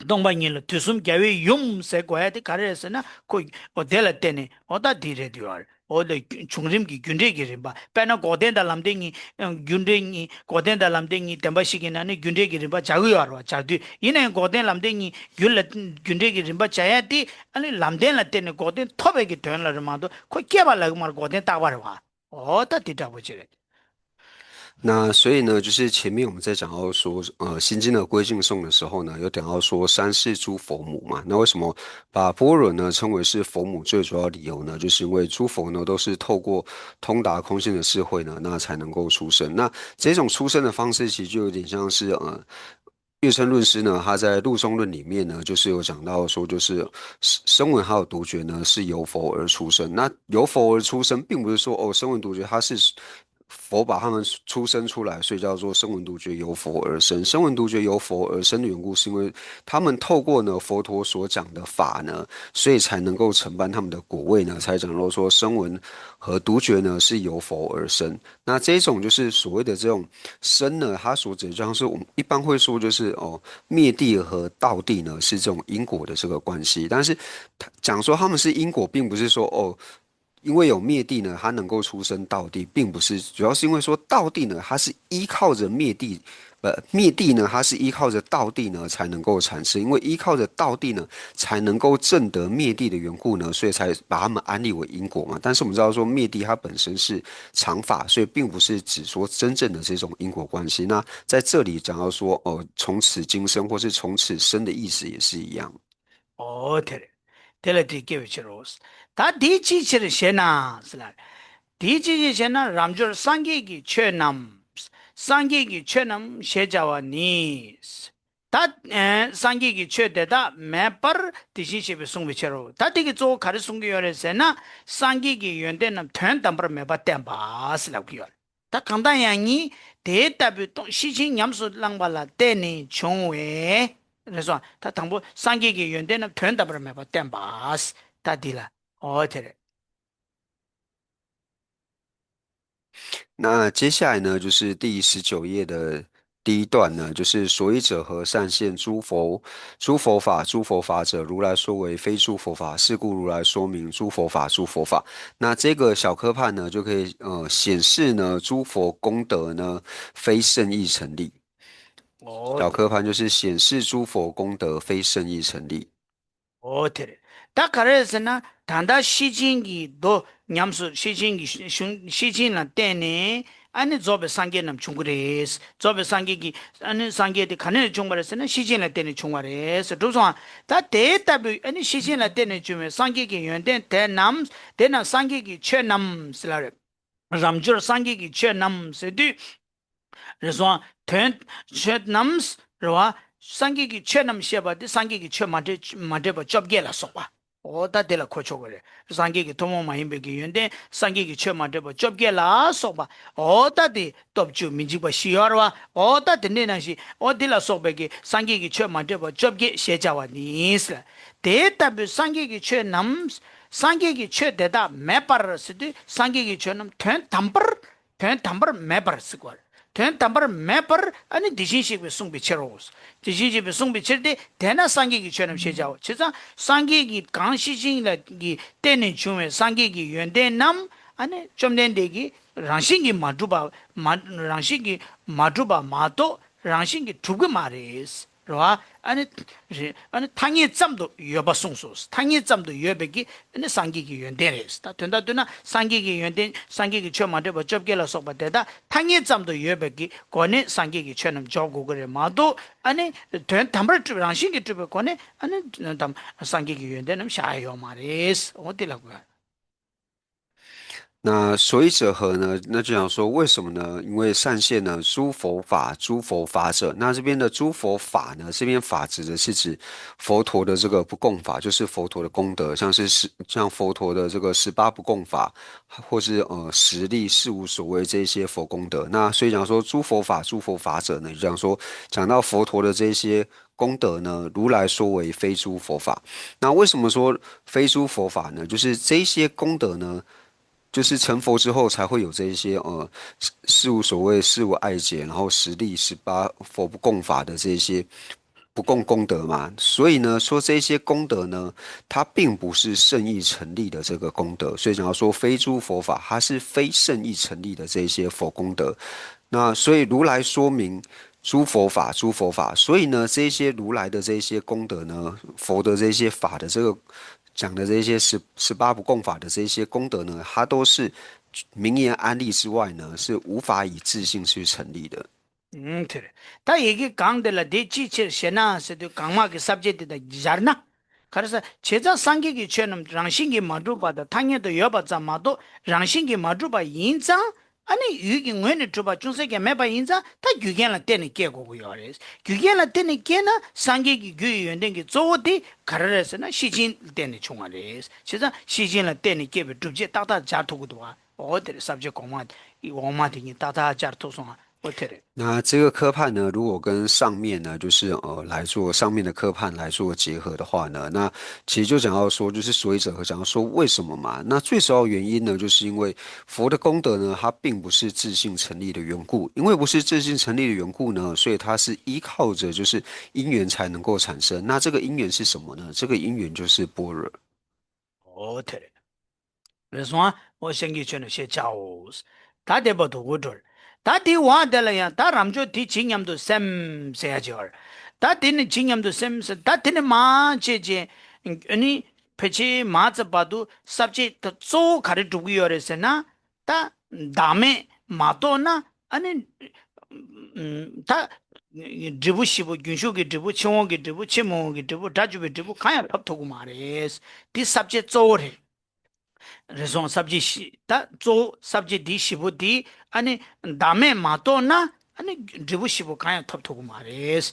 སྟོང་པ་ཉིད་ལ་དུས་གསུམ་རྒྱལ་བའི་ཡུམ་ཟེར་དགོས་ཡ་དེ་ག་རེ་རེད་ཟེར་ན་ཁོ། འོ་དེ་ལ་བརྟེན་ནས་འོ་ད་དེ་རེད་དུ་ཡོད་རེད། འོ་དེ་བྱུང་རིམ་གྱི་རྒྱུ་འབྲས་ཀྱི་རིམ་པ་དཔེར་ན་འགོག་བདེན་དང་ལམ་བདེན་གཉིས་རྒྱུ་འབྲས་གཉིས་འགོག་བདེན་དང་ལམ་བདེན་གཉིས་བདེན་པ་བཞི་གི་ནང་ནས་རྒྱུ་འབྲས་ཀྱི་རིམ་པ་སྦྱར་གི་ཡོད་རེད་བ། སྦྱར་དུས་ཡིན་ན་ཡང་འགོག་བདེན་ལམ་བདེན་གཉིས་རྒྱུ་ལ་རྒྱུ་འབྲས་ཀྱི་རིམ་པ་སྦྱར་ཡ་དེ་ཨ་ནི་ལམ་བདེན་ལ་བརྟེན་ནས་འགོག་བདེན་ཐོབ་པའི་གི་དོན་ལ་རེད་མ་གཏོགས་ཁོ་སྐྱེས་པ་ལ་གི་མར་འགོག་བདེན་བཏགས་པ་རེད་བ། འོ་ད་དེ་འདྲ་པོ་ཅིག་རེད། 那所以呢，就是前面我们在讲到说，呃，《心经》的归尽颂的时候呢，有讲到说三世诸佛母嘛，那为什么把般若呢称为是佛母最主要理由呢？就是因为诸佛呢都是透过通达空性的智慧呢，所以才能够成佛。那以这种方式来做解释的话呢，那其实是没有相违的。 那这种出生的方式其实就有点像是呃，月称论师呢，他在《入中论》里面呢，就是有讲到说，就是声闻还有独觉呢是由佛而出生。那由佛而出生，并不是说哦，声闻独觉他是佛把他们出生出来，所以叫做声闻独觉由佛而生。声闻独觉由佛而生的缘故，是因为他们透过呢佛陀所讲的法呢，所以才能够承办他们的果位呢，才讲到说声闻和独觉呢是由佛而生。那这一种就是所谓的这种生呢，它所指的就像是我们一般会说就是哦，灭地和道地呢是这种因果的这个关系，但是他讲说他们是因果，并不是说哦，因为有灭地呢，它能够出生道地，并不是，主要是因为说道地呢，它是依靠着灭地，呃，灭地呢，它是依靠着道地呢才能够产生，因为依靠着道地呢才能够证得灭地的缘故呢，所以才把他们安立为因果嘛。但是我们知道说灭地它本身是常法，所以并不是指说真正的这种因果关系。那在这里讲到说，哦，从此今生或是从此生的意思也是一样。 ཨོ་དེ་རེད། དེ་ལ་དེ་སྐྱེ་བའི་ཕྱིར་རོ། ད་དེ་ཅིའི་ཕྱིར་ཞེ་ན་ཟེར་ལ། དེ་ཅིའི་ཕྱིར་ཞེ་ན་རབ་འབྱོར་སངས་རྒྱས་ཀྱི་ཆོས་རྣམས། སངས་རྒྱས་ཀྱི་ཆོས་རྣམས་ཞེས་བྱ་བ་ནི། ད་ཨེ་སངས་རྒྱས་ཀྱི་ཆོས་དེ་དག་མེད་པར་དེ་བཞིན་གཤེགས་པས་གསུངས་པའི་ཕྱིར་རོ། ད་དེ་གི་གཙོ་བོ་ག་རེ་གསུང་གི་ཡོད་རེད་ཟེར་ན། སངས་རྒྱས་ཀྱི་ཡོན་ཏན་རྣམས་དོན་དམ་པར་མེད་པར་བསྟན་པ་ཟེར་ལབ་ཀྱི་ཡོད་རེད། ད་གང་ལྟར་ཡང་ནི་དེ་ལྟ་བུའི་སྟོང་ཤེར་ཕྱིན་ཉམས་སུ་བླངས་པ་ལ་བརྟེན་ནས་བྱུང་བའི། རེད་སོང་། ད་དང་པོ་སངས་རྒྱས་ཀྱི་ཡོན་ཏན་རྣམས་དོན་དམ་པར་མེད་པར་བསྟན་པ། ད་འདི་ལ་ཨོ་དེ་རེད། 那接下来呢，就是第十九页的第一段呢，就是所以者何？善现诸佛，诸佛法，诸佛法者，如来说为非诸佛法，是故如来说名诸佛法诸佛法。那这个小科判呢，就可以呃显示呢，诸佛功德呢非圣意成立。哦，小科判就是显示诸佛功德非圣意成立。 ཨོ་དེ་རེད། ད་ག་རེ་ཟེར་ན་ད་ལྟ་ཤེར་ཕྱིན་གྱི་མདོ་ཉམས་སུ་ཤེར་ཕྱིན་གྱི་གཞུང་ཤེར་ཕྱིན་ལ་བརྟེན་ནས་ཨ་ནི་རྫོགས་པའི་སངས་རྒྱས་རྣམས་བྱུང་གི་རེད། རྫོགས་པའི་སངས་རྒྱས་ཀྱི་ཨ་ནི་སངས་རྒྱས་དེ་ག་ནས་བྱུང་བ་རེད་ཟེར་ན་ཤེར་ཕྱིན་ལ་བརྟེན་ནས་བྱུང་བ་རེད་ཟེར་གྲུབ་སོང་ཨ། ད་དེ་ལྟ་བུའི་ཨ་ནི་ཤེར་ཕྱིན་ལ་བརྟེན་ནས་བྱུང་བའི་སངས་རྒྱས་ཀྱི་ཡོན་ཏན་དེ་རྣམས་དེ་རྣམས་སངས་རྒྱས་ཀྱི་ཆོས་རྣམས་ཟེར་ལ་རེད། རབ་འབྱོར་སངས་རྒྱས་ཀྱི་ཆོས་རྣམས་ཟེར་དུས། རེད་སོང་། དོན་ཆོས་རྣམས་རེད་བ། སངས་རྒྱས་ཀྱི་ཆོས་རྣམས་ཞེས་པ་དེ་སངས་རྒྱས་ཀྱི་ཆོས་མ་འདྲེས་མ་འདྲེས་པ་བཅོ་བརྒྱད་ལ་སོགས་པ། འོ་ད་དེ་ལ་གོ་ཆོག་གི་རེད། སངས་རྒྱས་ཀྱི་ཐུན་མོང་མ་ཡིན་པའི་གི་ཡོན་ཏན་སངས་རྒྱས་ཀྱི་ཆོས་མ་འདྲེས་པ་བཅོ་བརྒྱད་ལ་སོགས་པ། འོ་ད་དེ་སྟོབས་བཅུ་མི་འཇིགས་པ་བཞི་ཡོད་རེད་བ། འོ་ད་དེ་འདྲའི་ནང་བཞིན་འོ་དེ་ལ་སོགས་པའི་གི་སངས་རྒྱས་ཀྱི་ཆོས་མ་འདྲེས་པ་བཅོ་བརྒྱད་ཞེས་བྱ་བ་ནི། དེ་ལྟ་བུའི་སངས་རྒྱས་ཀྱི་ཆོས་རྣམས། སངས་རྒྱས་ཀྱི་ཆོས་དེ་དག་མེད་པར་ཟེར་དུས་སངས་རྒྱས་ཀྱི་ཆོས་རྣམས་དོན་དམ་པར། དོན་དམ་པར་མེད་པར་ཟེར་བ། དོན་དམ་པར་མེད་པར་ཨ་ནི་དེ་བཞིན་གཤེགས་པས་གསུངས་པའི་ཕྱིར་རོ། དེ་བཞིན་གཤེགས་པས་གསུངས་པའི་ཕྱིར་ཏེ། དེས་ན་སངས་རྒྱས་ཀྱི་ཆོས་རྣམས་ཞེས་བྱའོ། བྱས་ཙང་སངས་རྒྱས་ཀྱི་གང་ཤེར་ཕྱིན་ལ་གི་བརྟེན་ནས་བྱུང་བའི་སངས་རྒྱས་ཀྱི་ཡོན་ཏན་རྣམས་ཨ་ནི་བཅོམ་ལྡན་འདས་ཀྱིས་རང་བཞིན་གྱིས་མ་གྲུབ་པ་མ་རང་བཞིན་གྱིས་མ་གྲུབ་པ་མ་གཏོགས་རང་བཞིན་གྱིས་གྲུབ་ཀྱི་མ་རེད། རེད་བ། ཨ་ནི། རེད། ཨ་ནི་ཐ་སྙད་ཙམ་དུ་ཡོད་པ་གསུངས་སོ། ཐ་སྙད་ཙམ་དུ་ཡོད་པའི་གི་ཨ་ནི་སངས་རྒྱས་ཀྱི་ཡོན་ཏན་རེད། ད་དོན་དག་བསྡུས་ན་སངས་རྒྱས་ཀྱི་ཡོན་ཏན་སངས་རྒྱས་ཀྱི་ཆོས་མ་འདྲེས་པ་བཅོ་བརྒྱད་ལ་སོགས་པ་དེ་དག་ཐ་སྙད་ཙམ་དུ་ཡོད་པའི་གི་སྒོ་ནས་སངས་རྒྱས་ཀྱི་ཆོས་རྣམས་འཇོག་དགོས་ཀྱི་རེད་མ་གཏོགས་ཨ་ནི་དོན་དམ་པར་གྲུབ་རང་བཞིན་གྱིས་གྲུབ་པའི་སྒོ་ནས་ཨ་ནི་དམ་སངས་རྒྱས་ཀྱི་ཡོན་ཏན་རྣམས་བཞག་ཡ་ཡོད་མ་རེད། འོ་དེ་ལ་གོ། 那所以者何呢？那就想说，为什么呢？因为善现呢，诸佛法，诸佛法者。那这边的诸佛法呢，这边法指的是指佛陀的这个不共法，就是佛陀的功德，像是十，像佛陀的这个十八不共法，或是呃十力、四无所谓这些佛功德。那所以讲说，诸佛法，诸佛法者呢，就讲说讲到佛陀的这些功德呢，如来说为非诸佛法。那为什么说非诸佛法呢？就是这些功德呢，就是成佛之后才会有这一些呃四无所谓、四无碍解，然后十力、十八佛不共法的这些不共功德嘛。所以呢，说这些功德呢，它并不是圣意成立的这个功德，所以讲到说非诸佛法，它是非圣意成立的这些佛功德。那所以如来说名诸佛法，诸佛法。所以呢，这些如来的这些功德呢，佛的这些法的这个讲的这些十十八不共法的这些功德呢，它都是名言安立之外呢，是无法以自性去成立的。 ཨུམ་དེ་རེད། ད་ཡི་གེ་གང་དེ་ལ་དེ་ཅིའི་ཕྱིར་ཞེ་ན་ཟེར་དུས་གང་མ་གི་ས་བཅད་དེ་དང་སྦྱར་ན། ག་རེ་ཟེར། བྱས་ཙང་སངས་རྒྱས་ཀྱི་ཆོས་རྣམས་རང་བཞིན་གྱིས་མ་གྲུབ་པ་དང་ཐ་སྙད་དུ་ཡོད་པ་ཙམ་མ་གཏོགས་རང་བཞིན་གྱིས་མ་གྲུབ་པ་ཡིན་ཙང་། ཨ་ནི་ཡུལ་གྱི་ངོས་ནས་གྲུབ་པ་ཅུང་ཟད་ཀྱང་མེད་པ་ཡིན་ཙང་ད་རྒྱུ་རྐྱེན་ལ་བརྟེན་ནས་སྐྱེ་དགོས་ཀྱི་ཡོད་རེད། རྒྱུ་རྐྱེན་ལ་བརྟེན་ནས་སྐྱེས་ན་སངས་རྒྱས་ཀྱི་རྒྱུ་ཡི་ཡོན་ཏན་གྱི་གཙོ་བོ་དེ་ག་རེ་རེད་ཟེར་ན་ཤེར་ཕྱིན་ལ་བརྟེན་ནས་བྱུང་བ་རེད། བྱས་ཙང་ཤེར་ཕྱིན་ལ་བརྟེན་ནས་སྐྱེས་པའི་སྒྲུབ་བྱེད་ཏག་ཏག་སྦྱར་ཐུབ་ཀྱི་འདུག་བ། འོ་དེ་རེད། ས་བཅད་གོང་མ་འོག་མ་དེ་གཉིས་ཏག་ཏག་སྦྱར་ཐུབ་སོང་ཨ། འོ་དེ་རེད།那这个科判呢，如果跟上面呢，就是呃来做上面的科判来做结合的话呢，那其实就讲到说，就是所以者和讲到说为什么嘛？那最主要原因呢，就是因为佛的功德呢，它并不是自性成立的缘故，因为不是自性成立的缘故呢，所以它是依靠着就是因缘才能够产生。那这个因缘是什么呢？这个因缘就是般若。 འོ་དེ་རེད། རེད་སོང་ཨ། འོ་སེང་གེ་ཁྱོད་ནས་བཤད་བྱའོ། ད་དེ་བར་དུ་གོ་གྲོལ། ད་དེའི་བར་དེ་ལ་ཡང་ད་རབ་འབྱོར་དེ་ཇི་སྙམ་དུ་སེམས་ཟེར་ཡ་ཅིག་ཡོད་རེད། ད་དེ་ནི་ཇི་སྙམ་དུ་སེམས་ཟེར། ད་དེ་ནི་མ་བྱས་རྗེས་ཨ་ནི་ཕལ་ཆེར་མ་ཚད་བར་དུ་ས་བཅད་ད་གཙོ་བོ་ག་རེ་སྒྲུབ་ཀྱི་ཡོད་རེད་ཟེར་ན། ད་བདག་མེད་མ་རྟོགས་ན་ཨ་ནི་ད་འབྲས་བུ་བཞི་པོ། རྒྱུན་ཞུགས་ཀྱི་འབྲས་བུ། ཕྱིར་འོང་གི་འབྲས་བུ། ཕྱིར་མི་འོང་གི་འབྲས་བུ། སྒྲ་བརྗོད་པའི་འབྲས་བུ་གང་ཡང་ཐོབ་ཐུབ་ཀྱི་མ་རེད། འདི་ས་བཅད་གཙོ་བོ་རེད། རེད་སོང་། ས་བཅད་བཞི་ད་གཙོ་བོ་ས་བཅད་འདི་བཞི་པོ་འདི་ཨ་ནི་བདག་མེད་མ་རྟོགས་ན་ཨ་ནི་འབྲས་བུ་བཞི་པོ་གང་ཡང་ཐོབ་ཐུབ་ཀྱི་མ་རེད།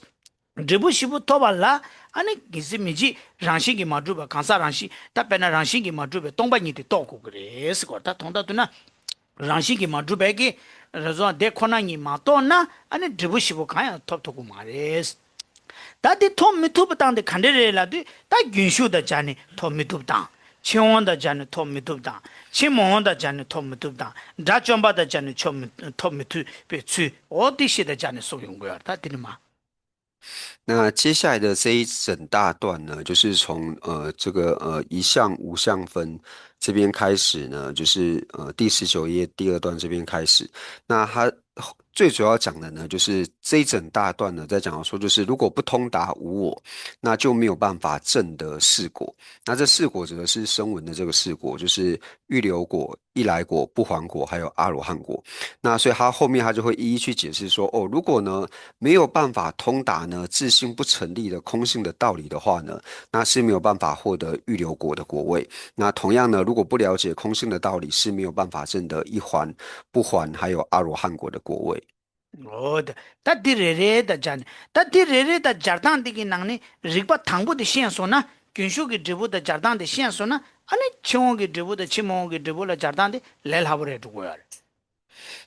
འབྲས་བུ་བཞི་པོ་ཐོབ་པ་ལ་ཨ་ནི་གལ་སྲིད་མི་འཇིགས་རང་བཞིན་གྱིས་མ་གྲུབ་པ། གང་ཟག་རང་བཞིན་ད་དཔེར་ན་རང་བཞིན་གྱིས་མ་གྲུབ་པའི་སྟོང་པ་ཉིད་དེ་རྟོགས་དགོས་ཀྱི་རེད་ཟེར་གོ། ད་དོན་དག་ཏུ་ན་རང་བཞིན་གྱིས་མ་གྲུབ་པའི་གི་རེད་སོང་། དེ་ཁོ་ན་ཉིད་མ་རྟོགས་ན་ཨ་ནི་འབྲས་བུ་བཞི་པོ་གང་ཡང་ཐོབ་ཐུབ་ཀྱི་མ་རེད། ད་དེ་ཐོབ་མི་ཐུབ་པ་དང་དེ་ག་འདྲ་རེད་ལབ་དུས། ད་རྒྱུན་ཞུགས་དང་སྦྱར་ནས་ཐོབ་མི་ཐུབ་དང་། ཕྱིར་འོང་དང་སྦྱར་ནས་ཐོབ་མི་ཐུབ་དང་། ཕྱིར་མི་འོང་དང་སྦྱར་ནས་ཐོབ་མི་ཐུབ་དང་། དགྲ་བཅོམ་པ་དང་སྦྱར་ནས་ཆོབ་མི་ཐོབ་མི་ཐུབ་པའི་ཚུལ། འོ་དེ་བཤད་དང་སྦྱར་ནས་གསུངས་ཡོང་གི་ཡོད་རེད། ད་དེ་ནི་མ། 那接下来的这一整大段呢，就是从呃这个呃一相无相分这边开始呢，就是呃第十九页第二段这边开始。那它最主要讲的呢，就是这一整大段呢，在讲说，就是如果不通达无我，那就没有办法证得四果。那这四果指的是声闻的这个四果，就是预流果、一来果、不还果，还有阿罗汉果。那所以他后面他就会一一去解释说，哦，如果呢没有办法通达呢自性不成立的空性的道理的话呢，那是没有办法获得预流果的果位。那同样呢，如果不了解空性的道理，是没有办法证得一还、不还还有阿罗汉果的果位。 འོ་ད་ད་འདི་རེ་རེ་ད་སྦྱར་ནས། ད་འདི་རེ་རེ་ད་སྦྱར་སྟངས་འདི་གི་ནང་ནས་རིགས་པ་དང་པོ་དེ་ཤེས་སོང་ན། རྒྱུན་ཞུགས་ཀྱི་འབྲས་བུ་ད་སྦྱར་སྟངས་དེ་ཤེས་སོང་ན། ཨ་ནི་ཕྱིར་འོང་གི་འབྲས་བུ་དང་ཕྱིར་མི་འོང་གི་འབྲས་བུ་ལ་སྦྱར་སྟངས་དེ་ལས་སླ་པོ་རེད་འགྲོ་གི་ཡོད་རེད།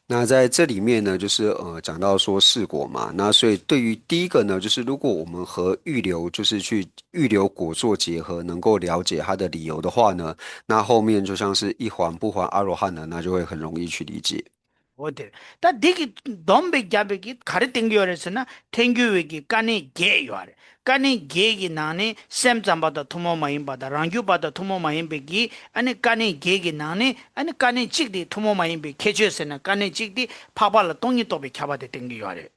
那在这里面呢，就是呃讲到说四果嘛，那所以对于第一个呢，就是如果我们和预流，就是去预流果做结合，能够了解它的理由的话呢，那后面就像是一还不还阿罗汉呢，那就会很容易去理解。 འོ་དེ་ད་འདི་གི་སྡོམ་པའི་རྒྱབ་པའི་གི་ག་རེ་བསྟན་གྱི་ཡོད་རེད་ཟེར་ན། ཐལ་འགྱུར་བའི་གི་དཀའ་གནད་བརྒྱད་ཡོད་རེད། དཀའ་གནད་བརྒྱད་ཀྱི་ནང་ནས་སེམས་ཙམ་པ་དང་ཐུན་མོང་མ་ཡིན་པ་དང་རང་རྒྱུད་པ་དང་ཐུན་མོང་མ་ཡིན་པའི་གི་ཨ་ནི་དཀའ་གནད་བརྒྱད་ཀྱི་ནང་ནས་ཨ་ནི་དཀའ་གནད་གཅིག་དེ་ཐུན་མོང་མ་ཡིན་པའི་ཁྱད་ཆོས་ཟེར་ན། དཀའ་གནད་གཅིག་དེ་འཕགས་པ་ལ་སྟོང་ཉིད་རྟོགས་པའི་ཁྱབ་པ་དེ་བསྟན་གྱི་ཡོད་རེད།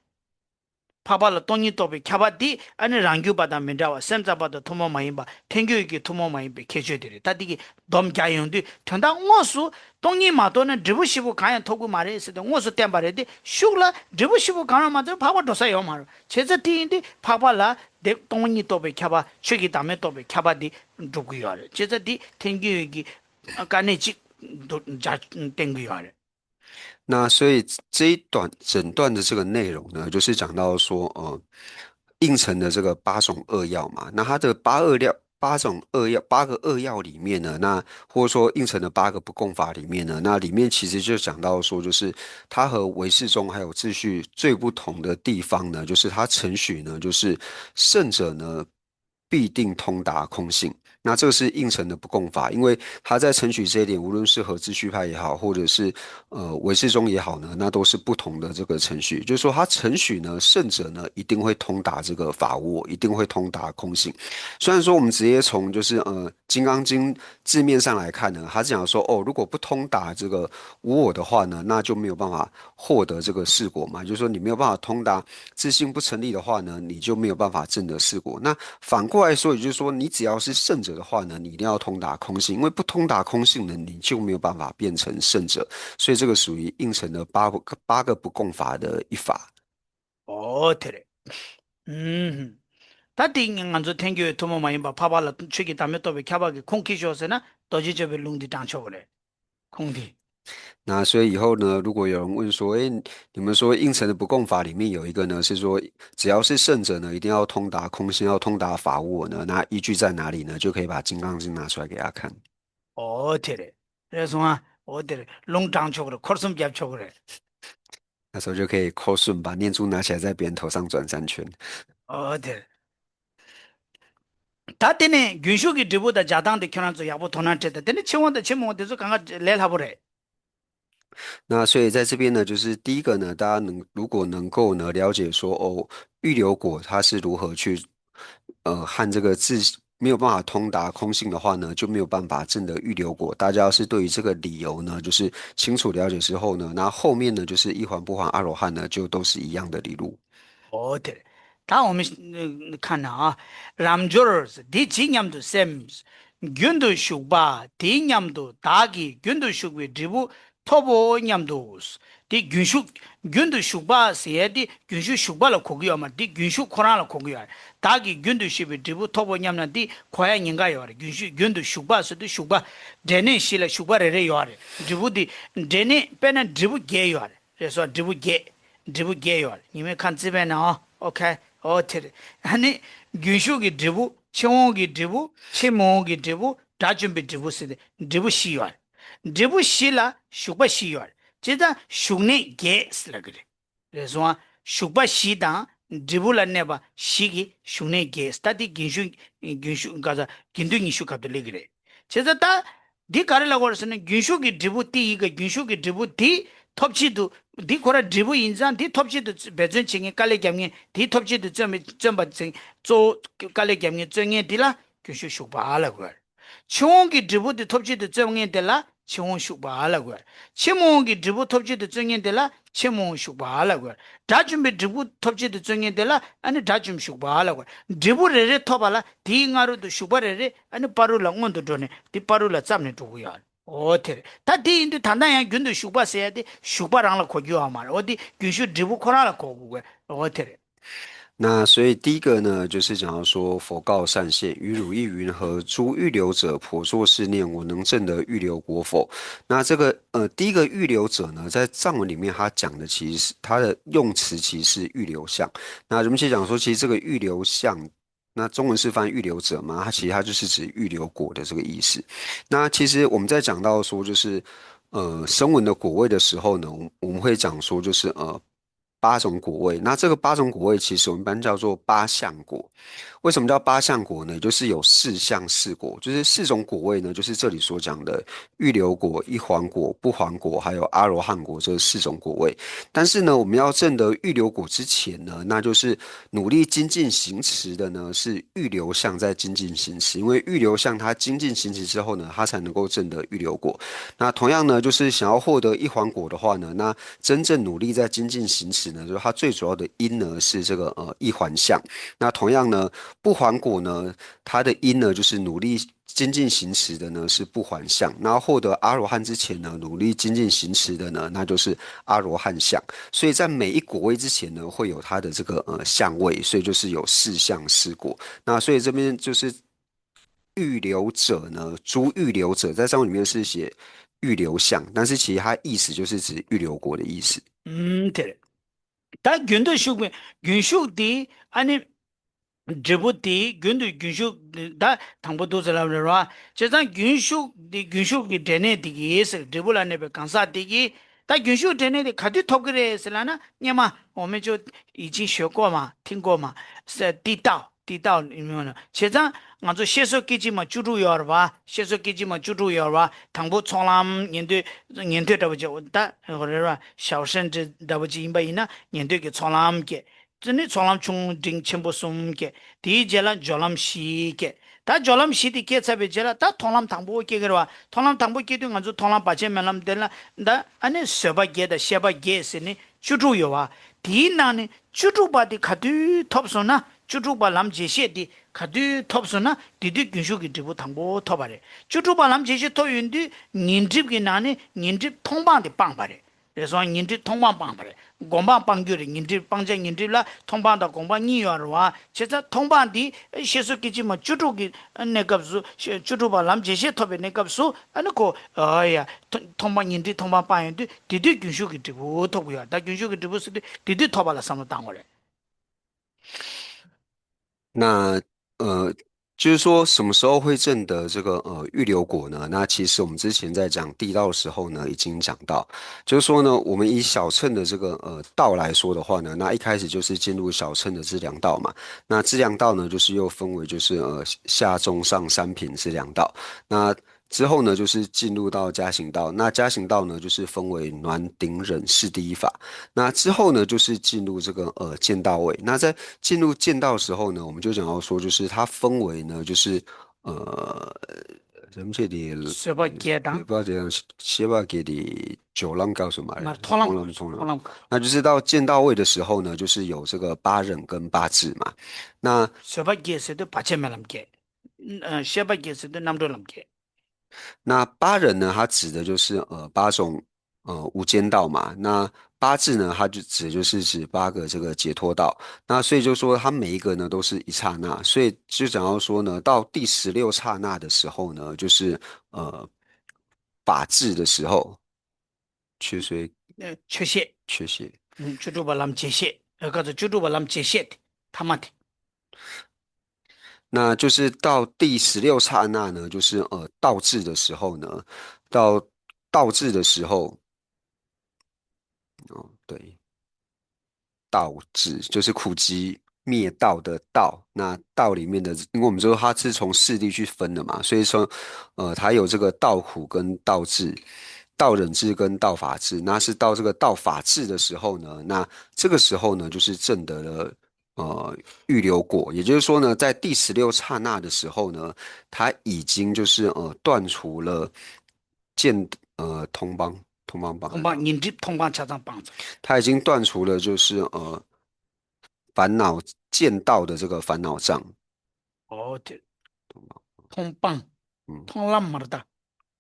འཕགས་པ་ལ་སྟོང་ཉིད་རྟོགས་པའི་ཁྱབ་པ་དེ་ཨ་ནི་རང་རྒྱུད་པ་དང་མི་འདྲ་བ། སེམས་ཙམ་པ་དང་ཐུན་མོང་མ་ཡིན་པ། ཐལ་འགྱུར་གྱི་ཐུན་མོང་མ་ཡིན་པའི་ཁྱད་ཆོས་དེ་རེད། ད་འདི་གི་སྡོམ་རྒྱག་ཡོང་དུས་དོན་དག་དངོས་སུ་སྟོང་ཉིད་མ་རྟོགས་ན་འབྲས་བུ་བཞི་པོ་གང་ཡང་ཐོབ་ཀྱི་མ་རེད་ཟེར་ཏེ་དངོས་སུ་བསྟན་པ་རེད་དེ། ཤུགས་ལ་འབྲས་བུ་བཞི་པོ་གང་ཡང་མ་ཐོབ་འཕགས་པ་འགྲོ་ས་ཡོད་མ་རེད། བྱས་ཙང་དེ་ཡིན་དུས་འཕགས་པ་ལ་དེ་སྟོང་ཉིད་རྟོགས་པའི་ཁྱབ་པ། ཆོས་ཀྱི་བདག་མེད་རྟོགས་པའི་ཁྱབ་པ་དེ་སྒྲུབ་ཀྱི་ཡོད་རེད། བྱས་ཙང་དེ་ཐལ་འགྱུར་གྱི་དཀའ་གནད་གཅིག་འདུག་སྦྱར་བསྟན་གྱི་ཡོད་རེད། 那所以这一段整段的这个内容呢，就是讲到说，呃，应成的这个八种恶要嘛。那它的八恶要，八种恶要，八个恶要里面呢，那或者说应成的八个不共法里面呢，那里面其实就讲到说，就是它和唯识宗还有秩序最不同的地方呢，就是它承许呢，就是圣者呢必定通达空性。那这个是应成的不共法，因为他在承许这一点，无论是和秩序派也好，或者是呃唯识宗也好呢，那都是不同的这个程序。就是说，他承许呢，圣者呢一定会通达这个法无我，一定会通达空性。虽然说我们直接从就是呃《金刚经》字面上来看呢，他是讲说哦，如果不通达这个无我的话呢，那就没有办法获得这个四果嘛，就是说你没有办法通达自性不成立的话呢，你就没有办法证得四果。那反过来说，也就是说，你只要是圣者的话呢，你一定要通达空性，因为不通达空性呢，你就没有办法变成圣者。所以这个属于应成的八个八个不共法的一法。 འོ་དེ་རེད། ཨུམ། ད་དེ་ང་ཚོ་ཐལ་འགྱུར་བའི་ཐུན་མོང་མ་ཡིན་པ། འཕགས་པ་ལ་ཆོས་ཀྱི་བདག་མེད་རྟོགས་པའི་ཁྱབ་པ་གི་ཁུངས་ཁྱེར་ཤོག་ཟེར་ན། རྡོ་རྗེ་སྤྱོད་པའི་ལུང་འདི་དྲངས་ཆོག་གི་རེད། ཁུངས་འདི། 那所以以后呢，如果有人问说，哎，你们说应成的不共法里面有一个呢，是说只要是圣者呢，一定要通达空性，要通达法无我呢，那依据在哪里呢？就可以把《金刚经》拿出来给他看。 འོ་དེ་རེད། རེད་སོང་ཨ། འོ་དེ་རེད། ལུང་དྲངས་ཆོག་གི་རེད། འཁོར་གསུམ་རྒྱབ་ཆོག་གི་རེད། 那时候就可以扣顺，把念珠拿起来，在别人头上转三圈。 འོ་དེ་རེད། ད་དེ་ནས་རྒྱུན་ཞུགས་ཀྱི་འབྲས་བུ་དང་སྦྱར་སྟངས་དེ་ཁྱོད་རང་ཚོ་ཡག་པོ་དོ་སྣང་བྱེད་དང་། དེ་ནས་ཕྱིར་འོང་དང་ཕྱིར་མི་འོང་དེ་ཚོ་གང་ག་ལས་སླ་པོ་རེད། 那所以在这边呢，就是第一个呢，大家能如果能够呢了解说哦，预留果它是如何去呃和这个自没有办法通达空性的话呢，就没有办法证得预留果。大家要是对于这个理由呢，就是清楚了解之后呢，那后面呢就是一环不环阿罗汉呢，就都是一样的理路。 འོ་དེ་རེད། ད་འོ་མི་ཁ་ན་ཨ། རབ་འབྱོར་འདི་ཇི་སྙམ་དུ་སེམས། རྒྱུན་དུ་ཞུགས་པ་དེ་སྙམ་དུ། བདག་གིས་རྒྱུན་དུ་ཞུགས་པའི་འབྲས་བུ་ཐོབ་བོ་སྙམ་དུ། དེ་རྒྱུན་ཞུགས། རྒྱུན་དུ་ཞུགས་པ་ཟེར་ཡས་དེ་རྒྱུན་ཞུགས་ཞུགས་པ་ལ་གོ་གི་ཡོད་མ་རེད། དེ་རྒྱུན་ཞུགས་ཁོ་རང་ལ་གོ་གི་ཡོད་རེད། བདག་གིས་རྒྱུན་དུ་ཞུགས་པའི་འབྲས་བུ་ཐོབ་བོ་སྙམ་ན་དེ་གོ་ཡ་ཉེན་ཁ་ཡོད་རེད། རྒྱུན་ཞུགས། རྒྱུན་དུ་ཞུགས་པ་ཟེར་དུས་ཞུགས་པ། འབྲས་གནས་བཞི་ལ་ཞུགས་པ་རེ་རེ་ཡོད་རེད། འབྲས་བུ་དེ་འབྲས་གནས་དཔེར་ན་འབྲས་བུ་བརྒྱད་ཡོད་རེད། རེད་སོ། འབྲས་བུ་བརྒྱད། འབྲས་བུ་བརྒྱད་ཡོད་རེད། ཉི་མའི་ཁ་རྩིས་པས་ན་ཨོ། ཨོ་ཁེ། ཨོ་དེ་རེད། ཨ་ནི་རྒྱུན་ཞུགས་ཀྱི་འབྲས་བུ། ཕྱིར་འོང་གི་འབྲས་བུ། ཕྱིར་མི་འོང་གི་འབྲས་བུ། དགྲ་བཅོམ་པའི་འབྲས་བུ་ཟེར་ཏེ་འབྲས་བུ་བཞི་ཡོད་རེད། འབྲས་བུ་བཞི་ལ་ཞུགས་པ་བཞི་ཡོད་རེད། བྱས་ཙང་ཞུགས་གནས་བརྒྱད་ལབ་ཀྱི་རེད། རེད་སོང་ཨ། ཞུགས་པ་བཞི་དང་འབྲས་བུ་ལ་གནས་པ་བཞི་གི་ཞུགས་གནས་བརྒྱད། ད་དེ་རྒྱུན་ཞུགས། རྒྱུན་ཞུགས་ག་ས་དགེ་འདུན་ཉི་ཤུ་སྐབས་དུ་སླེབས་ཀྱི་རེད། བྱས་ཙང་ད། འདི་ག་རེ་ལབ་དགོས་རེད་ཟེར་ན། རྒྱུན་ཞུགས་ཀྱི་འབྲས་བུ་དེ་ཡི་གེ། རྒྱུན་ཞུགས་ཀྱི་འབྲས་བུ་དེ་ཐོབ་ཆེད་དུ། འདི་ཁོ་ར་འབྲས་བུ་ཡིན་ཙང་། འདི་ཐོབ་ཆེད་དུ་འབད་བརྩོན་བྱེད་མཁན། དཀའ་ལས་རྒྱབ་མཁན། དེ་ཐོབ་ཆེད་དུ་བརྩོན་པའི་བརྩོན་པ་ཟེར། གཙོ་བོ་དཀའ་ལས་རྒྱབ་མཁན་བརྩོན་མཁན་དེ་ལ་རྒྱུན་ཞུགས་ཞུགས་པ་ལབ་དགོས། ཕྱིར་འོང་གི་འབྲས་བུ་དེ་ཐོབ་ཆེད་དུ་བརྩོན་མཁན་དེ་ལ་ཕྱིར་འོང་ཞུགས་པ་ལབ་དགོས། ཕྱིར་མི་འོང་གི་འབྲས་བུ་ཐོབ་ཆེད་དུ་བརྩོན་མཁན་དེ་ལ་ཕྱིར་མི་འོང་ཞུགས་པ་ལབ་དགོས། དགྲ་བཅོམ་པའི་འབྲས་བུ་ཐོབ་ཆེད་དུ་བརྩོན་མཁན་དེ་ལ་ཨ་ནི་དགྲ་བཅོམ་ཞུགས་པ་ལབ་དགོས། འབྲས་བུ་རེ་རེ་ཐོབ་པ་ལ་དེའི་སྔ་རོལ་དུ་ཞུགས་པ་རེ་རེ་ཨ་ནི་བར་དུ་ལ་སྔོན་དུ་འགྲོ་ནས་དེ་བར་དུ་ལ་བརྩམས་ནས་འགྲོ་གི་ཡོད་རེད། འོ་དེ་རེད། ད་དེ་ཡིན་དུས་ད་ལྟ་ཡང་རྒྱུན་དུ་ཞུགས་པ་ཟེར་ཡ་དེ་ཞུགས་པ་རང་ལ་གོ་རྒྱུ་ཡོད་མ་རེད། འོ་དེ་རྒྱུན་ཞུགས་འབྲས་བུ་ཁོ་རང་ལ་གོ་དགོས་གི། འོ་དེ་རེད། 那所以第一个呢，就是讲到说，佛告善现，于汝意云何？诸预留者，婆作是念，我能证得预留果否？那这个呃，第一个预留者呢，在藏文里面，他讲的其实是他的用词其实是预留相。那我们先讲说，其实这个预留相，那中文是翻预留者嘛，它其实它就是指预留果的这个意思。那其实我们在讲到说，就是呃声闻的果位的时候呢，我们我们会讲说，就是呃八种果位。那这个八种果位，其实我们一般叫做八相果。为什么叫八相果呢？就是有四相四果，就是四种果位呢，就是这里所讲的预留果、一环果、不环果，还有阿罗汉果这四种果位。但是呢，我们要证得预留果之前呢，那就是努力精进行持的呢，是预留相在精进行持。因为预留相它精进行持之后呢，它才能够证得预留果。那同样呢，就是想要获得一环果的话呢，那真正努力在精进行持呢，就是它最主要的因呢是这个呃一环相。那同样呢，不环果呢，它的因呢就是努力精进行持的呢是不环相。那获得阿罗汉之前呢，努力精进行持的呢，那就是阿罗汉相。所以在每一果位之前呢，会有它的这个呃相位，所以就是有四相四果。那所以这边就是预留者呢，诸预留者在藏文里面是写预留相，但是其实它意思就是指预留果的意思。 ཨུམ་དེ་རེད། ད་རྒྱུན་དུ་ཞུགས་པའི་རྒྱུན་ཞུགས་དེ་ཨ་ནི་འབྲས་བུ་དེ་རྒྱུན་དུ་རྒྱུན་ཞུགས་ད་དང་པོ་འདུག་ཟེར་ལབ་རེད་བ། བྱས་ཙང་རྒྱུན་ཞུགས་དེ་རྒྱུན་ཞུགས་ཀྱི་འབྲས་གནས་དེ་གིས་ཟེར། འབྲས་བུ་ལ་གནས་པའི་གང་ཟག་དེ་གིས་ད་རྒྱུན་ཞུགས་འབྲས་གནས་དེ་ག་དུས་ཐོབ་ཀྱི་རེད་ཟེར་ལབ་ན། སྔོན་མ་འོ་མེ་ཅོ་ཡིད་ཆེས་ཞོལ་ཀོ་མ་ཐིང་ཀོ་མ་ཟེར་ཏི་ཏའོ། དེ་ལྟ་བུ་ཡིན་ནོ། བྱས་ཙང་ང་ཚོ་བཤད་སྲོལ་སྐད་ཅིག་མ་བཅུ་དྲུག་ཡོད་རེད་བ། བཤད་སྲོལ་སྐད་ཅིག་མ་བཅུ་དྲུག་ཡོད་རེད་བ། དང་པོ་ཚོགས་ལམ་ཉན་ཐོས། ཉན་ཐོས་འདྲ་བོ་ཅིག་ད་རེད་བ། ཞའོ་ཧྲན་འདྲ་བོ་ཅིག་ཡིན་པ་ཡིན་ན་ཉན་ཐོས་ཀྱི་ཚོགས་ལམ་སྐྱེས། དེ་ནས་ཚོགས་ལམ་ཆུང་འབྲིང་ཆེན་པོ་གསུམ་སྐྱེས། དེའི་རྗེས་ལ་སྦྱོར་ལམ་བཞི་སྐྱེས། ད་སྦྱོར་ལམ་བཞི་དེ་སྐྱེས་ཚར་བའི་རྗེས་ལ་ད་མཐོང་ལམ་དང་པོ་སྐྱེ་གི་རེད་བ། མཐོང་ལམ་དང་པོ་སྐྱེ་དུས་ང་ཚོ་མཐོང་ལམ་བར་ཆད་མེད་ལམ་དེ་ལ་ད་ཨ་ནི་བཟོད་པ་བརྒྱད་དང་ཤེས་པ་བརྒྱད་ཟེར་ནས་བཅུ་དྲུག་ཡོད་བ། དེའི་ནང་ནས་བཅུ་དྲུག་པ་དེ་ག་དུས་ཐོབ་སོང་ན། བཅུ་དྲུག་པ་ལམ་རྗེས་ཤེས་དེ་ག་དུས་ཐོབ་སོང་ན། དེ་དུས་རྒྱུན་ཞུགས་ཀྱི་འབྲས་བུ་དང་པོ་ཐོབ་པ་རེད། བཅུ་དྲུག་པ་ལམ་རྗེས་ཤེས་ཐོབ་ཡོང་དུས་ཉོན་སྒྲིབ་ཀྱི་ནང་ནས་ཉོན་སྒྲིབ་མཐོང་སྤང་དེ་སྤངས་པ་རེད། རེད་སོང་། ཉོན་སྒྲིབ་མཐོང་སྤང་སྤངས་པ་རེད། སྒོམ་སྤང་སྤང་རྒྱུ་རེད། ཉོན་སྒྲིབ་སྤང་བྱ་ཉོན་སྒྲིབ་ལ་མཐོང་སྤང་དང་སྒོམ་སྤང་གཉིས་ཡོད་རེད་བ། བྱས་ཙང་མཐོང་སྤང་འདི་བཤད་སྲོལ་སྐད་ཅིག་མ་བཅུ་དྲུག་གི་གནས་སྐབས་སུ། བཅུ་དྲུག་པ་ལམ་རྗེས་ཤེས་ཐོབ་པའི་གནས་སྐབས་སུ་ཨ་ནི་ཁོ། ཨ་ཡ། མཐོང་སྤང་ཉོན་སྒྲིབ་མཐོང་སྤང་སྤངས་ཡོང་དུས་དེ་དུས་རྒྱུན་ཞུགས་ཀྱི་འབྲས་བུ་ཐོབ་ཀྱི་ཡོད། ད་རྒྱུན་ཞུགས་ཀྱི་འབྲས་བུ་ཟེར་དུས་དེ་དུས་ཐོབ་པ་ལ་བསམ་བློ་བཏང་དགོས་རེད། 那呃，就是说什么时候会证得这个呃预留果呢？那其实我们之前在讲地道的时候呢，已经讲到，就是说呢，我们以小乘的这个呃道来说的话呢，那一开始就是进入小乘的资粮道嘛。那资粮道呢，就是又分为就是呃下中上三品资粮道。那之后呢，就是进入到加行道。那加行道呢，就是分为暖顶忍四第一法。那之后呢，就是进入这个呃见道位。那在进入见道的时候呢，我们就讲到说，就是它分为呢，就是呃，什么这里，བཟོད་པ་བརྒྱད་དང་不要这样，邪吧给你九浪告诉嘛，མར་མཐོང་ལམ།通了通了，མཐོང་ལམ།那就是到见道位的时候呢，就是有这个八忍跟八智嘛。那བཟོད་པ་བརྒྱད་ཟེར་དུས་བར་ཆད་མེད་ལམ་བརྒྱད། ཨ་བཤད་པ་བརྒྱད་ཟེར་དུས་རྣམ་གྲོལ་ལམ་བརྒྱད།那八忍呢，它指的就是呃八种呃无间道嘛。那八智呢，它就指就是指八个这个解脱道。那所以就说它每一个呢都是一刹那，所以就讲到说呢，到第十六刹那的时候呢，就是呃法智的时候，去谁呃，缺陷。缺陷。嗯，去除法làm解脱，呃，告诉去除法làm解脱的，他妈的。那就是到第十六刹那呢，就是呃道智的时候呢，到道智的时候，哦，对，道智就是苦集灭道的道。那道里面的，因为我们说它是从四谛去分的嘛，所以说，呃，它有这个道苦跟道智、道忍智跟道法智。那是到这个道法智的时候呢，那这个时候呢，就是证得了呃预留果，也就是说呢，在第十六刹那的时候呢，它已经就是呃断除了见呃通邦通邦邦，通邦，ཉོན་སྒྲིབ་通邦་ཆ་ཚང་སྤངས་ཚར།它已经断除了就是呃烦恼见道的这个烦恼障。哦，对，通邦，嗯，通ལམ་མ་རེད་ད།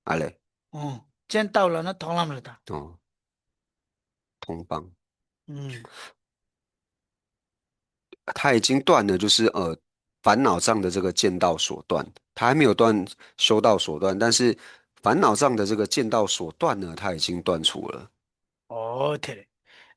啊嘞，哦，见道了那通ལམ་རེད་ད།哦，通邦。嗯，他已经断了，就是呃烦恼障的这个见道所断，他还没有断修道所断，但是烦恼障的这个见道所断呢，他已经断除了。哦，对嘞。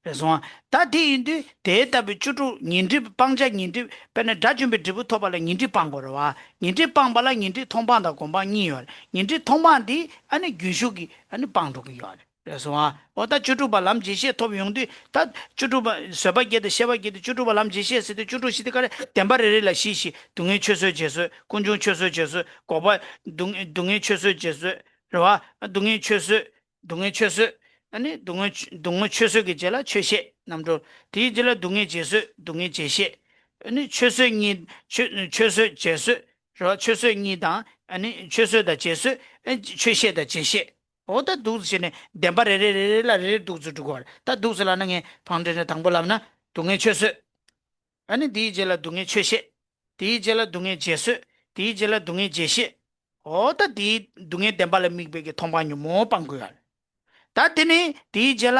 རེད་སོང་ཨ། ད་དེ་ཡིན་དུས་དེ་ལྟ་བུའི་བཅུ་དྲུག་ཉོན་སྒྲིབ་སྤང་བྱ་ཉོན་སྒྲིབ་དཔེར་ན་དགྲ་བཅོམ་པའི་འབྲས་བུ་ཐོབ་པ་ལ་ཉོན་སྒྲིབ་སྤང་དགོས་རེད་བ། ཉོན་སྒྲིབ་སྤངས་པ་ལ་ཉོན་སྒྲིབ་མཐོང་སྤང་དང་སྒོམ་སྤང་གཉིས་ཡོད་རེད། ཉོན་སྒྲིབ་མཐོང་སྤང་འདི་ཨ་ནི་རྒྱུན་ཞུགས་ཀྱིས་ཨ་ནི་སྤང་འགྲོ་གི་ཡོད་རེད། རེད་སོང་ཨ། འོ་ད་བཅུ་དྲུག་པ་ལམ་རྗེས་ཤེས་ཐོབ་ཡོང་དུས་ད་བཅུ་དྲུག་པ་བཟོད་པ་བརྒྱད་དང་བཤད་པ་བརྒྱད་དེ་བཅུ་དྲུག་པ་ལམ་རྗེས་ཤེས་ཟེར་དུས་བཅུ་དྲུག་བཞི་དེ་ག་རེ་བདེན་པ་རེ་རེ་ལ་བཞི་བཞི་སྡུག་བསྔལ་ཆོས་བཟོད་རྗེས་བཟོད་ཀུན་འབྱུང་ཆོས་བཟོད་རྗེས་བཟོད་འགོག་པ་སྡུག་བསྔལ་སྡུག་བསྔལ་ཆོས་བཟོད་རྗེས་བཟོད་རེད་བ། སྡུག་བསྔལ་ཆོས་བཟོད། སྡུག་བསྔལ་ཆོས་བཟོད། ཨ་ནི་སྡུག་བསྔལ་སྡུག་བསྔལ་ཆོས་བཟོད་ཀྱི་རྗེས་ལ་ཆོས་ཤེས་རྣམ་གྲོལ། དེའི་རྗེས་ལ་སྡུག་བསྔལ་རྗེས་བཟོད་སྡུག་བསྔལ་རྗེས་ཤེས། ཨ་ནི་ཆོས་བཟོད་གཉིས་ཆོས་ཆོས་བཟོད་རྗེས་བཟོད་རེད་བ། ཆོས་བཟོད་གཉིས་དང་ཨ་ནི་ཆོས་བཟོད་དང་རྗེས་བཟོད་ཨ་ནི་ཆོས་ཤེས་དང་རྗེས་ཤེས། འོ་ད་འདུག་སེ་བྱས་ནས་བདེན་པ་རེ་རེ་རེ་རེ་ལ་རེ་རེ་འདུག་སེ་འགྲོ་དགོས་རེད། ད་འདུག་སེ་ལབ་ན་ངས་ཕངས་འདྲེན་ནས་དང་པོ་ལབ་ན་སྡུག་བསྔལ་ཆོས་བཟོད། ཨ་ནི་དེའི་རྗེས་ལ་སྡུག་བསྔལ་ཆོས་ཤེས། དེའི་རྗེས་ལ་སྡུག་བསྔལ་རྗེས་བཟོད། དེའི་རྗེས་ལ་སྡུག་བསྔལ་རྗེས་ཤེས། འོ་ད་དེའི་སྡུག་བསྔལ་བདེན་པ་ལ་དམིགས་པའི་གི་མཐོང་སྤང་ཉོན་མོངས་སྤང་དགོས་ཡ་རེད། ད་དེ་ནི་དེའི་རྗེས་ལ་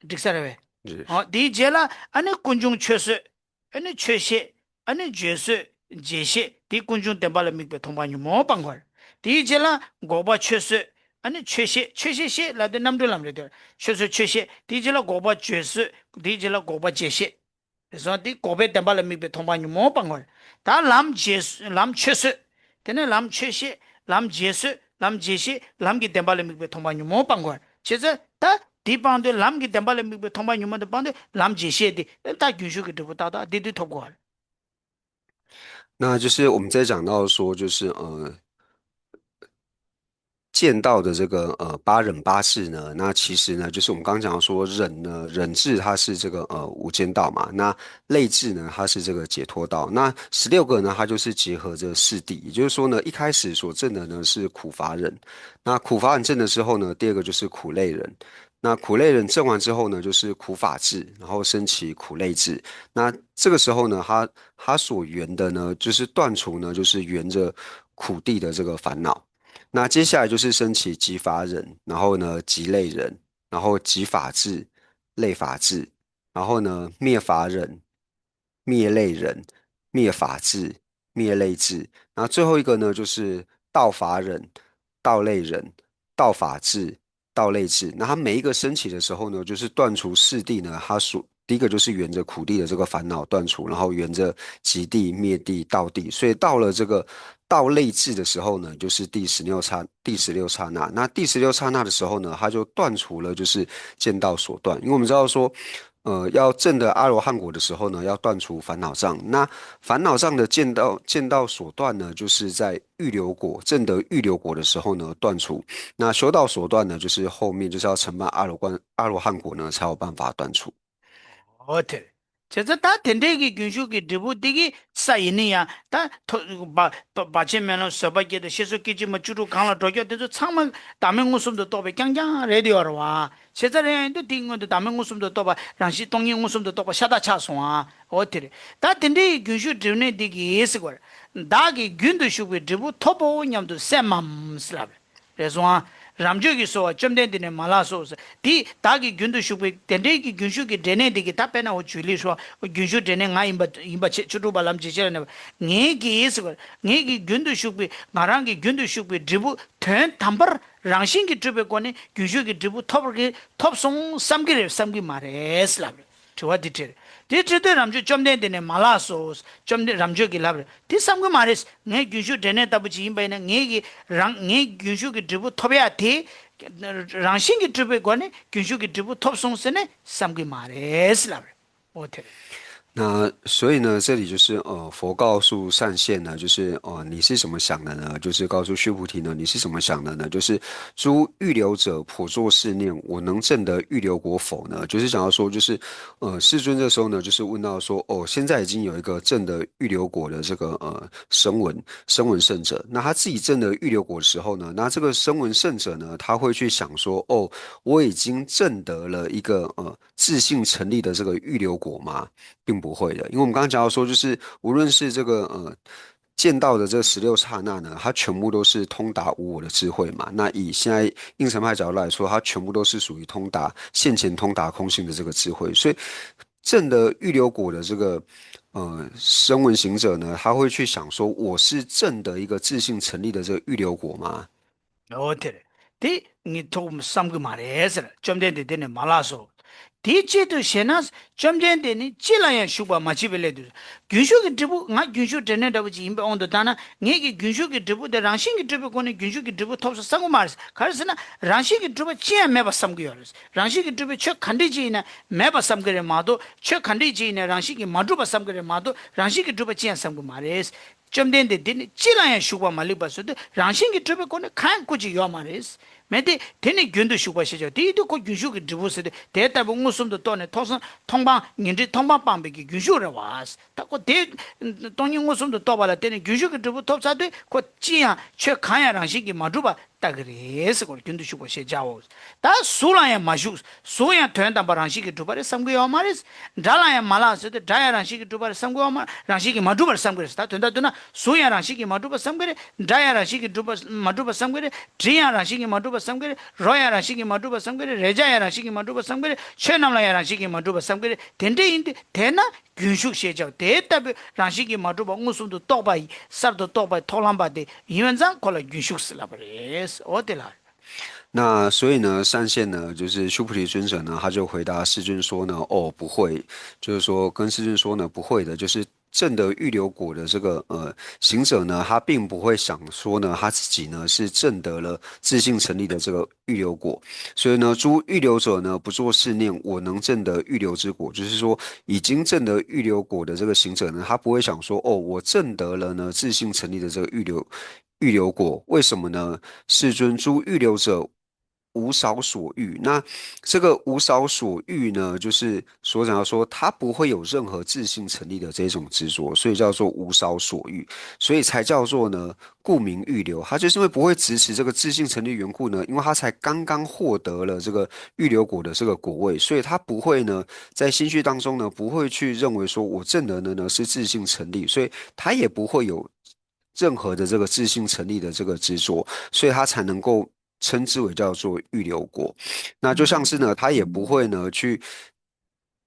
འགྲིག་ས་རེད་བས། འོ་དེའི་རྗེས་ལ་ཨ་ནི་ཀུན་འབྱུང་ཆོས་བཟོད། ཨ་ནི་ཆོས་ཤེས། ཨ་ནི་རྗེས་བཟོད་རྗེས་ཤེས་དེ་ཀུན་འབྱུང་བདེན་པ་ལ་དམིགས་པའི་མཐོང་སྤང་ཉོན་མོངས་སྤང་དགོས་རེད། དེའི་རྗེས་ལ་འགོག་པ་ཆོས་བཟོད། ཨ་ནི་ཆོས་ཤེས་ཆོས་ཤེས་ཤེས་ལབ་དུས་རྣམ་གྲོལ་ལམ་རེད་དེ། ཆོས་བཟོད་ཆོས་ཤེས་དེའི་རྗེས་ལ་འགོག་པ་རྗེས་བཟོད་དེའི་རྗེས་ལ་འགོག་པ་རྗེས་ཤེས། དེ་སོང་དེ་འགོག་པའི་བདེན་པ་ལ་དམིགས་པའི་མཐོང་སྤང་ཉོན་མོངས་སྤང་དགོས་རེད། ད་ལམ་རྗེས་ལམ་ཆོས་བཟོད། དེ་ནས་ལམ་ཆོས་ཤེས་ལམ་རྗེས་བཟོད་ལམ་རྗེས་ཤེས་ལམ་གྱི་བདེན་པ་ལ་དམིགས་པའི་མཐོང་སྤང་ཉོན་མོངས་སྤང་དགོས་རེད། བྱས་ཙང་ད་དེ་སྤང་དུས་ལམ་གྱི་བདེན་པ་ལ་དམིགས་པའི་མཐོང་སྤང་ཉོན་མོངས་དེ་སྤང་དུས་ལམ་རྗེས་ཤེས་དེ་ད་རྒྱུན་ཞུགས་ཀྱི་འབྲས་བུ་ཏག་ཏག་དེ་དུས་ཐོབ་དགོས་རེད། 那就是我们在讲到说，就是呃，见道的这个呃八忍八智呢，那其实呢，就是我们刚刚讲到说忍呢，忍智它是这个呃无间道嘛，那类智呢，它是这个解脱道，那十六个呢，它就是结合这四谛，也就是说呢，一开始所证的呢是苦法忍，那苦法忍证了之后呢，第二个就是苦类忍，那苦类忍证完之后呢，就是苦法智，然后升起苦类智。那这个时候呢，它它所缘的呢，就是断除呢，就是缘着苦地的这个烦恼。那接下来就是升起集法忍，然后呢，集类忍，然后集法智、类法智，然后呢，灭法忍、灭类忍、灭法智、灭类智。那最后一个呢，就是道法忍、道类忍、道法智、道类智。那它每一个升起的时候呢，就是断除四谛呢，它所第一个就是沿着苦地的这个烦恼断除，然后沿着极地、灭地、道地，所以到了这个道类智的时候呢，就是第十六刹第十六刹那。那第十六刹那的时候呢，他就断除了就是见道所断，因为我们知道说。呃，要证得阿罗汉果的时候呢，要断除烦恼障。那烦恼障的见道见道所断呢，就是在预流果证得预流果的时候呢断除。那修道所断呢，就是后面就是要承办阿罗汉阿罗汉果呢，才有办法断除。ཨོ་དེ་རེད། བྱས་ཙང་ད་དེ་འདྲའི་གི་རྒྱུན་ཞུགས་ཀྱི་འབྲས་བུ་དེ་གི་ས་ཡིན་ན་ཡང་ད་ཐོ་བ་བ་བ་ཆེན་སྨོན་ལམ་བཟོད་པ་བསྐྱེད་དང་ཤེས་སོགས་སྐད་ཅིག་མ་བཅུ་དྲུག་གང་ལ་འགྲོ་སྐྱོ་དེ་ཚོ་ཚང་མ་བདག་མེད་མངོན་སུམ་དུ་རྟོགས་པའི་རྐྱང་རྐྱང་རེད་དེ་ཡོད་རེད་བ། བྱས་ཙང་རེད་ཡང་དུ་དེའི་སྔོན་དུ་བདག་མེད་མངོན་སུམ་དུ་རྟོགས་པ་རང་བཞིན་སྟོང་ཉིད་མངོན་སུམ་དུ་རྟོགས་པ་ཤ་སྟག་ཆགས་སོང་ཨ། ཨོ་དེ་རེད། ད་དེ་འདྲའི་གི་རྒྱུན་ཞུགས་འབྲས་གནས་དེ་གི་ཟེར་བར་བདག་གིས་རྒྱུན་དུ་ཞུགས་པའི་འབྲས་བུ་ཐོབ་བོ་སྙམ་དུ་སེམས་མམ་ཟེར་ལབ་རེད། རེད་སོང་ཨ། རབ་འབྱོར་གྱི་གསོལ་བ་བཅོམ་ལྡན་འདས་ནས་མ་ལགས་སོ། དེ་བདག་གིས་རྒྱུན་དུ་ཞུགས་པའི་དེ་འདྲའི་གི་རྒྱུན་ཞུགས་ཀྱི་འབྲས་གནས་དེ་གི་ད་དཔེར་ན་འོ་ཇུ་ལི་ཧྲོ་རྒྱུན་ཞུགས་འབྲས་གནས་ང་ཡིན་པ་ཡིན་པ་ཆེ་བཅུ་དྲུག་པ་ལམ་ཇི་ཤེས་ར་ནས་ངེད་ཀྱིས་ཟེར་བར་ངེད་ཀྱིས་རྒྱུན་དུ་ཞུགས་པའི་ང་རང་གིས་རྒྱུན་དུ་ཞུགས་པའི་འབྲས་བུ་དོན་དམ་པར་རང་བཞིན་གྱིས་གྲུབ་པའི་སྒོ་ནས་རྒྱུན་ཞུགས་ཀྱི་འབྲས་བུ་ཐོབ་པར་གི་ཐོབ་སོང་བསམ་གྱི་རེད་བསམ་གྱི་མ་རེད་ལབ་རེད། དྲི་བ་འདི་དྲིས། དེ་དྲིས་དུས་རབ་འབྱོར་བཅོམ་ལྡན་འདས་ནས་མ་ལགས་སོ། བཅོམ་ལྡན་རབ་འབྱོར་གྱིས་ལབ་རེད། དེ་བསམ་གྱི་མ་རེད། ངས་རྒྱུན་ཞུགས་འབྲས་གནས་ལྟ་བུ་ཅིག་ཡིན་པ་ཡིན་ན་ངེད་ཀྱིས་རང་ངས་རྒྱུན་ཞུགས་ཀྱི་འབྲས་བུ་ཐོབ་ཡ་དེ། རང་བཞིན་གྱིས་གྲུབ་པའི་སྒོ་ནས་རྒྱུན་ཞུགས་ཀྱི་འབྲས་བུ་ཐོབ་སོང་ཟེར་ནས་བསམ་གྱི་མ་རེད་ལབ་རེད། ཨོ་དེ་རེད།那所以呢，这里就是呃，佛告诉善现呢，就是呃，你是怎么想的呢？就是告诉须菩提呢，你是怎么想的呢？就是诸预流者，颇作是念：我能证得预流果否呢？就是想要说，就是呃，世尊这时候呢，就是问到说，哦，现在已经有一个证得预流果的这个呃声闻声闻圣者，那他自己证得预流果的时候呢，那这个声闻圣者呢，他会去想说，哦，我已经证得了一个呃自性成立的这个预流果吗？并不会的，因为我们刚刚讲到说，就是无论是这个呃见道的这十六刹那呢，它全部都是通达无我的智慧嘛。那以现在应成派角度来说，它全部都是属于通达现前通达空性的这个智慧，所以证得预流果的这个呃声闻行者呢，他会去想说，我是证得一个自性成立的这个预流果吗？ ཨོ་དེ་རེད། དེ་ངས་ཐོག་བསམ་གི་མ་རེད་ཟེར། བཅོམ་ལྡན་འདས་དེ་ནས་མ་ལགས་སོ། དེའི་ཆེད་དུ་ཞེ་ན། བཅོམ་ལྡན་འདས་ནི་ཅི་ལ་ཡང་ཞུགས་པ་མ་མཆིས་པའི་སླད་དུ། རྒྱུན་ཞུགས་ཀྱི་འབྲས་བུ་ང་རྒྱུན་ཞུགས་འབྲས་གནས་འདྲ་བོ་ཅིག་ཡིན་པའི་དབང་དུ་བཏང་ན་ངེད་ཀྱི་རྒྱུན་ཞུགས་ཀྱི་འབྲས་བུ་དེ་རང་བཞིན་གྱིས་གྲུབ་པའི་སྒོ་ནས་རྒྱུན་ཞུགས་ཀྱི་འབྲས་བུ་ཐོབ་སོང་བསམ་གི་མ་རེད། ག་རེ་ཟེར་ན་རང་བཞིན་གྱིས་གྲུབ་པ་ཅི་ཡང་མེད་པ་བསམ་གི་ཡོད་རེད། རང་བཞིན་གྱིས་གྲུབ་པའི་ཆོས་ག་འདྲ་ཅིག་ཡིན་ན་མེད་པ་བསམ་གི་རེད་མ་གཏོགས་ཆོས་ག་འདྲ་ཅིག་ཡིན་ན་རང་བཞིན་གྱིས་མ་གྲུབ་པ་བསམ་གི་རེད་མ་གཏོགས་རང་བཞིན་གྱིས་གྲུབ་པ་ཅི་ཡང་བསམ་གི་མ་རེད། བཅོམ་ལྡན་འདས་དེ་ནི་ཅི་ལ་ཡང་ཞུགས་པ་མ་ལུས་པ་ཟེར་དུས་རང་བཞིན་གྱིས་གྲུབ་པའི་སྒོ་ནས་གང་ཡང་སྐུ་ཅིག་ཡོད་མ་རེད། མེད་དེ་དེ་ནི་རྒྱུན་དུ་ཞུགས་པ་ཞེས་བྱ་བ་དེ་ཡིན་དུས་ཁོ་རྒྱུན་ཞུགས་ཀྱི་འབྲས་བུ་ཟེར་དུས་དེ་ལྟ་བུ་མངོན་སུམ་དུ་རྟོགས་ནས་ཐོག་སང་མཐོང་སྤང་ཉོན་སྒྲིབ་མཐོང་སྤང་སྤངས་པའི་གི་རྒྱུན་ཞུགས་རེད་བ། ད་ཁོ་དེ་སྟོང་ཉིད་མངོན་སུམ་དུ་རྟོགས་པ་ལ་བརྟེན་ནས་རྒྱུན་ཞུགས་ཀྱི་འབྲས་བུ་ཐོབ་ཚར་དུས་ཁོ་ཅི་ཡང་ཆོས་གང་ཡང་རང་བཞིན་གྱིས་མ་གྲུབ་པ་ལྟ་གི་རེད་ཟེར་གོ་རྒྱུན་དུ་ཞུགས་པ་ཞེས་བྱའོ། ད་གཟུགས་ལ་ཡང་མ་ཞུགས། གཟུགས་ཡང་དོན་དམ་པར་རང་བཞིན་གྱིས་གྲུབ་པ་རེད་བསམ་གྱི་ཡོད་མ་རེད། སྒྲ་ལ་ཡང་མ་ལགས་ཟེར་ཏེ་སྒྲ་ཡང་རང་བཞིན་གྱིས་གྲུབ་པ་རེད་བསམ་གྱི་ཡོད་མ་རེད། རང་བཞིན་གྱིས་མ་གྲུབ་པ་རེད་བསམ་གྱི་རེད། ད་དོན་དག་བསྡུ་ན་གཟུགས་ཡང་རང་བཞིན་གྱིས་མ་གྲུབ་པ་བསམ་གྱི་རེད། སྒྲ་ཡང་རང་བཞིན་གྱིས་གྲུབ་པ་མ་གྲུབ་པ་བསམ་གྱི་རེད། དྲི་ཡང་རང་བཞིན་གྱིས་མ་གྲུབ་པ་བསམ་གྱི་རེད། རོ་ཡང་རང་བཞིན་གྱིས་མ་གྲུབ་པ་བསམ་གྱི་རེད། རེག་བྱ་ཡང་རང་བཞིན་གྱིས་མ་གྲུབ་པ་བསམ་གྱི་རེད། ཆོས་རྣམས་ལ་ཡང་རང་བཞིན་གྱིས་མ་གྲུབ་པ་བསམ་གྱི་རེད། དེ་འདྲ་ཡིན་དུས་དེས་ན་རྒྱུན་ཞུགས་ཞེས་བྱ་བ་དེ་ལྟ་བུའི་རང་བཞིན་གྱིས་མ་གྲུབ་པ་མངོན་སུམ་དུ་རྟོགས་པ་ཡི་གསར་དུ་རྟོགས་པའི་ཐོག་ལམ་པ་དེ་ཡིན་པ་ཙང་ཁོ་ལ་རྒྱུན་ཞུགས་ཟེར་ལབ་པ་རེད། འོ་དེ་ལ། 那所以呢，善现呢，就是须菩提尊者呢，他就回答世尊说呢，哦，不会，就是说跟世尊说呢，不会的，就是证得预流果的这个呃行者呢，他并不会想说呢，他自己呢是证得了自性成立的这个预流果，所以呢，诸预流者呢，不作是念，我能证得预流之果，就是说已经证得预流果的这个行者呢，他不会想说，哦，我证得了呢自性成立的这个预流预流果，为什么呢？世尊，诸预流者无少所欲。那这个无少所欲呢，就是所讲到说，他不会有任何自性成立的这种执着，所以叫做无少所欲，所以才叫做呢，故名预流。他就是因为不会执持这个自性成立缘故呢，因为他才刚刚获得了这个预流果的这个果位，所以他不会呢，在心绪当中呢，不会去认为说我证得的呢是自性成立，所以他也不会有任何的这个自性成立的这个执着，所以他才能够称之为叫做预流果。那就像是呢，他也不会呢去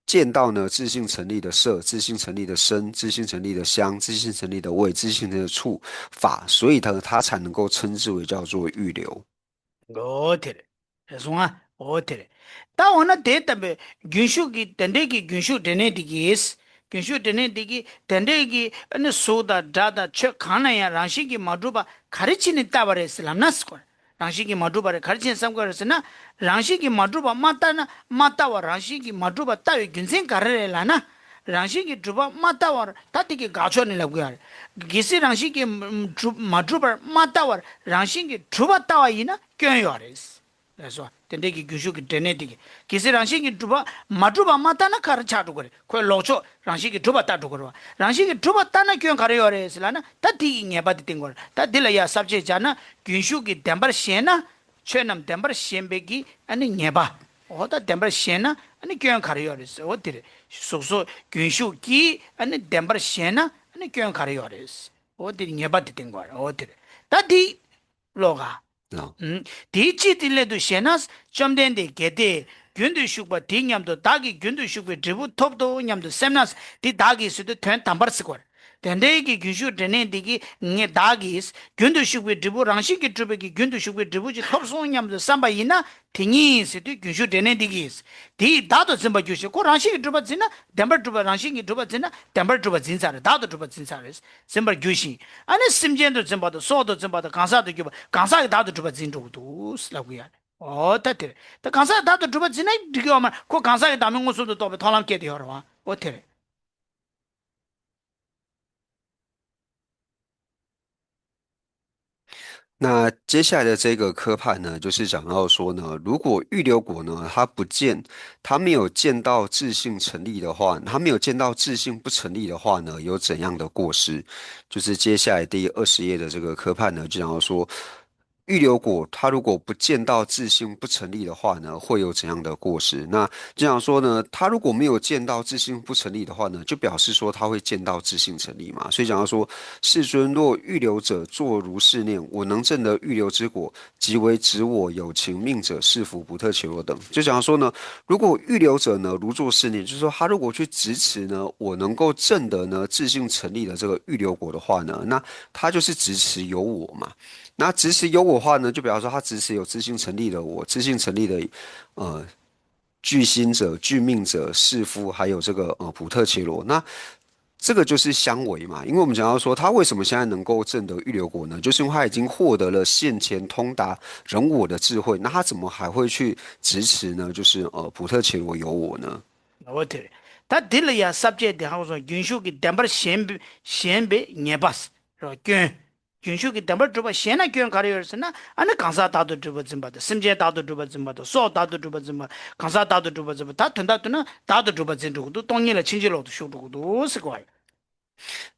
见到呢自性成立的色、自性成立的声、自性成立的香、自性成立的味、自性成立的触法，所以呢，他才能够称之为叫做预流。 འོ་དེ་རེད། རེད་སོང་ང་ འོ་དེ་རེད། ད་འོ་ན་དེ་ལྟ་བུའི་རྒྱུན་ཞུགས་ཀྱི་དེ་འདྲའི་གི་རྒྱུན་ཞུགས་འབྲས་གནས་དེ་གིས། རྒྱུན་ཞུགས་འབྲས་གནས་དེ་གིས་དེ་འདྲའི་གི་ཨ་ནི་གཟུགས་དང་སྒྲ་དང་ཆོས་གང་ན་ཡང་རང་བཞིན་གྱིས་མ་གྲུབ་པ་ག་རེ་བྱས་ནས་བལྟ་བ་རེད་ཟེར་ལབ་ན་ཟེར་གོ། རང་བཞིན་གྱིས་མ་གྲུབ་པ་རེད་ག་རེ་བྱས་ནས་བསམ་གྱི་ཡོད་རེད་ཟེར་ན། རང་བཞིན་གྱིས་མ་གྲུབ་པ་མ་བལྟ་ན། མ་བལྟ་བར་རང་བཞིན་གྱིས་མ་གྲུབ་པ་ལྟ་བའི་རྒྱུ་མཚན་ག་རེ་རེད་ལབ་ན། རང་བཞིན་གྱིས་གྲུབ་པ་མ་ལྟ་བར། ད་དེ་གི་དགག་ཕྱོགས་ནས་ལབ་དགོས་ཡ་རེད། གལ་སྲིད་རང་བཞིན་གྱིས་གྲུབ་མ་གྲུབ་པར་མ་ལྟ་བར་རང་བཞིན་གྱིས་གྲུབ་པ་ལྟ་བ་ཡིན་ན་སྐྱོན་ཡོད་རེད། ལགས་སོ། དེ་འདྲའི་གི་རྒྱུན་ཞུགས་ཀྱི་འབྲས་གནས་དེ་གིས། གལ་སྲིད་རང་བཞིན་གྱིས་གྲུབ་པ་མ་གྲུབ་པ་མ་ལྟ་ན་ག་རེ་ཆགས་འགྲོ་གི་རེད། ཁོའི་ལོག་ཕྱོགས་རང་བཞིན་གྱིས་གྲུབ་པ་ལྟ་འགྲོ་གི་རེད་བ། རང་བཞིན་གྱིས་གྲུབ་པ་ལྟ་ན་སྐྱོན་ག་རེ་ཡོད་རེད་ཟེར་ལབ་ན། ད་དེ་ཡི་ཉེས་པ་དེ་བསྟན་དགོས་རེད། ད་དེ་ལ་ཡ་ས་བཅད་སྦྱར་ན། རྒྱུན་ཞུགས་ཀྱི་བདེན་པར་ཞེན་ན། ཆོས་རྣམས་བདེན་པར་ཞེན་པའི་གི་ཨ་ནི་ཉེས་པ། འོ་ད་བདེན་པར་ཞེན་ན་ཨ་ནི་སྐྱོན་ག་རེ་ཡོད་རེད་ཟེར། འོ་དེ་རེད། གཟུགས་སོགས་རྒྱུན་ཞུགས་ཀྱིས་ཨ་ནི་བདེན་པར་ཞེན་ན་ཨ་ནི་སྐྱོན་ག་རེ་ཡོད་རེད་ཟེར། འོ་དེ་ཉེས་པ་དེ་བསྟན་དགོས་རེད། འོ་དེ་རེད། ད་དེ། ལོག་ག་ལགས། ཨུམ། དེའི་ཕྱིར་དེའི་སླད་དུ་ཞེ་ན། བཅོམ་ལྡན་འདས། གལ་ཏེ་རྒྱུན་དུ་ཞུགས་པ་དེ་སྙམ་དུ་བདག་གིས་རྒྱུན་དུ་ཞུགས་པའི་འབྲས་བུ་ཐོབ་ཏོ་སྙམ་དུ་སེམས་ན། དེ་བདག་གིས་ཟེར་དུས་དོན་དམ་པར་ཟེར་དགོས། དེ་འདྲའི་གི་རྒྱུན་ཞུགས་འབྲས་གནས་འདི་གིས་ངས་བདག་གིས་རྒྱུན་དུ་ཞུགས་པའི་འབྲས་བུ། རང་བཞིན་གྱིས་གྲུབ་པའི་གི་རྒྱུན་དུ་ཞུགས་པའི་འབྲས་བུ་ཅིག་ཐོབ་སོང་སྙམ་དུ་བསམ་པ་ཡིན་ན། དེ་ཉིད་ཟེར་དུས་རྒྱུན་ཞུགས་འབྲས་གནས་འདི་གིས། དེ་ཡི་བདག་ཏུ་འཛིན་པར་འགྱུར་ཞེས། ཁོ་རང་བཞིན་གྱིས་གྲུབ་པ་འཛིན་ན། བདེན་པར་གྲུབ་པ་རང་བཞིན་གྱིས་གྲུབ་པ་འཛིན་ན། བདེན་པར་གྲུབ་པ་འཛིན་ཚར་རེད། བདག་ཏུ་གྲུབ་པ་འཛིན་ཚར་རེད། འཛིན་པར་འགྱུར་ཞིང་། ཨ་ནི་སེམས་ཅན་དུ་འཛིན་པ་དང་། སྲོག་ཏུ་འཛིན་པ་དང་། གང་ཟག་ཏུ་གྱུར་པ། གང་ཟག་གི་བདག་ཏུ་གྲུབ་པ་འཛིན་འགྲོ་གི་འདུག་ལབ་གི་ཡ་རེད། འོ་ད་དེ་རེད། ད་གང་ཟག་གི་བདག་ཏུ་གྲུབ་པ་འཛིན་ན་འགྲིག་གི་ཡོད་མ་རེད། ཁོ་གང་ཟག་གི་བདག་མེད་མངོན་སུམ་དུ་རྟོགས་པའི་མཐོང་ལམ་སྐྱེས་ཏེ་ཡོད་རེད་བ། འོ་དེ་རེད། 那接下来的这个科判呢，就是讲到说呢，如果预留果呢，它不见，它没有见到自性成立的话，它没有见到自性不成立的话呢，有怎样的过失？就是接下来第二十页的这个科判呢，就讲到说，预留果它如果不见到自性不成立的话呢，会有怎样的过失？那就讲说呢，它如果没有见到自性不成立的话呢，就表示说它会见到自性成立嘛。所以讲到说，世尊，若预留者作如是念：我能证得预留之果，即为执我有情命者，是福普特伽罗等。就讲说呢，如果预留者呢，如作是念，就是说他如果去执持呢，我能够证得呢自性成立的这个预留果的话呢，那他就是执持有我嘛。那执持有我的话呢，就表示说他执持有自性成立的我，自性成立的呃具心者、具命者、士夫，还有这个呃普特伽罗。那这个就是相违嘛，因为我们讲到说，他为什么现在能够证得预留果呢？就是因为他已经获得了现前通达人我的智慧，那他怎么还会去执持呢？就是呃普特伽罗有我呢？འོ་དེ་རེད། ད་འདི་ལ་ཡང་ས་བཅད་དེ་ཧང་སོང་རྒྱུན་ཞུགས་ཀྱི་བདེན་པར་ཞེན་པའི་ཞེན་པའི་ཉེས་པ་རེད་བ། སྐྱོན། རྒྱུན་ཞུགས་ཀྱི་བདེན་པར་གྲུབ་པ་ཞེན་ན་སྐྱོན་ག་རེ་ཡོད་རེད་ཟེར་ན། ཨ་ནི་གང་ཟག་བདག་ཏུ་གྲུབ་པ་འཛིན་པ་དང་། སེམས་ཅན་བདག་ཏུ་གྲུབ་པ་འཛིན་པ་དང་། སྲོག་བདག་ཏུ་གྲུབ་པ་འཛིན་པ། གང་ཟག་བདག་ཏུ་གྲུབ་པ་འཛིན་པ། ད་དོན་དག་ཏུ་ན་བདག་ཏུ་གྲུབ་པ་འཛིན་འགྲོ་གི་འདུག་སྟོང་ཉིད་ལ་ཕྱིན་ཅི་ལོག་ཏུ་ཞུགས་འགྲོ་གི་འདུག་ཟེར་གོ་ཡ།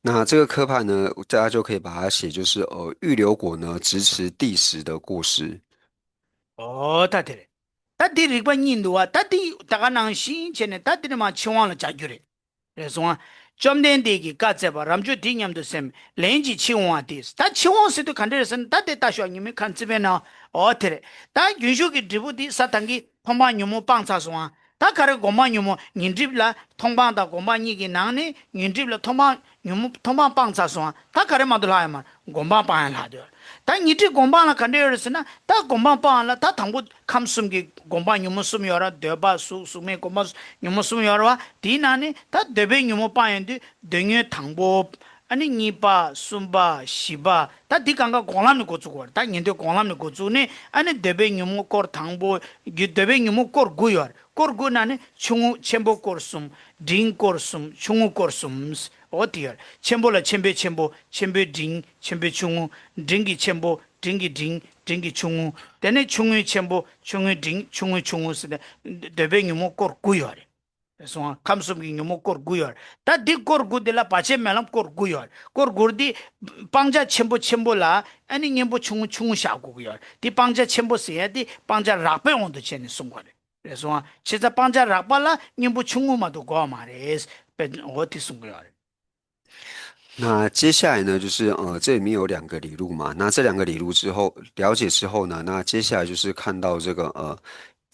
那这个科判呢，大家就可以把它写就是呃预留果呢执持第十的过失。 ཨོ་ད་དེ་རེད། ད་འདི་རིགས་པ་གཉིས་འདུག་བ། ད་འདི་ད་ག་ནང་བཞིན་བྱས་ནས་ད་འདི་ནི་མ་ཕྱི་དབང་ལ་བྱ་རྒྱུ་རེད། རེད་སོང་ང་། བཅོམ་ལྡན་འདས་ཀྱིས་བཀའ་སྩལ་པ། རབ་འབྱོར་འདི་སྙམ་དུ་སེམས། ལན་ཅིག་ཕྱི་དབང་བ་སྟེ། ད་ཕྱི་དབང་ཟེར་དུས་ག་འདྲ་རེད་ཟེར་ན། ད་དེ་ལྟ་ཞོག་ཉི་མའི་ཁ་རྩིས་པའི་ནང་། ཨོ་དེ་རེད། ད་རྒྱུན་ཞུགས་ཀྱི་འབྲས་བུ་འདི་ས་དང་གི་མཐོང་སྤང་ཉོན་མོངས་སྤངས་ཚར་སོང་ང་། ད་ག་རེ་སྒོམ་སྤང་ཉོན་མོངས། ཉོན་སྒྲིབ་ལ་མཐོང་སྤང་དང་སྒོམ་སྤང་གཉིས་ཀྱི་ནང་ནས་ཉོན་སྒྲིབ་ལ་མཐོང་སྤང་ཉོན་མོངས་མཐོང་སྤང་སྤངས་ཚར་སོང་ང་། ད་ག་རེ་མ་གཏོགས་ལྷག་ཡོད་མ་རེད། སྒོམ་སྤང་སྤང་ཡང་ལྷག་འདུག་ད་ཉོན་སྒྲིབ་སྒོམ་སྤང་ལ་ག་འདྲ་ཡོད་རེད་ཟེར་ན། ད་སྒོམ་སྤང་སྤང་ལ་ད་དང་པོ་ཁམས་གསུམ་གྱི་སྒོམ་སྤང་ཉོན་མོངས་གསུམ་ཡོད་ར། འདོད་པ་གཟུགས་གཟུགས་མེད་སྒོམ་སྤང་ཉོན་མོངས་གསུམ་ཡོད་ར་བ། དེའི་ནང་ནས་ད་འདོད་པའི་ཉོན་མོངས་སྤང་ཡོང་དུས་འདོད་ཉོན་དང་པོ། ཨ་ནི་གཉིས་པ། གསུམ་པ། བཞི་པ། ད་འདི་གང་ག་སྒོམ་ལམ་ནས་འགོ་བཙུགས་དགོས་རེད། ད་ཉན་ཐོས་སྒོམ་ལམ་ནས་འགོ་བཙུགས་ནས། ཨ་ནི་འདོད་པའི་ཉོན་མོངས་སྐོར་དང་པོ། འདོད་པའི་ཉོན་མོངས་སྐོར་དགུ་ཡོད་རེད། སྐོར་དགུ་ནང་ནས་ཆུང་ངུ་ཆེན་པོ་སྐོར་གསུམ། འབྲིང་སྐོར་གསུམ། ཆུང་ངུ་སྐོར་གསུམ། འོ་དེ་ཡོད་རེད། ཆེན་པོ་ལ་ཆེན་པོའི་ཆེན་པོ། ཆེན་པོའི་འབྲིང་། ཆེན་པོའི་ཆུང་ངུ། འབྲིང་གི་ཆེན་པོ། འབྲིང་གི་འབྲིང་། འབྲིང་གི་ཆུང་ངུ། དེ་ནས་ཆུང་ངུའི་ཆེན་པོ། ཆུང་ངུའི་འབྲིང་། ཆུང་ངུའི་ཆུང་ངུ་ཟེར་ཏེ་འདོད་པའི་ཉོན་མོངས་སྐོར་དགུ་ཡོད་རེད། སོང་ང་། ཁམས་གསུམ་གྱི་ཉོན་མོངས་སྐོར་དགུ་ཡོད་རེད། ད་འདི་སྐོར་དགུ་འདི་ལ་བར་ཆད་མེད་ལམ་སྐོར་དགུ་ཡོད་རེད། སྐོར་དགུ་འདི་སྤང་བྱ་ཆེན་པོ་ཆེན་པོ་ལ་ཨ་ནི་གཉེན་པོ་ཆུང་ངུ་ཆུང་ངུ་བཞག་དགོས་ཀྱི་ཡོད་རེད། འདི་སྤང་བྱ་ཆེན་པོ་ཟེར་ཡ་འདི་སྤང་བྱ་རགས་པའི་དབང་དུ་བྱས་ནས་གསུང་དགོས་རེད། རེད་སོང་ང་། བྱས་ཙང་སྤང་བྱ་རགས་པ་ལ་གཉེན་པོ་ཆུང་ངུ་མ་གཏོགས་དགོས་པ་མ་རེད། འོ་དེ་གསུང་གི་ཡོད་རེད། 那接下来呢，就是呃，这里面有两个理路嘛。那这两个理路之后了解之后呢，那接下来就是看到这个呃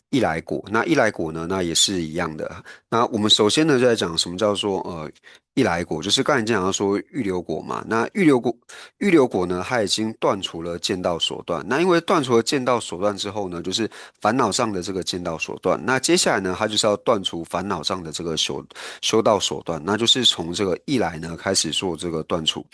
一来果。那一来果呢，那也是一样的。那我们首先呢，就在讲什么叫做呃一来果，就是刚才讲到说预留果嘛，那预留果，预留果呢，它已经断除了见道所断。那因为断除了见道所断之后呢，就是烦恼障的这个见道所断。那接下来呢，它就是要断除烦恼障的这个修修道所断，那就是从这个一来呢开始做这个断除。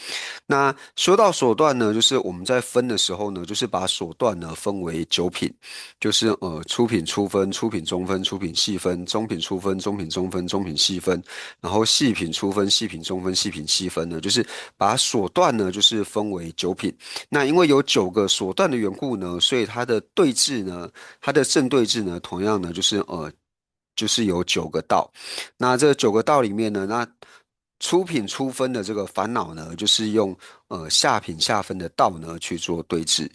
那修道所断呢，就是我们在分的时候呢，就是把所断呢分为九品，就是呃初品初分、初品中分、初品细分、中品初分、中品中分、中品细分，然后细品初分、细品中分、细品细分呢，就是把所断呢就是分为九品。那因为有九个所断的缘故呢，所以它的对治呢，它的正对治呢，同样呢就是呃就是有九个道。那这九个道里面呢，那初品初分的这个烦恼呢，就是用呃下品下分的道呢去做对治。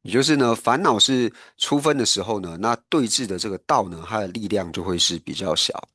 也就是呢，烦恼是初分的时候呢，那对治的这个道呢，它的力量就会是比较小。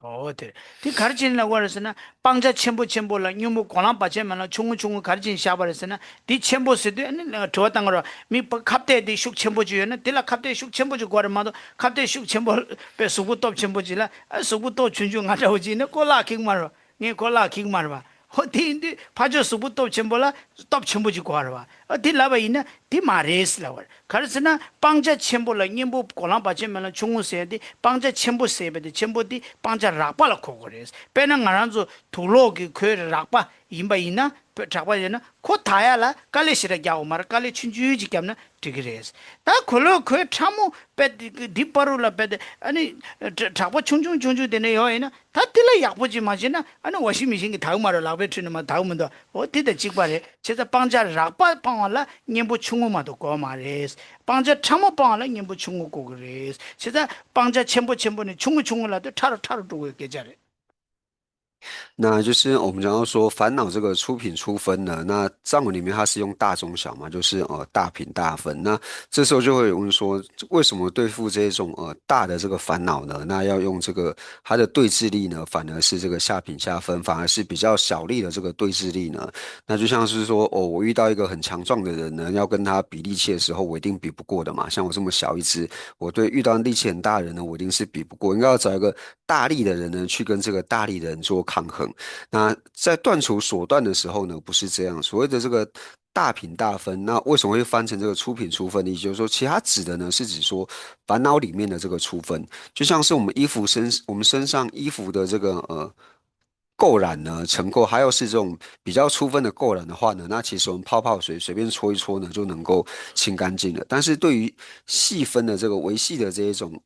哦，对，དེ་ག་རེ་བྱས་ནས་ལབ་དགོས་རེད་ཟེར་ན། སྤང་བྱ་ཆེན་པོ་ཆེན་པོ་ལ་སྙིང་པོ་གོ་ལ་བ་ཅན་མ་ལ་ཆུང་ངུ་ཆུང་ངུ་ག་རེ་བྱས་ནས་བཞག་པ་རེད་ཟེར་ན། དེ་ཆེན་པོ་ཟེར་དུས་ཨ་ནི་དྲི་བ་བཏང་གི་རེད། མི་ཁ་གཏད་དེ་ཤུགས་ཆེན་པོ་ཅིག་ཡོད་ན་དེ་ལ་ཁ་གཏད་ཤུགས་ཆེན་པོ་ཅིག་དགོས་རེད་མ་གཏོགས། ཁ་གཏད་ཤུགས་ཆེན་པོ་པའི་གཟུགས་པོ་སྟོབས་ཆེན་པོ་ཅིག་ལ། ཨ་གཟུགས་པོ་སྟོབས་ཆུང་ཆུང་ང་འདྲ་བོ་ཅིག་ཡིན་ན་ཁོ་ལག་འཁེལ་གི་མ་རེད་པ། ངས་ཁོ་ལག་འཁེལ་གི་མ་རེད་པ། ཧོ་དེ་ཡིན་དུས་ཕར་ཕྱོགས་གཟུགས་པོ་སྟོབས་ཆེན་པོ་ལ་སྟོབས་ཆེན་པོ་ཅིག་དགོས་རེད་པ། ཨ་དེ་ལབ་པ་ཡིན་ན་དེ་མ་རེད་ལབ་པ་རེད། ག་རེ་ཟེར་ན་སྤང་བྱ་ཆེན་པོ་ལ་སྙིང་པོ་གོ་ལ་བ་ཅན་མ་ལ་ཆུང་ངུ་ཟེར་ཡ་དེ། སྤང་བྱ་ཆེན་པོ་ཟེར་བ་དེ་ཆེན་པོ་དེ་སྤང་བྱ་རགས་པ་ལ་གོ་དགོས་རེད། དཔེར་ན་ང་རང་ཚོ་དུག་ལོག་གི་གོས་རགས་པ་ཡིན་པ་ཡིན་ན། དྲག་པ་ཡིན་ན་ཁོ་དག་ཡ་ལ་དཀའ་ལས་ཞེ་དྲག་རྒྱག་དགོས་མ་རེད། དཀའ་ལས་ཆུང་ཆུང་ཅིག་བརྒྱབ་ན་འགྲིག་གི་རེད། ད་གོས་ལོག་གོས་ཕྲ་མོ་པས་འདི་བར་དུ་ལ་པས་ཨ་ནི་དྲག་པ་ཆུང་ཆུང་ཆུང་ཆུང་དེ་འདྲ་ཡོད་ཡིན་ན། ད་དེ་ལ་ཡག་པོ་ཅིག་མ་བྱས་ན་ཨ་ནི་ཝ་ཤིང་མི་ཤིང་གིས་དག་མ་རེད། ལག་པའི་ཁྲོད་ནས་མར་དག་མི་འདུག་འོ་དེ་དང་གཅིག་པ་རེད། བྱས་ཙང་སྤང་བྱ་རགས་པ་སྤང་བ་ལ་སྙིང་པོ་ཆུང་ངུ་མ་གཏོགས་དགོས་མ་རེད། སྤང་བྱ་ཕྲ་མོ་སྤང་བ་ལ་སྙིང་པོ་ཆུང་ངུ་དགོས་ཀྱི་རེད། བྱས་ཙང་སྤང་བྱ་ཆེན་པོ་ཆེན་པོ་ནས་ཆུང་ངུ་ཆུང་ངུ་ལ་དེ་ཕྲ་རུ་ཕྲ་རུ་འགྲོ་དགོས་སྐད་ཆ་རེད།那就是我们讲到说烦恼这个初品初分呢，那藏文里面它是用大中小嘛，就是呃大品大分。那这时候就会有人说，为什么对付这种呃大的这个烦恼呢？那要用这个它的对治力呢，反而是这个下品下分，反而是比较小力的这个对治力呢？那就像是说，哦，我遇到一个很强壮的人呢，要跟他比力气的时候，我一定比不过的嘛。像我这么小一只，我对遇到力气很大的人呢，我一定是比不过。应该要找一个大力的人呢，去跟这个大力的人做抗衡。那在断除所断的时候呢，不是这样。所谓的这个大品大分，那为什么会翻成这个初品初分呢？也就是说，其实它指的呢是指说烦恼里面的这个初分，就像是我们衣服身我们身上衣服的这个呃。垢染呢，尘垢，还有是这种比较初分的垢染的话呢，那其实我们泡泡水随便搓一搓呢，就能够清干净了。但是对于细分的这个微细的这一种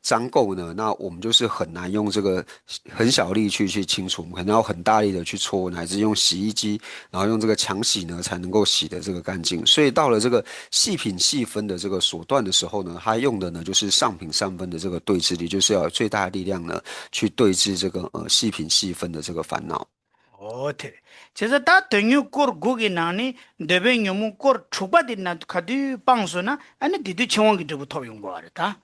脏垢呢，那我们就是很难用这个很小力去去清除，我们可能要很大力的去搓，乃至用洗衣机，然后用这个强洗呢才能够洗的这个干净。所以到了这个细品细分的这个所断的时候呢，它用的呢就是上品上分的这个对治力，就是要有最大的力量呢去对治这个呃细品细分的这个烦恼。 ཨོ་དེ་རེད། བྱས་ཙང་ད་དོན་སྙིང་སྐོར་དགུ་གི་ནང་ནས་འདོད་པའི་ཉོན་མོངས་སྐོར་དྲུག་པ་དེ་ན་ག་དུས་སྤངས་སོང་ན་ཨ་ནི་དེ་དུས་ཆོས་དབང་གི་འབྲས་བུ་ཐོབ་ཡོང་དགོས་པ་རེད་ད།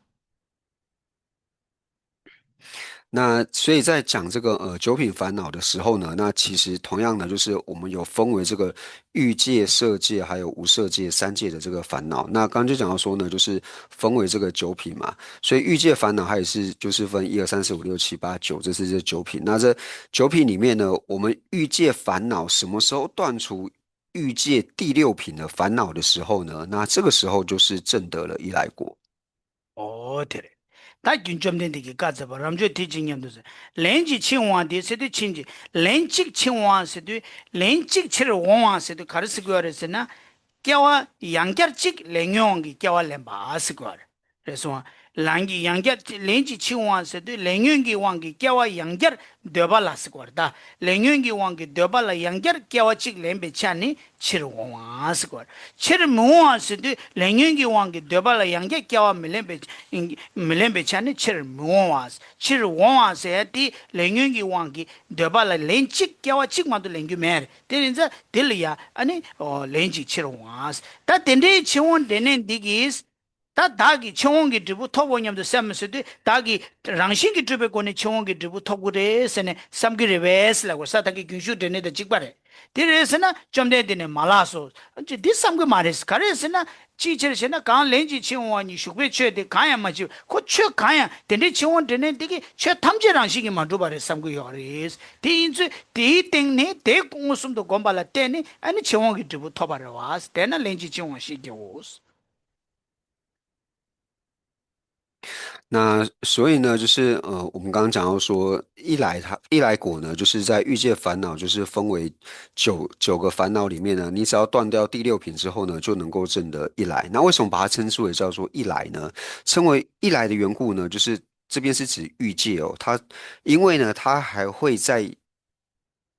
那所以在讲这个呃九品烦恼的时候呢，那其实同样的就是我们有分为这个欲界、色界还有无色界三界的这个烦恼。那刚刚就讲到说呢，就是分为这个九品嘛，所以欲界烦恼它也是就是分一二三四五六七八九，这是这九品。那这九品里面呢，我们欲界烦恼什么时候断除欲界第六品的烦恼的时候呢？那这个时候就是证得了一来果。 ཨོ་དེ་རེད། ད་རྒྱུན་བཅོམ་ལྡན་འདས་ཀྱིས་བཀའ་སྩལ་པ། རབ་འབྱོར་དེ་ཅི་སྙམ་དུ་ཟེར། ལན་ཅིག་འཆིང་བའང་དེ་ཟེར་དུས་འཆིང་གཅིག་ལན་གཅིག་འཆིང་བའང་ཟེར་དུས། ལན་གཅིག་ཕྱིར་འོང་བའང་ཟེར་དུས་ག་རེ་ཟེར་དགོས་རེད་ཟེར་ན། སྐྱེ་བ་ཡང་བསྐྱར་གཅིག་ལས་ཉོན་དབང་གིས་སྐྱེ་བ་ལེན་པ་ཟེར་དགོས་རེད། རེད་སོང་། ལན་གྱི་ཡང་བསྐྱར་ལན་གཅིག་འཆིང་བའང་ཟེར་དུས་ལས་ཉོན་གྱི་དབང་གིས་སྐྱེ་བ་ཡང་བསྐྱར་འདོད་པ་ལ་ཟེར་དགོས་རེད་ད། ལས་ཉོན་གྱི་དབང་གིས་འདོད་པ་ལ་ཡང་བསྐྱར་སྐྱེ་བ་གཅིག་ལེན་པའི་ཆ་ནི་ཕྱིར་འོང་བ་ཟེར་དགོས་རེད། ཕྱིར་མི་འོང་བ་ཟེར་དུས་ལས་ཉོན་གྱི་དབང་གིས་འདོད་པ་ལ་ཡང་བསྐྱར་སྐྱེ་བ་མི་ལེན་པའི་མི་ལེན་པའི་ཆ་ནི་ཕྱིར་མི་འོང་བ། ཕྱིར་འོང་བ་ཟེར་ཡ་དེ་ལས་ཉོན་གྱི་དབང་གིས་འདོད་པ་ལ་ལན་གཅིག་སྐྱེ་བ་གཅིག་མ་གཏོགས་ལེན་རྒྱུ་མེད་རེད། དེ་ཡིན་ཙང་དེ་ལ་ཡ་ཨ་ནི་ལན་གཅིག་ཕྱིར་འོང་བ། ད་དེ་འདྲའི་ཕྱིར་འོང་འབྲས་གནས་འདི་གིས། ད་བདག་གིས་ཆོས་དབང་གི་འབྲས་བུ་ཐོབ་འོ་སྙམ་དུ་སེམས་ཟེར་དུས་བདག་གིས་རང་བཞིན་གྱིས་གྲུབ་པའི་སྒོ་ནས་ཆོས་དབང་གི་འབྲས་བུ་ཐོབ་ཀྱི་རེད་ཟེར་ནས་བསམ་གྱི་རེད་པས་ལབ་དགོས། ས་ཐག་གི་རྒྱུན་ཞུགས་འབྲས་གནས་དང་གཅིག་པ་རེད། དེ་རེད་ཟེར་ན་བཅོམ་ལྡན་འདས་ནས་མ་ལགས་སོ། འདི་བསམ་གྱི་མ་རེད། ག་རེ་ཟེར་ན། ཅིའི་ཕྱིར་ཞེ་ན། གང་ལན་ཅིག་ཕྱིར་འོང་བ་ཉིད་ཞུགས་པའི་ཆོས་དེ་གང་ཡང་མ་མཆིས། ཁོ་ཆོས་གང་ཡང་དེ་འདྲའི་ཕྱིར་འོང་འབྲས་གནས་འདི་གིས་ཆོས་ཐམས་ཅད་རང་བཞིན་གྱིས་མ་གྲུབ་པ་རེད་བསམ་གྱི་ཡོད་རེད། དེ་ཡིན་ཚུལ་དེའི་སྟེང་ནས་དེ་མངོན་སུམ་དུ་བསྒོམས་པ་ལ་བརྟེན་ནས་ཨ་ནི་ཕྱིར་འོང་གི་འབྲས་བུ་ཐོབ་པ་རེད་བ། དེས་ན་ལན་ཅིག་ཕྱིར་འོང་ཞེས་བགྱིའོ། 那所以呢，就是呃，我们刚刚讲到说，一来它一来果呢，就是在欲界烦恼，就是分为九九个烦恼里面呢，你只要断掉第六品之后呢，就能够证得一来。那为什么把它称之为叫做一来呢？称为一来的缘故呢，就是这边是指欲界哦，它因为呢，它还会在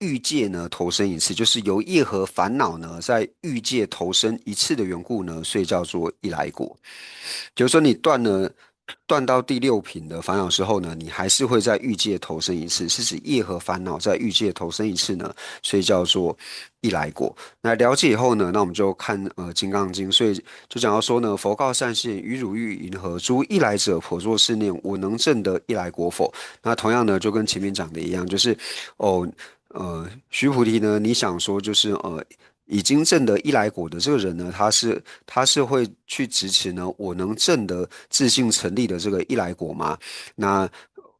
欲界呢投生一次，就是由业和烦恼呢在欲界投生一次的缘故呢，所以叫做一来果。就是说你断了断到第六品的烦恼之后呢，你还是会在欲界投生一次，是指业和烦恼在欲界投生一次呢，所以叫做一来果。那了解以后呢，那我们就看呃《金刚经》，所以就讲到说呢，佛告善现：于汝欲云何？诸一来者，普作是念，我能证得一来果否？那同样呢，就跟前面讲的一样，就是哦，呃，须菩提呢，你想说就是呃，已经证得一来果的这个人呢，他是他是会去执持呢，我能证得自性成立的这个一来果吗？那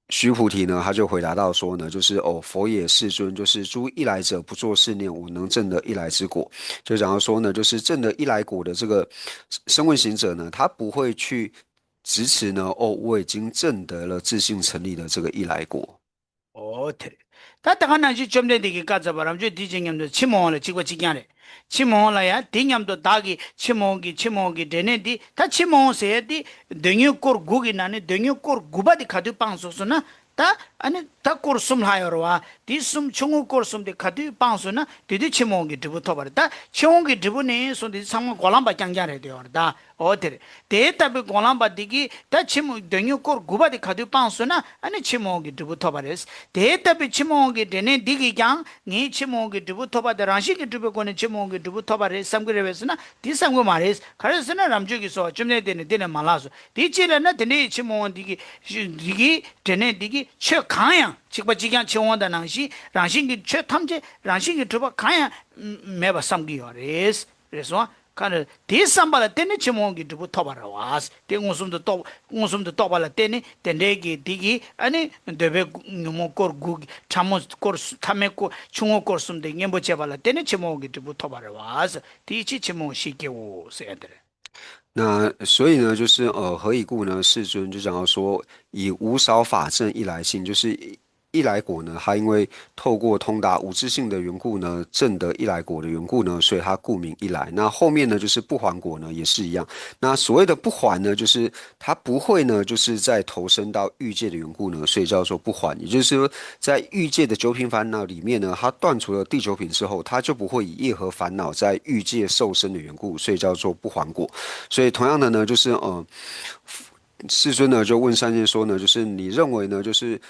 须菩提呢，他就回答到说呢，就是哦，佛也，世尊，就是诸一来者不作是念，我能证得一来之果。就讲到说呢，就是证得一来果的这个声闻行者呢，他不会去执持呢，哦，我已经证得了自性成立的这个一来果。 ཨོ་དེ་རེད། ད་ད་ག་ནང་བཞིན་བཅོམ་ལྡན་འདས་ཀྱིས་བཀའ་སྩལ་པ། རབ་འབྱོར་འདི་ཕྱིར་སྙམ་དུ། ཕྱིར་མི་འོང་ལ་གཅིག་པ་གཅིག་རྐྱང་རེད། ཕྱིར་མི་འོང་ལ་ཡང་དེ་སྙམ་དུ་བདག་གིས་ཕྱིར་མི་འོང་གི་ཕྱིར་མི་འོང་གི་འབྲས་གནས་འདི། ད་ཕྱིར་མི་འོང་ཟེར་ཡ་འདི་མདོ་རྒྱུད་སྐོར་དགུ་གི་ནང་ནས་མདོ་རྒྱུད་སྐོར་དགུ་པ་འདི་ག་དུས་སྤངས་སོང་ཟེར་ན། ད་ཨ་ནི་ད་སྐོར་གསུམ་ལྷག་ཡོད་རེད་བ། དེ་གསུམ་ཆུང་ངུ་སྐོར་གསུམ་དེ་ག་དུས་སྤངས་སོང་ན་དེ་དུས་ཕྱིར་མི་འོང་གི་འབྲས་བུ་ཐོབ་པ་རེད། ད་ཕྱིར་འོང་གི་འབྲས་བུ་ནས་བཟུང་སྟེ་ཚང་མ་འགོག་ལམ་པ་རྐྱང་རྐྱང་རེད་དེ་ཡོད་རེད་ད། ཨོ་དེ་རེད། དེ་ལྟ་བུའི་འགོག་ལམ་པ་འདི་གིས་ད་ཕྱིར་མི་འོང་མདོ་རྒྱུད་སྐོར་དགུ་པ་དེ་ག་དུས་སྤངས་སོང་ན་ཨ་ནི་ཕྱིར་མི་འོང་གི་འབྲས་བུ་ཐོབ་པ་རེད། དེ་ལྟ་བུའི་ཕྱིར་མི་འོང་གི་འབྲས་གནས་འདི་གིས་ཀྱང་ངས་ཕྱིར་མི་འོང་གི་འབྲས་བུ་ཐོབ་པ་དེ་རང་བཞིན་གྱིས་གྲུབ་པའི་སྒོ་ནས་ཕྱིར་མི་འོང་གི་འབྲས་བུ་ཐོབ་པ་རེད་བསམ་གྱི་རེད་པས་ཟེར་ན་དེ་བསམ་གྱི་མ་རེད། ག་རེ་ཟེར་ན་རབ་འབྱོར་གྱིས་གསོལ་བ། བཅོམ་ལྡན་འདས་ནི་འདི་ནས་མ་ལགས་སོ། དེ་ཅི་ལབ་ན་དེ་འདྲའི་ཕྱིར་མི་འོང་འདི་གི་འདི་གི་འབྲས་གནས་འདི་གི་ཆོས་གང་ཡང་གཅིག་པ་གཅིག་རྐྱང་ཕྱིར་འོང་དང་ནང་བཞིན་རང་བཞིན་གྱི་ཆོས་ཐམས་ཅད་རང་བཞིན་གྱིས་གྲུབ་པ་གང་ཡང་མེད་པ་བསམ་གྱི་ཡོད་རེད། རེད་སོང་། གང་རེད། དེའི་བསམ་པ་ལ་བརྟེན་ནས་ཕྱིར་མི་འོང་གི་འབྲས་བུ་ཐོབ་པ་རེད་བ། དེ་མངོན་སུམ་དུ་རྟོགས། མངོན་སུམ་དུ་རྟོགས་པ་ལ་བརྟེན་ནས་དེ་འདྲའི་གི་དེ་གི་ཨ་ནི་འདོད་པའི་ཉོན་མོངས་སྐོར་དགུ་གི་ཕྲ་མོ་སྐོར་གསུ- ཐ་མའི་སྐོར་ཆུང་ངུ་སྐོར་གསུམ་དེ་གཉེན་པོ་བྱས་པ་ལ་བརྟེན་ནས་ཕྱིར་མི་འོང་གི་འབྲས་བུ་ཐོབ་པ་རེད་བ། དེའི་ཕྱིར་ཕྱིར་མི་འོང་ཞེས་བགྱིའོ་ཟེར་ཡ་དེ་རེད། 那所以呢，就是呃，何以故呢？世尊就讲到说，以无少法证一来性，就是一来果呢，它因为透过通达无自性的缘故呢，证得一来果的缘故呢，所以它故名一来。那后面呢，就是不还果呢，也是一样。那所谓的不还呢，就是它不会呢，就是再投生到欲界的缘故呢，所以叫做不还。也就是说，在欲界的九品烦恼里面呢，它断除了第九品之后，它就不会以业和烦恼在欲界受生的缘故，所以叫做不还果。所以同样的呢，就是呃，世尊呢就问善现说呢，就是你认为呢，就是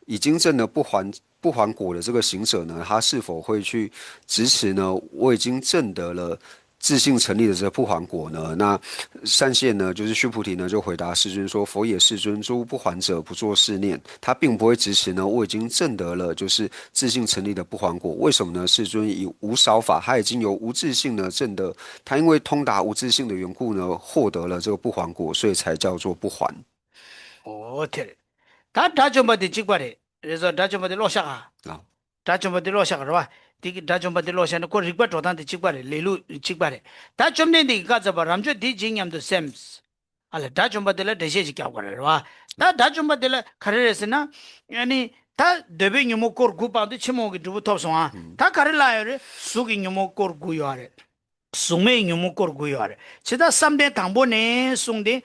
已经证得不还不还果的这个行者呢，他是否会去执持呢？我已经证得了自性成立的这个不还果呢？那善现呢，就是须菩提呢，就回答世尊说：佛也，世尊，诸不还者，不作是念。他并不会执持呢，我已经证得了就是自性成立的不还果。为什么呢？世尊，以无少法，他已经由无自性呢证得，他因为通达无自性的缘故呢，获得了这个不还果，所以才叫做不还。 ཨོ་དེ་རེད། ད་དགྲ་བཅོམ་པ་དེ་གཅིག་པ་རེད། རེད་སོང་། དགྲ་བཅོམ་པ་དེ་ཀློག་ཤག་ཨ། ཨ། དགྲ་བཅོམ་པ་དེ་ཀློག་ཤག་རེད་བ། དེ་གི་དགྲ་བཅོམ་པ་དེ་ཀློག་ཤག་ན་ཁོ་རིགས་པ་འགྲོ་སྟངས་དེ་གཅིག་པ་རེད། ལས་ལུགས་གཅིག་པ་རེད། ད་བཅོམ་ལྡན་འདས་ཀྱིས་བཀའ་སྩལ་པ། རབ་འབྱོར་དེ་ཇི་སྙམ་དུ་སེམས། ཨ་ལས། དགྲ་བཅོམ་པ་དེ་ལ་འགྲེལ་བཤད་ཅིག་རྒྱག་དགོས་རེད་བ། ད་དགྲ་བཅོམ་པ་དེ་ལ་ག་རེ་རེད་ཟེར་ན། ཨ་ནི་ད་འདོད་པའི་ཉོན་མོངས་སྐོར་དགུ་སྤངས་དུས་ཕྱིར་མི་འོང་གི་འབྲས་བུ་ཐོབ་སོང་ཨ། ད་ག་རེ་ལབ་ཡོད་རེད། གཟུགས་ཀྱི་ཉོན་མོངས་སྐོར་དགུ་ཡོད་རེད། གཟུགས་མེད་ཉོན་མོངས་སྐོར་དགུ་ཡོད་རེད། ཇི་ལྟར་བསམ་གཏན་དང་པོ་ནས་བཟུང་སྟེ།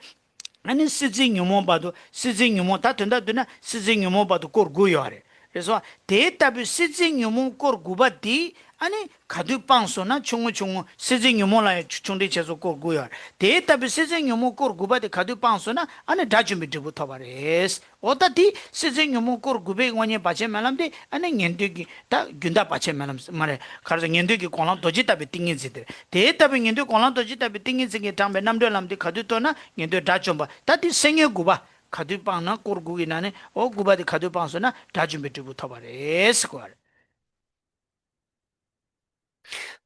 ཨ་ནི་སྲིད་རྩེའི་ཉོན་མོངས་བར་དུ། སྲིད་རྩེའི་ཉོན་མོངས། ད་དོན་དག་བསྡུས་ན་སྲིད་རྩེའི་ཉོན་མོངས་བར་དུ་སྐོར་དགུ་ཡོད་རེད། རེད་སོང་། དེ་ལྟ་བུའི་སྲིད་རྩེའི་ཉོན་མོངས་སྐོར་དགུ་པ་འདི་ཨ་ནི་ག་དུས་སྤངས་སོང་ན་ཆུང་ངུ་ཆུང་ངུ། སྲིད་རྩེའི་ཉོན་མོངས་ལ་ཡང་ཆུང་འབྲིང་བྱས་སོང་སྐོར་དགུ་ཡོད་རེད། དེ་ལྟ་བུའི་སྲིད་རྩེའི་ཉོན་མོངས་སྐོར་དགུ་པ་དེ་ག་དུས་སྤངས་སོང་ན་ཨ་ནི་དགྲ་བཅོམ་པའི་འབྲས་བུ་ཐོབ་པ་རེད། འོ་ད་དེ་སྲིད་རྩེའི་ཉོན་མོངས་སྐོར་དགུ་པའི་དངོས་གཉེན་བར་ཆད་མེད་ལམ་དེ་ཨ་ནི་ཉན་ཐོས་ཀྱི་ད་རྒྱུན་མཐའ་བར་ཆད་མེད་ལམ་མ་རེད། ག་རེ་ཟེར། ཉན་ཐོས་ཀྱི་སྒོམ་ལམ་རྡོ་རྗེ་ལྟ་བུའི་ཏིང་ངེ་འཛིན་དེ་རེད། དེ་ལྟ་བུའི་ཉན་ཐོས་སྒོམ་ལམ་རྡོ་རྗེ་ལྟ་བུའི་ཏིང་ངེ་འཛིན་གྱིས་དྲངས་པའི་རྣམ་གྲོལ་ལམ་དེ་ག་དུས་ཐོབ་ན་ཉན་ཐོས་དགྲ་བཅོམ་པ། ད་དེ་སེམས་ཉིད་དགུ་པ་ག་དུས་སྤངས་ན། སྐོར་དགུ་གི་ནང་ནས་འོ་དགུ་པ་དེ་ག་དུས་སྤངས་སོང་ན་དགྲ་བཅོམ་པའི་འབྲས་བུ་ཐོབ་པ་རེད་ཟེར་གོ་བ་རེད།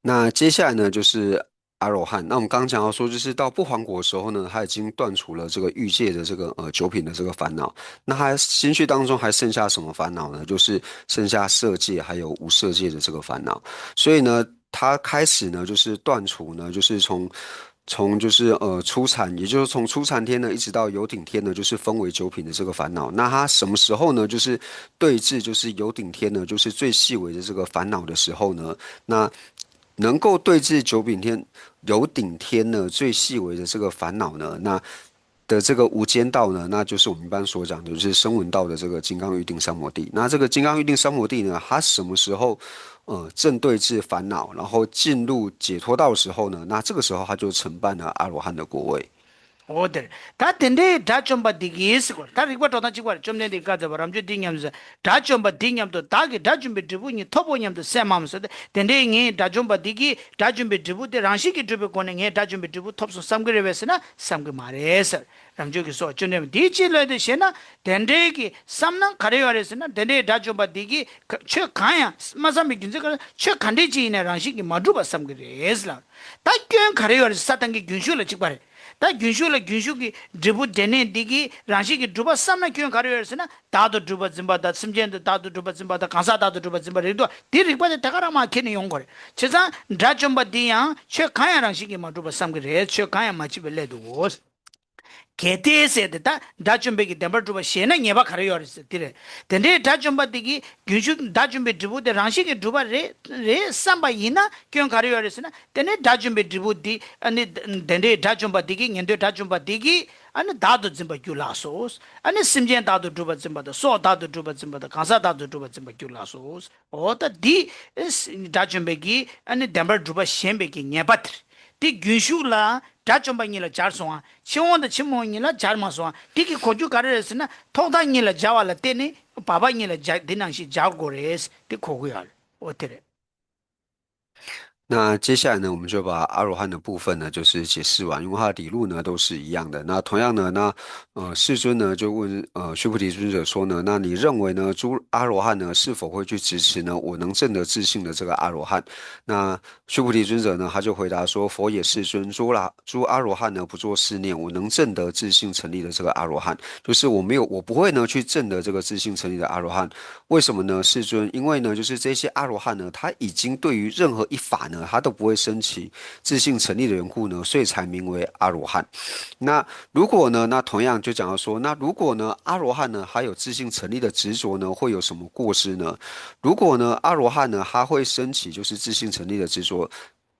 那接下来呢，就是阿罗汉。那我们刚刚讲到说，就是到不还果的时候呢，他已经断除了这个欲界的这个呃酒品的这个烦恼。那他心绪当中还剩下什么烦恼呢？就是剩下色界还有无色界的这个烦恼。所以呢，他开始呢，就是断除呢，就是从从就是呃初禅，也就是从初禅天呢，一直到有顶天呢，就是分为九品的这个烦恼。那他什么时候呢，就是对治就是有顶天呢，就是最细微的这个烦恼的时候呢，那能够对治九品天有顶天呢最细微的这个烦恼呢，那的这个无间道呢，那就是我们一般所讲的，就是声闻道的这个金刚喻定三摩地。那这个金刚喻定三摩地呢，它什么时候呃正对治烦恼，然后进入解脱道的时候呢，那这个时候他就承办了阿罗汉的果位。འོ་དེར། ད་དེ་འདྲའི་དགྲ་བཅོམ་པ་འདི་གིས་ཟེར་གོ། ད་རིགས་པ་འགྲོ་སྟངས་གཅིག་པ་རེད། བཅོམ་ལྡན་འདས་བཀའ་སྩལ་པ། རབ་འབྱོར་འདི་སྙམ་ཟེར། དགྲ་བཅོམ་པ་འདི་སྙམ་དུ་བདག་གིས་དགྲ་བཅོམ་པའི་འབྲས་བུ་ཉིད་ཐོབ་བོ་སྙམ་དུ་སེམས་མམ་ཟེར་ཏེ། དེ་འདྲའི་ངས་དགྲ་བཅོམ་པ་འདི་གིས་དགྲ་བཅོམ་པའི་འབྲས་བུ་དེ་རང་བཞིན་གྱིས་གྲུབ་པའི་སྒོ་ནས་ངས་དགྲ་བཅོམ་པའི་འབྲས་བུ་ཐོབ་སོང་བསམ་གྱི་རེད་པས་ཟེར་ན་བསམ་གྱི་མ་རེད་ཟེར། རབ་འབྱོར་གྱི་སོགས་བཅོམ་ལྡན་འདས་ཅི་ལོས་དེ་ཞེ་ན། དེ་འདྲའི་གི་བསམ་ན་ག་རེ་ཡོད་རེད་ཟེར་ན། དེ་འདྲའི་དགྲ་བཅོམ་པ་འདི་གིས་ཆོས་གང་ཡང་མ་བསམ་པའི་རྒྱུ་མཚན་ག་རེ། ཆོས་ག་འདྲས་ཅིག་ཡིན་ན་རང་བཞིན་གྱིས་མ་གྲུབ་པ་བསམ་གྱི་རེད་ལ། ད་སྐྱོན་ག་རེ་ཡོད་རེད། ས་དང་གི་རྒྱུན་ཞུགས་ལ་གཅིག་པ་རེད། ད་རྒྱུན་ཞུགས་ལ་རྒྱུན་ཞུགས་ཀྱི་འབྲས་བུ་འབྲས་གནས་འདི་གིས་རང་བཞིན་གྱིས་གྲུབ་པ་བསམ་ན་སྐྱོན་ག་རེ་ཡོད་རེད་ཟེར་ན། བདག་ཏུ་གྲུབ་པ་འཛིན་པ་དང་། སེམས་ཅན་དུ་བདག་ཏུ་གྲུབ་པ་འཛིན་པ་དང་། གང་ཟག་བདག་ཏུ་གྲུབ་པ་འཛིན་པ་རེད་འདུག། དེ་རིགས་པ་དེ་ད་ག་རང་མ་ཁྱེར་ནས་ཡོང་དགོས་རེད། བྱས་ཙང་དགྲ་བཅོམ་པ་འདི་ཡང་ཆོས་གང་ཡང་རང་བཞིན་གྱིས་མ་གྲུབ་པ་བསམ་གྱི་རེད། ཆོས་གང་ཡང་མ་མཆིས་པའི་སླད་དུའོ། གལ་ཏེ་ཟེར་ཏེ། ད་དགྲ་བཅོམ་པའི་གི་བདེན་པར་གྲུབ་པ་ཞེ་ན་ཉེས་པ་ག་རེ་ཡོད་རེད་ཟེར་དེ་རེད། དེ་འདྲའི་དགྲ་བཅོམ་པ་དེ་གིས་རྒྱུན་ཞུགས་དགྲ་བཅོམ་པའི་འབྲས་བུ་དེ་རང་བཞིན་གྱིས་གྲུབ་པ་རེད་རེད་བསམ་པ་ཡིན་ན་སྐྱོན་ག་རེ་ཡོད་རེད་ཟེར་ན། དེ་ནས་དགྲ་བཅོམ་པའི་འབྲས་བུ་འདི་ཨ་ནི་དེ་འདྲའི་དགྲ་བཅོམ་པ་དེ་གིས། ཉན་ཐོས་དགྲ་བཅོམ་པ་དེ་གིས་ཨ་ནི་བདག་ཏུ་འཛིན་པར་འགྱུར་ལགས་སོ། ཨ་ནི་སེམས་ཅན་བདག་ཏུ་གྲུབ་པར་འཛིན་པ་དང་། སྲོག་བདག་ཏུ་གྲུབ་པར་འཛིན་པ་དང་། གང་ཟག་བདག་ཏུ་གྲུབ་པར་འཛིན་པར་འགྱུར་ལགས་སོ། འོ་ད་འདི་དགྲ་བཅོམ་པའི་གིས་ཨ་ནི་བདེན་པར་གྲུབ་པ་ཞེན་པའི་གི་ཉེས་པ་དེ་རེད། དེ་རྒྱུན་ཞུགས་ལ་དགྲ་བཅོམ་པ་གཉིས་ལ་སྦྱར་སོང་ང་། ཕྱིར་འོང་དང་ཕྱིར་མི་འོང་གཉིས་ལ་སྦྱར་མ་སོང་ང་། དེ་གི་གོ་རྒྱུ་ག་རེ་རེད་ཟེར་ན། ཐོག་མཐའ་གཉིས་ལ་སྦྱར་བ་ལ་བརྟེན་ནས་བར་པ་གཉིས་ལ་སྦྱར། འདི་ནང་བཞིན་སྦྱར་དགོས་རེད། དེ་གོ་གི་ཡོད་རེད། འོ་དེ་རེད།那接下来呢，我们就把阿罗汉的部分呢，就是解释完，因为它的理路呢都是一样的。那同样呢，那呃，世尊呢就问呃须菩提尊者说呢，那你认为呢，诸阿罗汉呢是否会去执持呢，我能证得自性的这个阿罗汉？那须菩提尊者呢，他就回答说，佛也，世尊，诸阿诸阿罗汉呢不作是念，我能证得自性成立的这个阿罗汉，就是我没有，我不会呢去证得这个自性成立的阿罗汉。为什么呢，世尊？因为呢，就是这些阿罗汉呢，他已经对于任何一法呢，他都不会生起自性成立的缘故呢，所以才名为阿罗汉。那如果呢，那同样就讲到说，那如果呢，阿罗汉呢还有自性成立的执着呢，会有什么过失呢？如果呢，阿罗汉呢，他会生起就是自性成立的执着，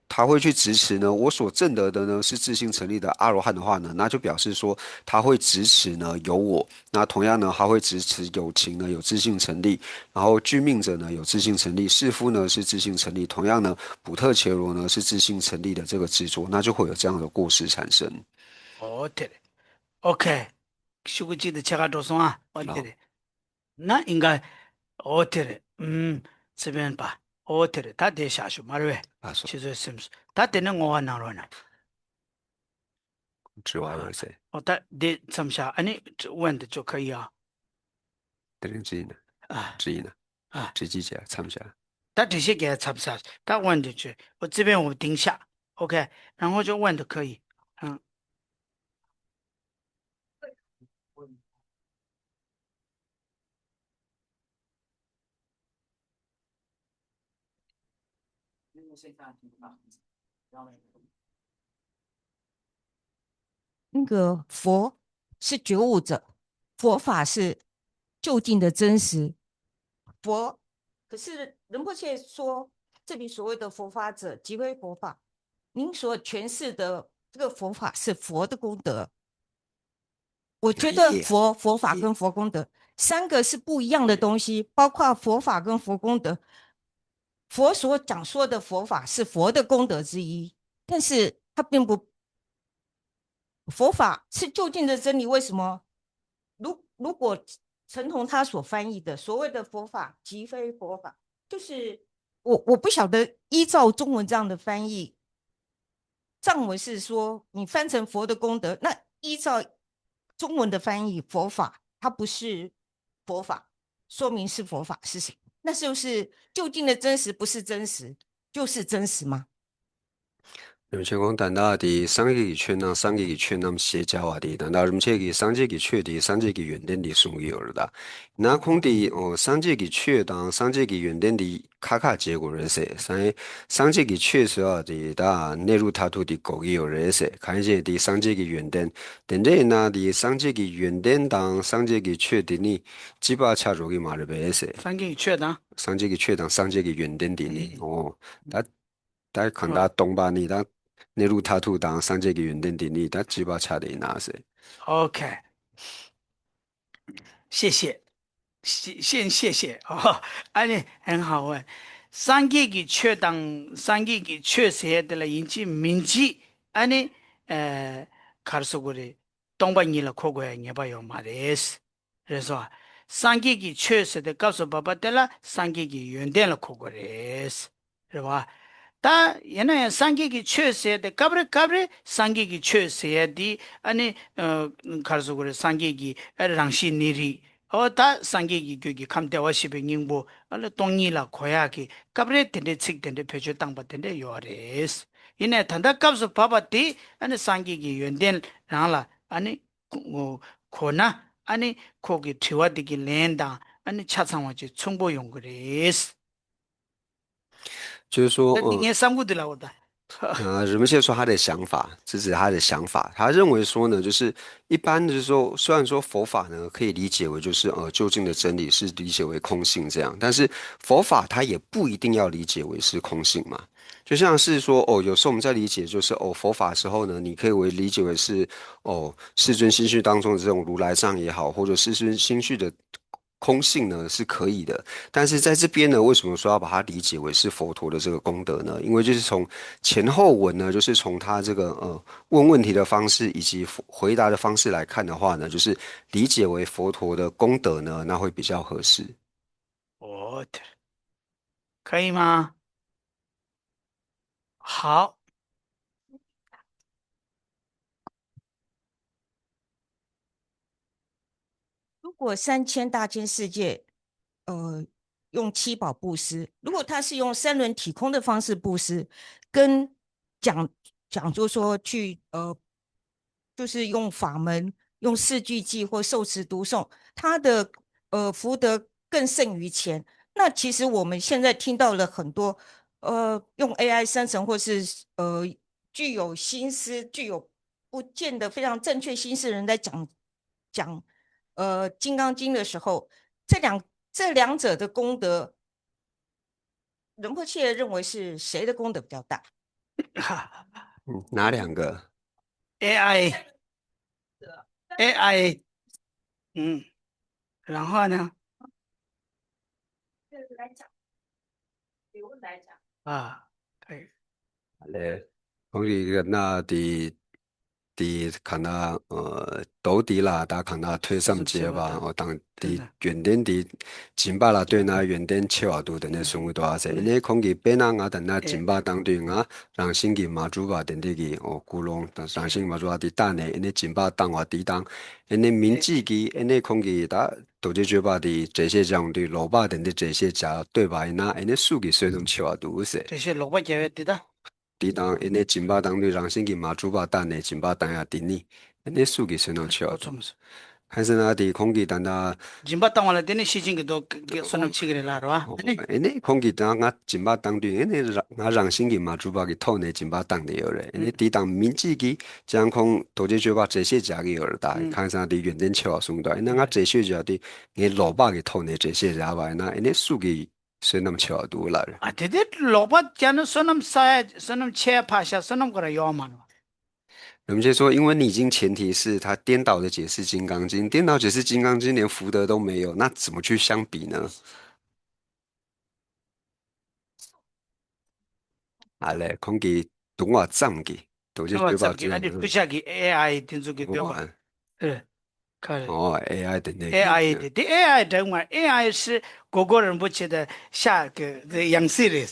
他会去执持呢，我所证得的呢是自性成立的阿罗汉的话呢，那就表示说他会执持呢有我。那同样呢，他会执持有情呢有自性成立，然后俱命者呢有自性成立，士夫呢是自性成立，同样呢，普特伽罗呢是自性成立的这个执着，那就会有这样的过失产生。哦，对了，OK，修个记得切卡着松啊，哦，对了。 ན་ཨིན་ག་འོ་དེ་རེད། ཨུམ། ཚེ་དཔོན་པ། འོ་དེ་རེད། ད་དེ་བཞག་ཞུ་མ་རེད་པས། ཨ་སོ། ཁྱེད་ཚོས་སེམས་སོ། ད་དེ་ནས་བསྔོ་བ་གནང་རོགས་གནང་། དྲི་བ་ཡོད་ཟེར། འོ་ད་དེ་མཚམས་བཞག་ཨ་ནི་དབོན་དུ་ཅོ་ཁ་ཡ། དེ་རིང་ཅི་ཡིན་ན། ཨ། ཅི་ཡིན་ན། ཨ། དྲི་ཅི་བྱས་མཚམས་བཞག་ད་དྲི་ཤེས་རྒྱལ་མཚམས་བཞག་ད་དབོན་དུ་ཅོ། འོ་ཚེ་དཔོན་འོ་དིང་ཤག་ཨོ་ཁེ། རང་ངོ་ཅོ་དབོན་དུ་ཁ་ཡི། ཨ།那个佛是觉悟者，佛法是究竟的真实。佛，可是仁波切说，这里所谓的佛法者，即非佛法。您所诠释的这个佛法是佛的功德，我觉得佛、佛法跟佛功德三个是不一样的东西，包括佛法跟佛功德。佛所讲说的佛法是佛的功德之一，但是它并不，佛法是究竟的真理。为什么？如如果陈同他所翻译的所谓的佛法，即非佛法，就是我我不晓得依照中文这样的翻译，藏文是说你翻成佛的功德，那依照中文的翻译，佛法它不是佛法，说明是佛法是什么？那就是究竟的真实不是真实，就是真实吗？ རིན་པོ་ཆེ་ཁོང་ད་ལྟ་དེ་སངས་རྒྱས་ཀྱི་ཆོས་ནང་སངས་རྒྱས་ཀྱི་ཆོས་རྣམས་ཞེས་བྱ་བ་དེ་ད་ལྟ་རིན་པོ་ཆེ་གིས་སངས་རྒྱས་ཀྱི་ཆོས་དེ་སངས་རྒྱས་ཀྱི་ཡོན་ཏན་དེ་གསུང་གི་ཡོད་རེད་ད། ན་ཁོང་དེ་ཨོ་སངས་རྒྱས་ཀྱི་ཆོས་དང་སངས་རྒྱས་ཀྱི་ཡོན་ཏན་དེ་ཁ་ཁ་བྱེད་དགོས་རེད་ཟེར། སངས་སངས་རྒྱས་ཀྱི་ཆོས་ཟེར་བ་དེ་ད་ནེ་རུ་ཐ་ཐུ་དེ་གོ་གི་ཡོད་རེད་ཟེར། གང་ཡིན་ཟེར་དེ་སངས་རྒྱས་ཀྱི་ཡོན་ཏན་དེ་འདྲ་ཡིན་ན་དེ་སངས་རྒྱས་ཀྱི་ཡོན་ཏན་དང་སངས་རྒྱས་ཀྱི་ཆོས་དེ་ནི་གཅིག་པ་ཆགས་འགྲོ་གི་མ་རེད་པས་ཟེར། སངས་རྒྱས་ཀྱི་ཆོས་དང་། སངས་རྒྱས་ཀྱི་ཆོས་དང་སངས་རྒྱས་ཀྱི་ཡོན་ཏན་དེ་ནི་ཨོ་ད། ད་གང་ལྟར་སྟོང་པ་ནི་ད་ནེ་རུ་ཐ་ཐུ་དང་སངས་རྒྱས་ཀྱི་ཡོན་ཏན་དེ་ནི་ད་གཅིག་པ་ཆགས་བསྡད་ཡིན་ན་ཟེར། ཨོ་ཁེ། ཤེས་ཤེས། ཤེས་ཤེས་ཤེས། ཨོ། ཨ་ནི་ཧན་ཧ་ཝན། སངས་རྒྱས་ཀྱི་ཆོས་དང་སངས་རྒྱས་ཀྱི་ཆོས་ཟེར་ཡས་དེ་ལ་ཡིན་གཅིག་མིན་གཅིག་ཨ་ནི། ཨ། ག་རེ་ཟེར་དགོས་རེད། སྟོང་པ་ཉིད་ལ་གོ་དགོས་ཡ་ངེས་པ་ཡོད་མ་རེད། རེད་སོ། སངས་རྒྱས་ཀྱི་ཆོས་ཟེར་ཏེ་སྐབས་སུ་བབ་པ་དེ་ལ་སངས་རྒྱས་ཀྱི་ཡོན་ཏན་ལ་གོ་དགོས་རེད། རེད་བ། ད་ཡིན་ན་ཡང་སངས་རྒྱས་ཀྱི་ཆོས་ཟེར་ཏེ་སྐབས་རེ་སྐབས་རེ་སངས་རྒྱས་ཀྱི་ཆོས་ཟེར་ཡ་འདི་ཨ་ནི་ཨ་ག་རེ་ཟེར་དགོས་རེད། སངས་རྒྱས་ཀྱི་ཨ་རང་བཞིན་གནས་རིགས། ཨོ་ད་སངས་རྒྱས་ཀྱི་རྒྱུད་ཀྱི་ཁམས་བདེ་བར་གཤེགས་པའི་སྙིང་པོ་ཨ་ལ་སྟོང་ཉིད་ལ་གོ་ཡག་གི་སྐབས་རེ་དེ་འདྲའི་ཚིག་དེ་འདྲའི་བེད་སྤྱོད་བཏང་པ་དེ་འདྲ་ཡོད་རེད། ཡིན་ནའི་ད་ལྟ་སྐབས་སུ་བབ་པ་དེ་ཨ་ནི་སངས་རྒྱས་ཀྱི་ཡོན་ཏན་རང་ལ་ཨ་ནི་གོ་ན་ཨ་ནི་ཁོ་གི་དྲི་བ་དེ་གི་ལན་དང་ཨ་ནི་ཆ་ཚང་བ་ཅིག་མཚུངས་པོ་ཡོང་གི་རེད། 就是说，ད་འདི་ངའི་བསམ་བློ་འདི་ལ་འོ་ད།呃，人们现在说他的想法，这是他的想法。他认为说呢，就是一般就是说，虽然说佛法呢可以理解为就是呃究竟的真理，是理解为空性这样，但是佛法它也不一定要理解为是空性嘛。就像是说，哦，有时候我们在理解就是哦佛法的时候呢，你可以为理解为是哦世尊心续当中的这种如来藏也好，或者世尊心续的空性呢是可以的，但是在这边呢，为什么说要把它理解为是佛陀的这个功德呢？因为就是从前后文呢，就是从他这个呃问问题的方式以及回答的方式来看的话呢，就是理解为佛陀的功德呢，那会比较合适。哦，可以吗？好。如果三千大千世界，呃，用七宝布施，如果他是用三轮体空的方式布施，跟讲讲座说去呃，就是用法门，用四句偈或受持读诵，他的呃福德更胜于前。那其实我们现在听到了很多呃用 A I 生成或是呃具有心思、具有不见得非常正确心思的人在讲讲呃《金刚经》的时候，这两这两者的功德，仁波切认为是谁的功德比较大？嗯，哪两个？ AI AI，嗯，然后呢？啊，可以。 ལས། ཁོང་གིས་ན་དེ་དེ་ག་ན་ཨ་མདོ་དེ་ལ་ད་ག་ན་ཐོས་བསམ་བྱེད་པའོ་དང་དེ་ཡོན་ཏན་དེ་སྦྱིན་པ་ལ་ལྟོས་ན་ཡོན་ཏན་ཆེ་བ་འདུག་དེ་ནས་གསུང་གི་འདུག་ཨ་ཟེར། ཨེ་ནས་ཁོང་གིས་དཔེར་ན་ང་ད་ན་སྦྱིན་པ་བཏང་དུས་ང་རང་བཞིན་གྱིས་མ་གྲུབ་པ་དེ་འདྲས་ཀྱི་ཨོ་ཀུན་སློང་དང་རང་བཞིན་མ་གྲུབ་པ་དེ་བཏང་ནས་ཨེ་ནས་སྦྱིན་པ་བཏང་བ་དེ་དང་ཨེ་ནས་མིན་གཅིག་གིས་ཨེ་ནས་ཁོང་གིས་ད་རྡོ་རྗེ་གཅོད་པ་དེ་འགྲེལ་བཤད་སྦྱང་དུས་ལོག་པ་དེ་འདྲས་འགྲེལ་བཤད་བྱ་ལྟོས་པ་ཡིན་ན་ཨེ་ནས་སུ་གི་བསོད་ནམས་ཆེ་བ་འདུག་ཟེར། འགྲེལ་བཤད་ལོག་པ་རྒྱབ་ཡ་དེ་ད། དེ་དང་ཨེ་ནས་སྦྱིན་པ་བཏང་དུས་རང་བཞིན་གྱིས་མ་གྲུབ་པ་བཏང་ནས་སྦྱིན་པ་བཏང་ཡ་དེ་ནི་ཨེ་ནས་སུ་གི་བསོད་ནམས་ཆེ་བ་འདུག་ཧན་སེ་ན་དེ་ཁོང་གིས་ད་ལྟ་སྦྱིན་པ་བཏང་བ་ལ་བརྟེན་ནས་ཤེར་ཕྱིན་གྱི་རྡོ་བསོད་ནམས་ཆེ་གི་རེད་ལ་རེད་བ། ཨེ་ནས་ཁོང་གིས་ད་ང་སྦྱིན་པ་བཏང་དུས་ཨེ་ནས་ང་རང་བཞིན་གྱིས་མ་གྲུབ་པ་གི་ཐོག་ནས་སྦྱིན་པ་བཏང་བསྡད་ཡོད་རེད། ཨེ་ནས་དེ་དང་མིན་གཅིག་གིས་ཀྱང་ཁོང་རྡོ་རྗེ་གཅོད་པ་འགྲེལ་བཤད་རྒྱག་གི་ཡོད་རེད། ད་ཧན་སེ་ན་དེ་ཡོན་ཏན་ཆེ་བ་གསུངས་འདུག་ཨེ་ནས་ང་འགྲེལ་བཤད་རྒྱག་དུས་ངའི་ལོག་པ་གི་ཐོག་ནས་འགྲེལ་བཤད་རྒྱག་པ་ཡིན་ན་ཨེ་ནས་སུ་གི་བསོད་ནམས་ཆེ་བ་འདུག་ལ་རེད། ཨ་དེ་དེ་ལོག་པ་བྱས་ན་བསོད་ནམས་བསགས་ཡ་བསོད་ནམས་ཆེ་ཡ་ཕར་བཞག་བསོད་ནམས་ཁོ་རང་ཡོད་མ་རེད། 人们就说，因为你已经前提是他颠倒的解释《金刚经》，颠倒解释《金刚经》连福德都没有，那怎么去相比呢？ ཨ་ལས་ཁོང་གིས་དུང་བ་ཙམ་གྱིས་རྡོ་རྗེ་སྟོན་པ་ཙམ་གྱིས་ཨ་ནི་སྐུ་ཤ་གི་ཨེ་ཨའི་དེ་ཚོ་གི་འདོད་པ་ཨེ་ག་རེ། ཨོ་ཨེ་ཨའི་དེ་འདྲ་ཨེ་ཨའི་དེ་དེ་ཨེ་ཨའི་འདྲ་མ་ཨེ་ཨའི་ཧྲི་གོ་གོ་རིན་པོ་ཆེ་དང་ཤ་གི་ཡང་སྲིད་རེད།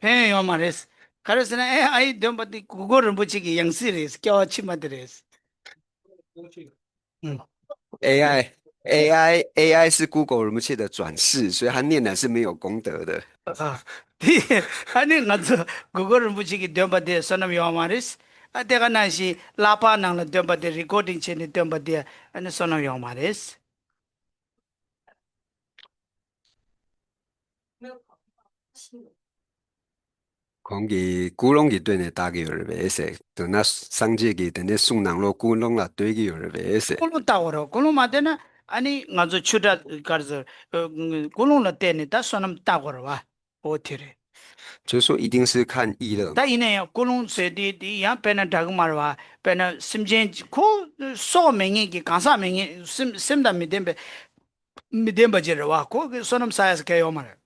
ཕན་ཡོན་ཡོད་མ་རེད། ག་རེ་ཟེར་ན་ཨེ་ཨའི་འདོན་པ་དེ་གོ་གོ་རིན་པོ་ཆེ་གི་ཡང་སྲིད་རེད། སྐྱེ་བ་ཕྱི་མ་དེ་རེད། AI AI AI 是 Google 人不切的转世，所以他念的是没有功德的。 啊， དེ་ཨ་ནི་ང་ཚོ་གུ་གུལ་རིན་པོ་ཆེ་གིས་འདོན་པ་དེ་བསོད་ནམས་ཡོད་མ་རེད། ཨ་དེ་ག་ནང་བཞིན་ལག་པ་ནང་ལ་འདོན་པ་དེ་རི་ཀོར་ཌིང་བྱས་ནས་འདོན་པ་དེ་ཨ་ནི་བསོད་ནམས་ཡོད་མ་རེད། ཁོང་གིས་ཀུན་སློང་གི་སྟེང་ནས་བལྟ་གི་ཡོད་རེད་པས་ཟེར། མདོར་ན་སངས་རྒྱས་ཀྱིས་དེ་ནས་གསུང་ནང་ལོགས་ཀུན་སློང་ལ་ལྟོས་ཀྱི་ཡོད་རེད་པས་ཟེར། ཀུན་སློང་བལྟ་དགོས་རེད། ཀུན་སློང་མ་བལྟས་ན་ཨ་ནི་ང་ཚོ་ཆོས་གྲྭ་ག་རེ་ཟེར། ཀུན་སློང་ལ་བལྟས་ནས་ད་བསོད་ནམས་བལྟ་དགོས་རེད་བ། འོ་དེ་རེད། 就是说一定是看意乐。 ད་ཡིན་ན་ཡང་ཀུན་སློང་ཟེར་དེ་དེ་ཡང་དཔེར་ན་འདྲ་གི་མ་རེད་བ། དཔེར་ན་སེམས་ཅན་ཁོ་སྲོག་མེད་མཁན་གྱི་གང་ཟག་མེད་མཁན་སེམས་སེམས་དང་མི་ལྡན་པའི་མི་ལྡན་པ་ཅིག་རེད་བ། ཁོ་གི་བསོད་ནམས་བསགས་ཡ་ཟེར་མཁན་ཡོད་མ་རེད།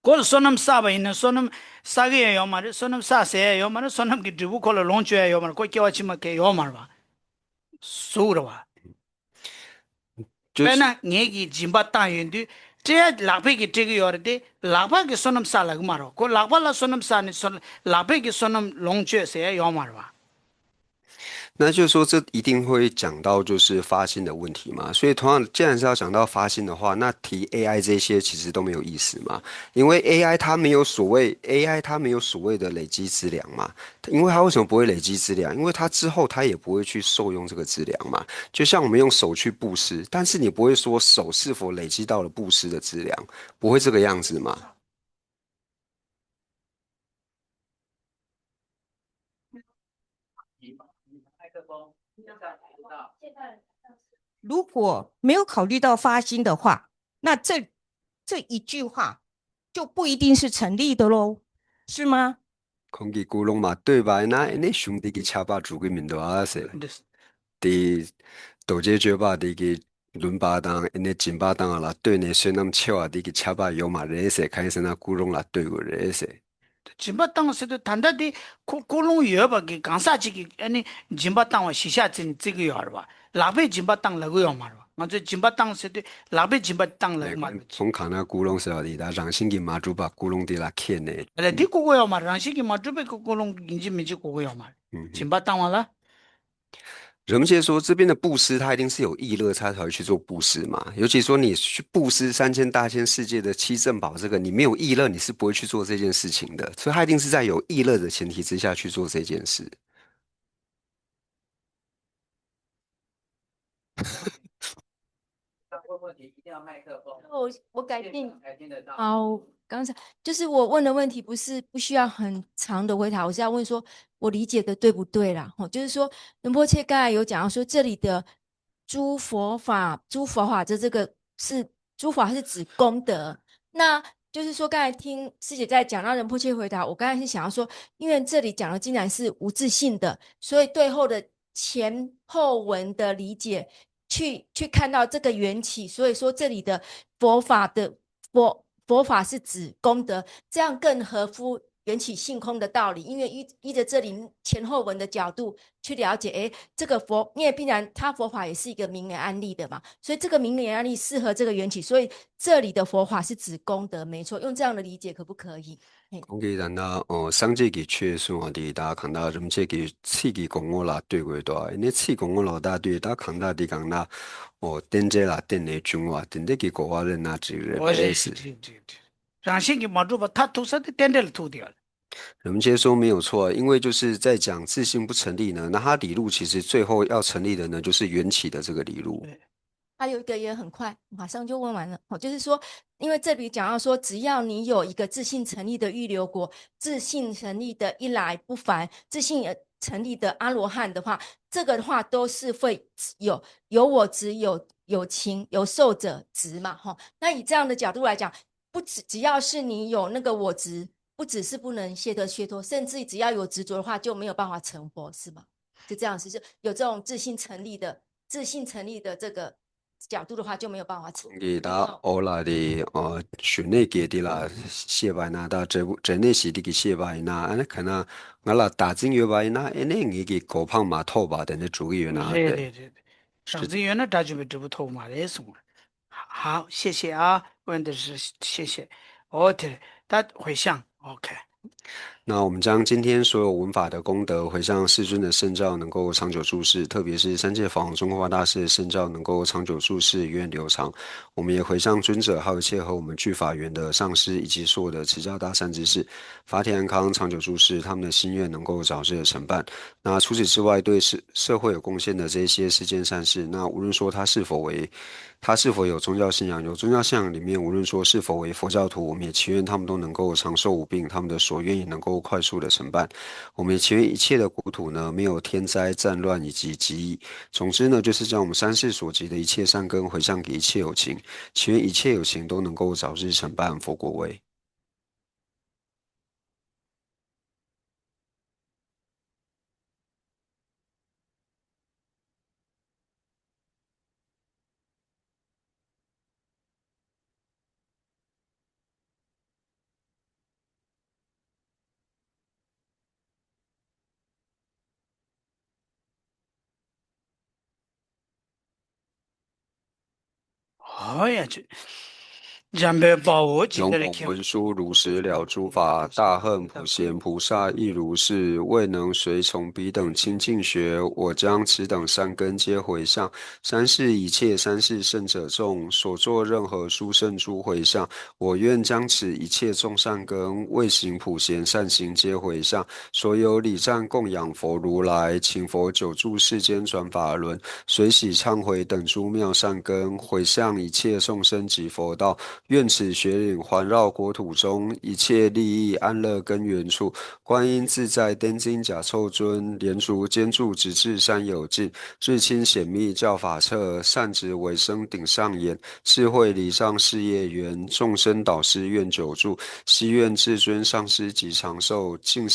ཁོ་ལ་བསོད་ནམས་བསགས་པ་ཡིན་ན་བསོད་ནམས་བསགས་ཀྱི་ཡང་ཡོད་མ་རེད། བསོད་ནམས་བསགས་ཟེར་ཡ་ཡོད་མ་རེད། བསོད་ནམས་ཀྱི་འབྲས་བུ་ཁོ་ལ་ལོངས་སྤྱོད་ཡ་ཡོད་མ་རེད། ཁོ་སྐྱེ་བ་ཕྱི་མ་གང་ཡང་ཡོད་མ་རེད་བ། གཟུགས་རེད་བ། དཔེར་ན་ངེད་ཀྱིས་སྦྱིན་པ་བཏང་ཡོང་དུས་སྤྲད་ཡ་ལག་པས་ཀྱིས་སྤྲད་ཀྱི་ཡོད་རེད་དེ། ལག་པ་གིས་བསོད་ནམས་བསགས་ལབ་ཀྱི་མ་རེད། ཁོ་ལག་པ་ལ་བསོད་ནམས་བསགས་ནས་བསོད་ལག་པས་ཀྱིས་བསོད་ནམས་ལོངས་སྤྱོད་ཟེར་ཡ་ཡོད་མ་རེད་བ། 那就是说，这一定会讲到就是发心的问题嘛。所以同样，既然是要讲到发心的话，那提 A I 这些其实都没有意思嘛。因为 A I 它没有所谓，A I 它没有所谓的累积资粮嘛。因为它为什么不会累积资粮？因为它之后它也不会去受用这个资粮嘛。就像我们用手去布施，但是你不会说手是否累积到了布施的资粮，不会这个样子嘛。 如果没有考虑到发心的话，那这这一句话就不一定是成立的喽，是吗？ ཁོང་གིས་ཀུན་སློང་མ་བཏོད་པ་ཡིན་ན་ཨེ་ནས་གཞུང་འདི་གི་ཆད་པ་འགྲོ་གི་མི་འདུག་ཨ་ཟེར། དེ་རྡོ་རྗེ་གཅོད་པ་འདི་གི་ལུང་པ་དང་ཨེ་ནས་སྦྱིན་པ་བཏང་བ་ལ་ལྟོས་ནས་བསོད་ནམས་ཆེ་བ་འདི་གི་ཆད་པ་ཡོད་མ་རེད་ཟེར། གང་ཡིན་ཟེར་ན་ཀུན་སློང་ལ་ལྟོས་དགོས་རེད་ཟེར། སྦྱིན་པ་བཏང་ཟེར་དུས་ད་ལྟ་དེ་ཁོ་ཀུན་སློང་ཡོད་པ་གི་གང་ཟག་ཅིག་གིས་ཨ་ནི་སྦྱིན་པ་བཏང་བ་གཞི་བཞག་བརྩིས་ནས་བརྩི་གི་ཡོད་རེད་བ། ལག་པས་སྦྱིན་པ་བཏང་ལབ་གི་ཡོད་མ་རེད་བ། ང་ཚོས་སྦྱིན་པ་བཏང་ཟེར་དུས་ལག་པས་སྦྱིན་པ་བཏང་ལབ་གི་མ་རེད། ཁོང་གང་ན་ཀུན་སློང་ཟེར་བ་དེ་ད་རང་བཞིན་གྱིས་མ་གྲུབ་པ་ཀུན་སློང་དེ་ལ་ཁེལ་ནས། ཨ་ལས་འདི་གོ་གི་ཡོད་མ་རེད། རང་བཞིན་གྱིས་མ་གྲུབ་པའི་ཀུན་སློང་ཡིན་གཅིག་མིན་གཅིག་གོ་གི་ཡོད་མ་རེད། སྦྱིན་པ་བཏང་བ་ལ། 人们现在说这边的布施，他一定是有意乐，他才会去做布施嘛。尤其说你去布施三千大千世界的七珍宝，这个你没有意乐，你是不会去做这件事情的。所以他一定是在有意乐的前提之下去做这件事。 我我改进。好，刚才就是我问的问题，不是不需要很长的回答，我是要问说，我理解的对不对啦？吼，就是说，仁波切刚才有讲到说，这里的诸佛法，诸佛法的这个是诸法是指功德，那就是说，刚才听师姐在讲到仁波切回答，我刚才是想要说，因为这里讲的竟然是无自性的，所以对后的前后文的理解去去看到这个缘起，所以说这里的佛法的佛佛法是指功德，这样更合乎缘起性空的道理，因为依依着这里前后文的角度去了解，诶，这个佛，因为必然他佛法也是一个名言案例的嘛，所以这个名言案例适合这个缘起，所以这里的佛法是指功德，没错，用这样的理解可不可以？ ཁོང་གིས་ད་ལྟ་སངས་རྒྱས་ཀྱི་ཆོས་གསུང་བ་འདི་ད་གང་ལྟར་རིན་པོ་ཆེ་གི་ཚིག་གི་གོང་འོག་ལ་ལྟོས་དགོས་དོ། ཨ་ནི་ཚིག་གོང་འོག་ལ་ལྟ་དུས་ད་གང་ལྟར་འདི་གང་ལྟར་རྟེན་འབྲེལ་ལ་བརྟེན་ནས་བྱུང་བ་དེ་འདྲ་གི་གོ་བ་ལེན་ན་འགྲིག་རེད་པས། རང་བཞིན་གྱིས་མ་གྲུབ་པ་མཐར་ཐུག་ས་དེ་རྟེན་འབྲེལ་ལ་ཐུག་དེ་ཡོད། 人们接受没有错，因为就是在讲自性不成立呢，那它理路其实最后要成立的呢，就是缘起的这个理路。 还有一个也很快，马上就问完了。哦，就是说，因为这里讲到说，只要你有一个自性成立的预留果，自性成立的一来不凡，自性成立的阿罗汉的话，这个的话都是会有有我执、有有情、有受者执嘛，哈。那以这样的角度来讲，不只只要是你有那个我执，不只是不能解脱解脱，甚至只要有执着的话，就没有办法成佛，是吗？是这样，是是有这种自性成立的自性成立的这个 角度的话就没有办法成。 ཁོང་གིས་ད་ཨོ་ལ་དེ་ཞུ་ནས་སྐད་དེ་ལ་བཤད་པ་ན་ད་འབྲས་བུ་འབྲས་གནས་ཞི་བདེ་གི་བཤད་པ་ཡིན་ན་ཨ་ནི་ག་ན་ང་ལ་བདག་འཛིན་ཡོད་པ་ཡིན་ན་ཨེ་ནས་ངེད་ཀྱི་གོ་འཕང་མ་ཐོབ་པ་དེ་འདྲ་འགྲོ་གི་ཡོད་ན་རེད་རེད་རེད། བདག་འཛིན་ཡོད་ན་དགྲ་བཅོམ་པའི་འབྲས་བུ་ཐོབ་མ་རེད་གསུངས། ཧའོ་谢谢啊问的是谢谢。哦对，ད回向。 OK。那我们将今天所有闻法的功德回向世尊的圣教能够长久住世，特别是三界法王宗喀巴大师的圣教能够长久住世、源远流长。我们也回向尊者，还有一切和我们具法缘的上师，以及所有的持教大善知识，法体安康、长久住世，他们的心愿能够早日的成办。那除此之外，对社社会有贡献的这些世间善士，那无论说他是否为他是否有宗教信仰？有宗教信仰里面，无论说是否为佛教徒，我们也祈愿他们都能够长寿无病，他们的所愿也能够快速的成办。我们也祈愿一切的国土呢，没有天灾、战乱以及疾疫。总之呢，就是将我们三世所积的一切善根回向给一切有情，祈愿一切有情都能够早日成办佛果位。好呀，这འཇམ་དཔལ་དཔའ་བོས་ཇི་ལྟར་མཁྱེན། 中广文殊如实了诸法，大恨普贤菩萨亦如是，未能随从彼等清净学，我将此等善根皆回向三世一切三世圣者众，所作任何殊胜诸回向，我愿将此一切众善根，未行普贤善行皆回向，所有礼赞供养佛如来，请佛久住世间转法轮，随喜忏悔等诸妙善根，回向一切众生及佛道。愿此雪岭环绕国土中，一切利益安乐根源处，观音自在天津甲臭尊，莲足坚柱直至山有尽，至亲显密教法彻，善值为生顶上眼，智慧礼让事业圆，众生导师愿久住，誓愿至尊上师及长寿，尽善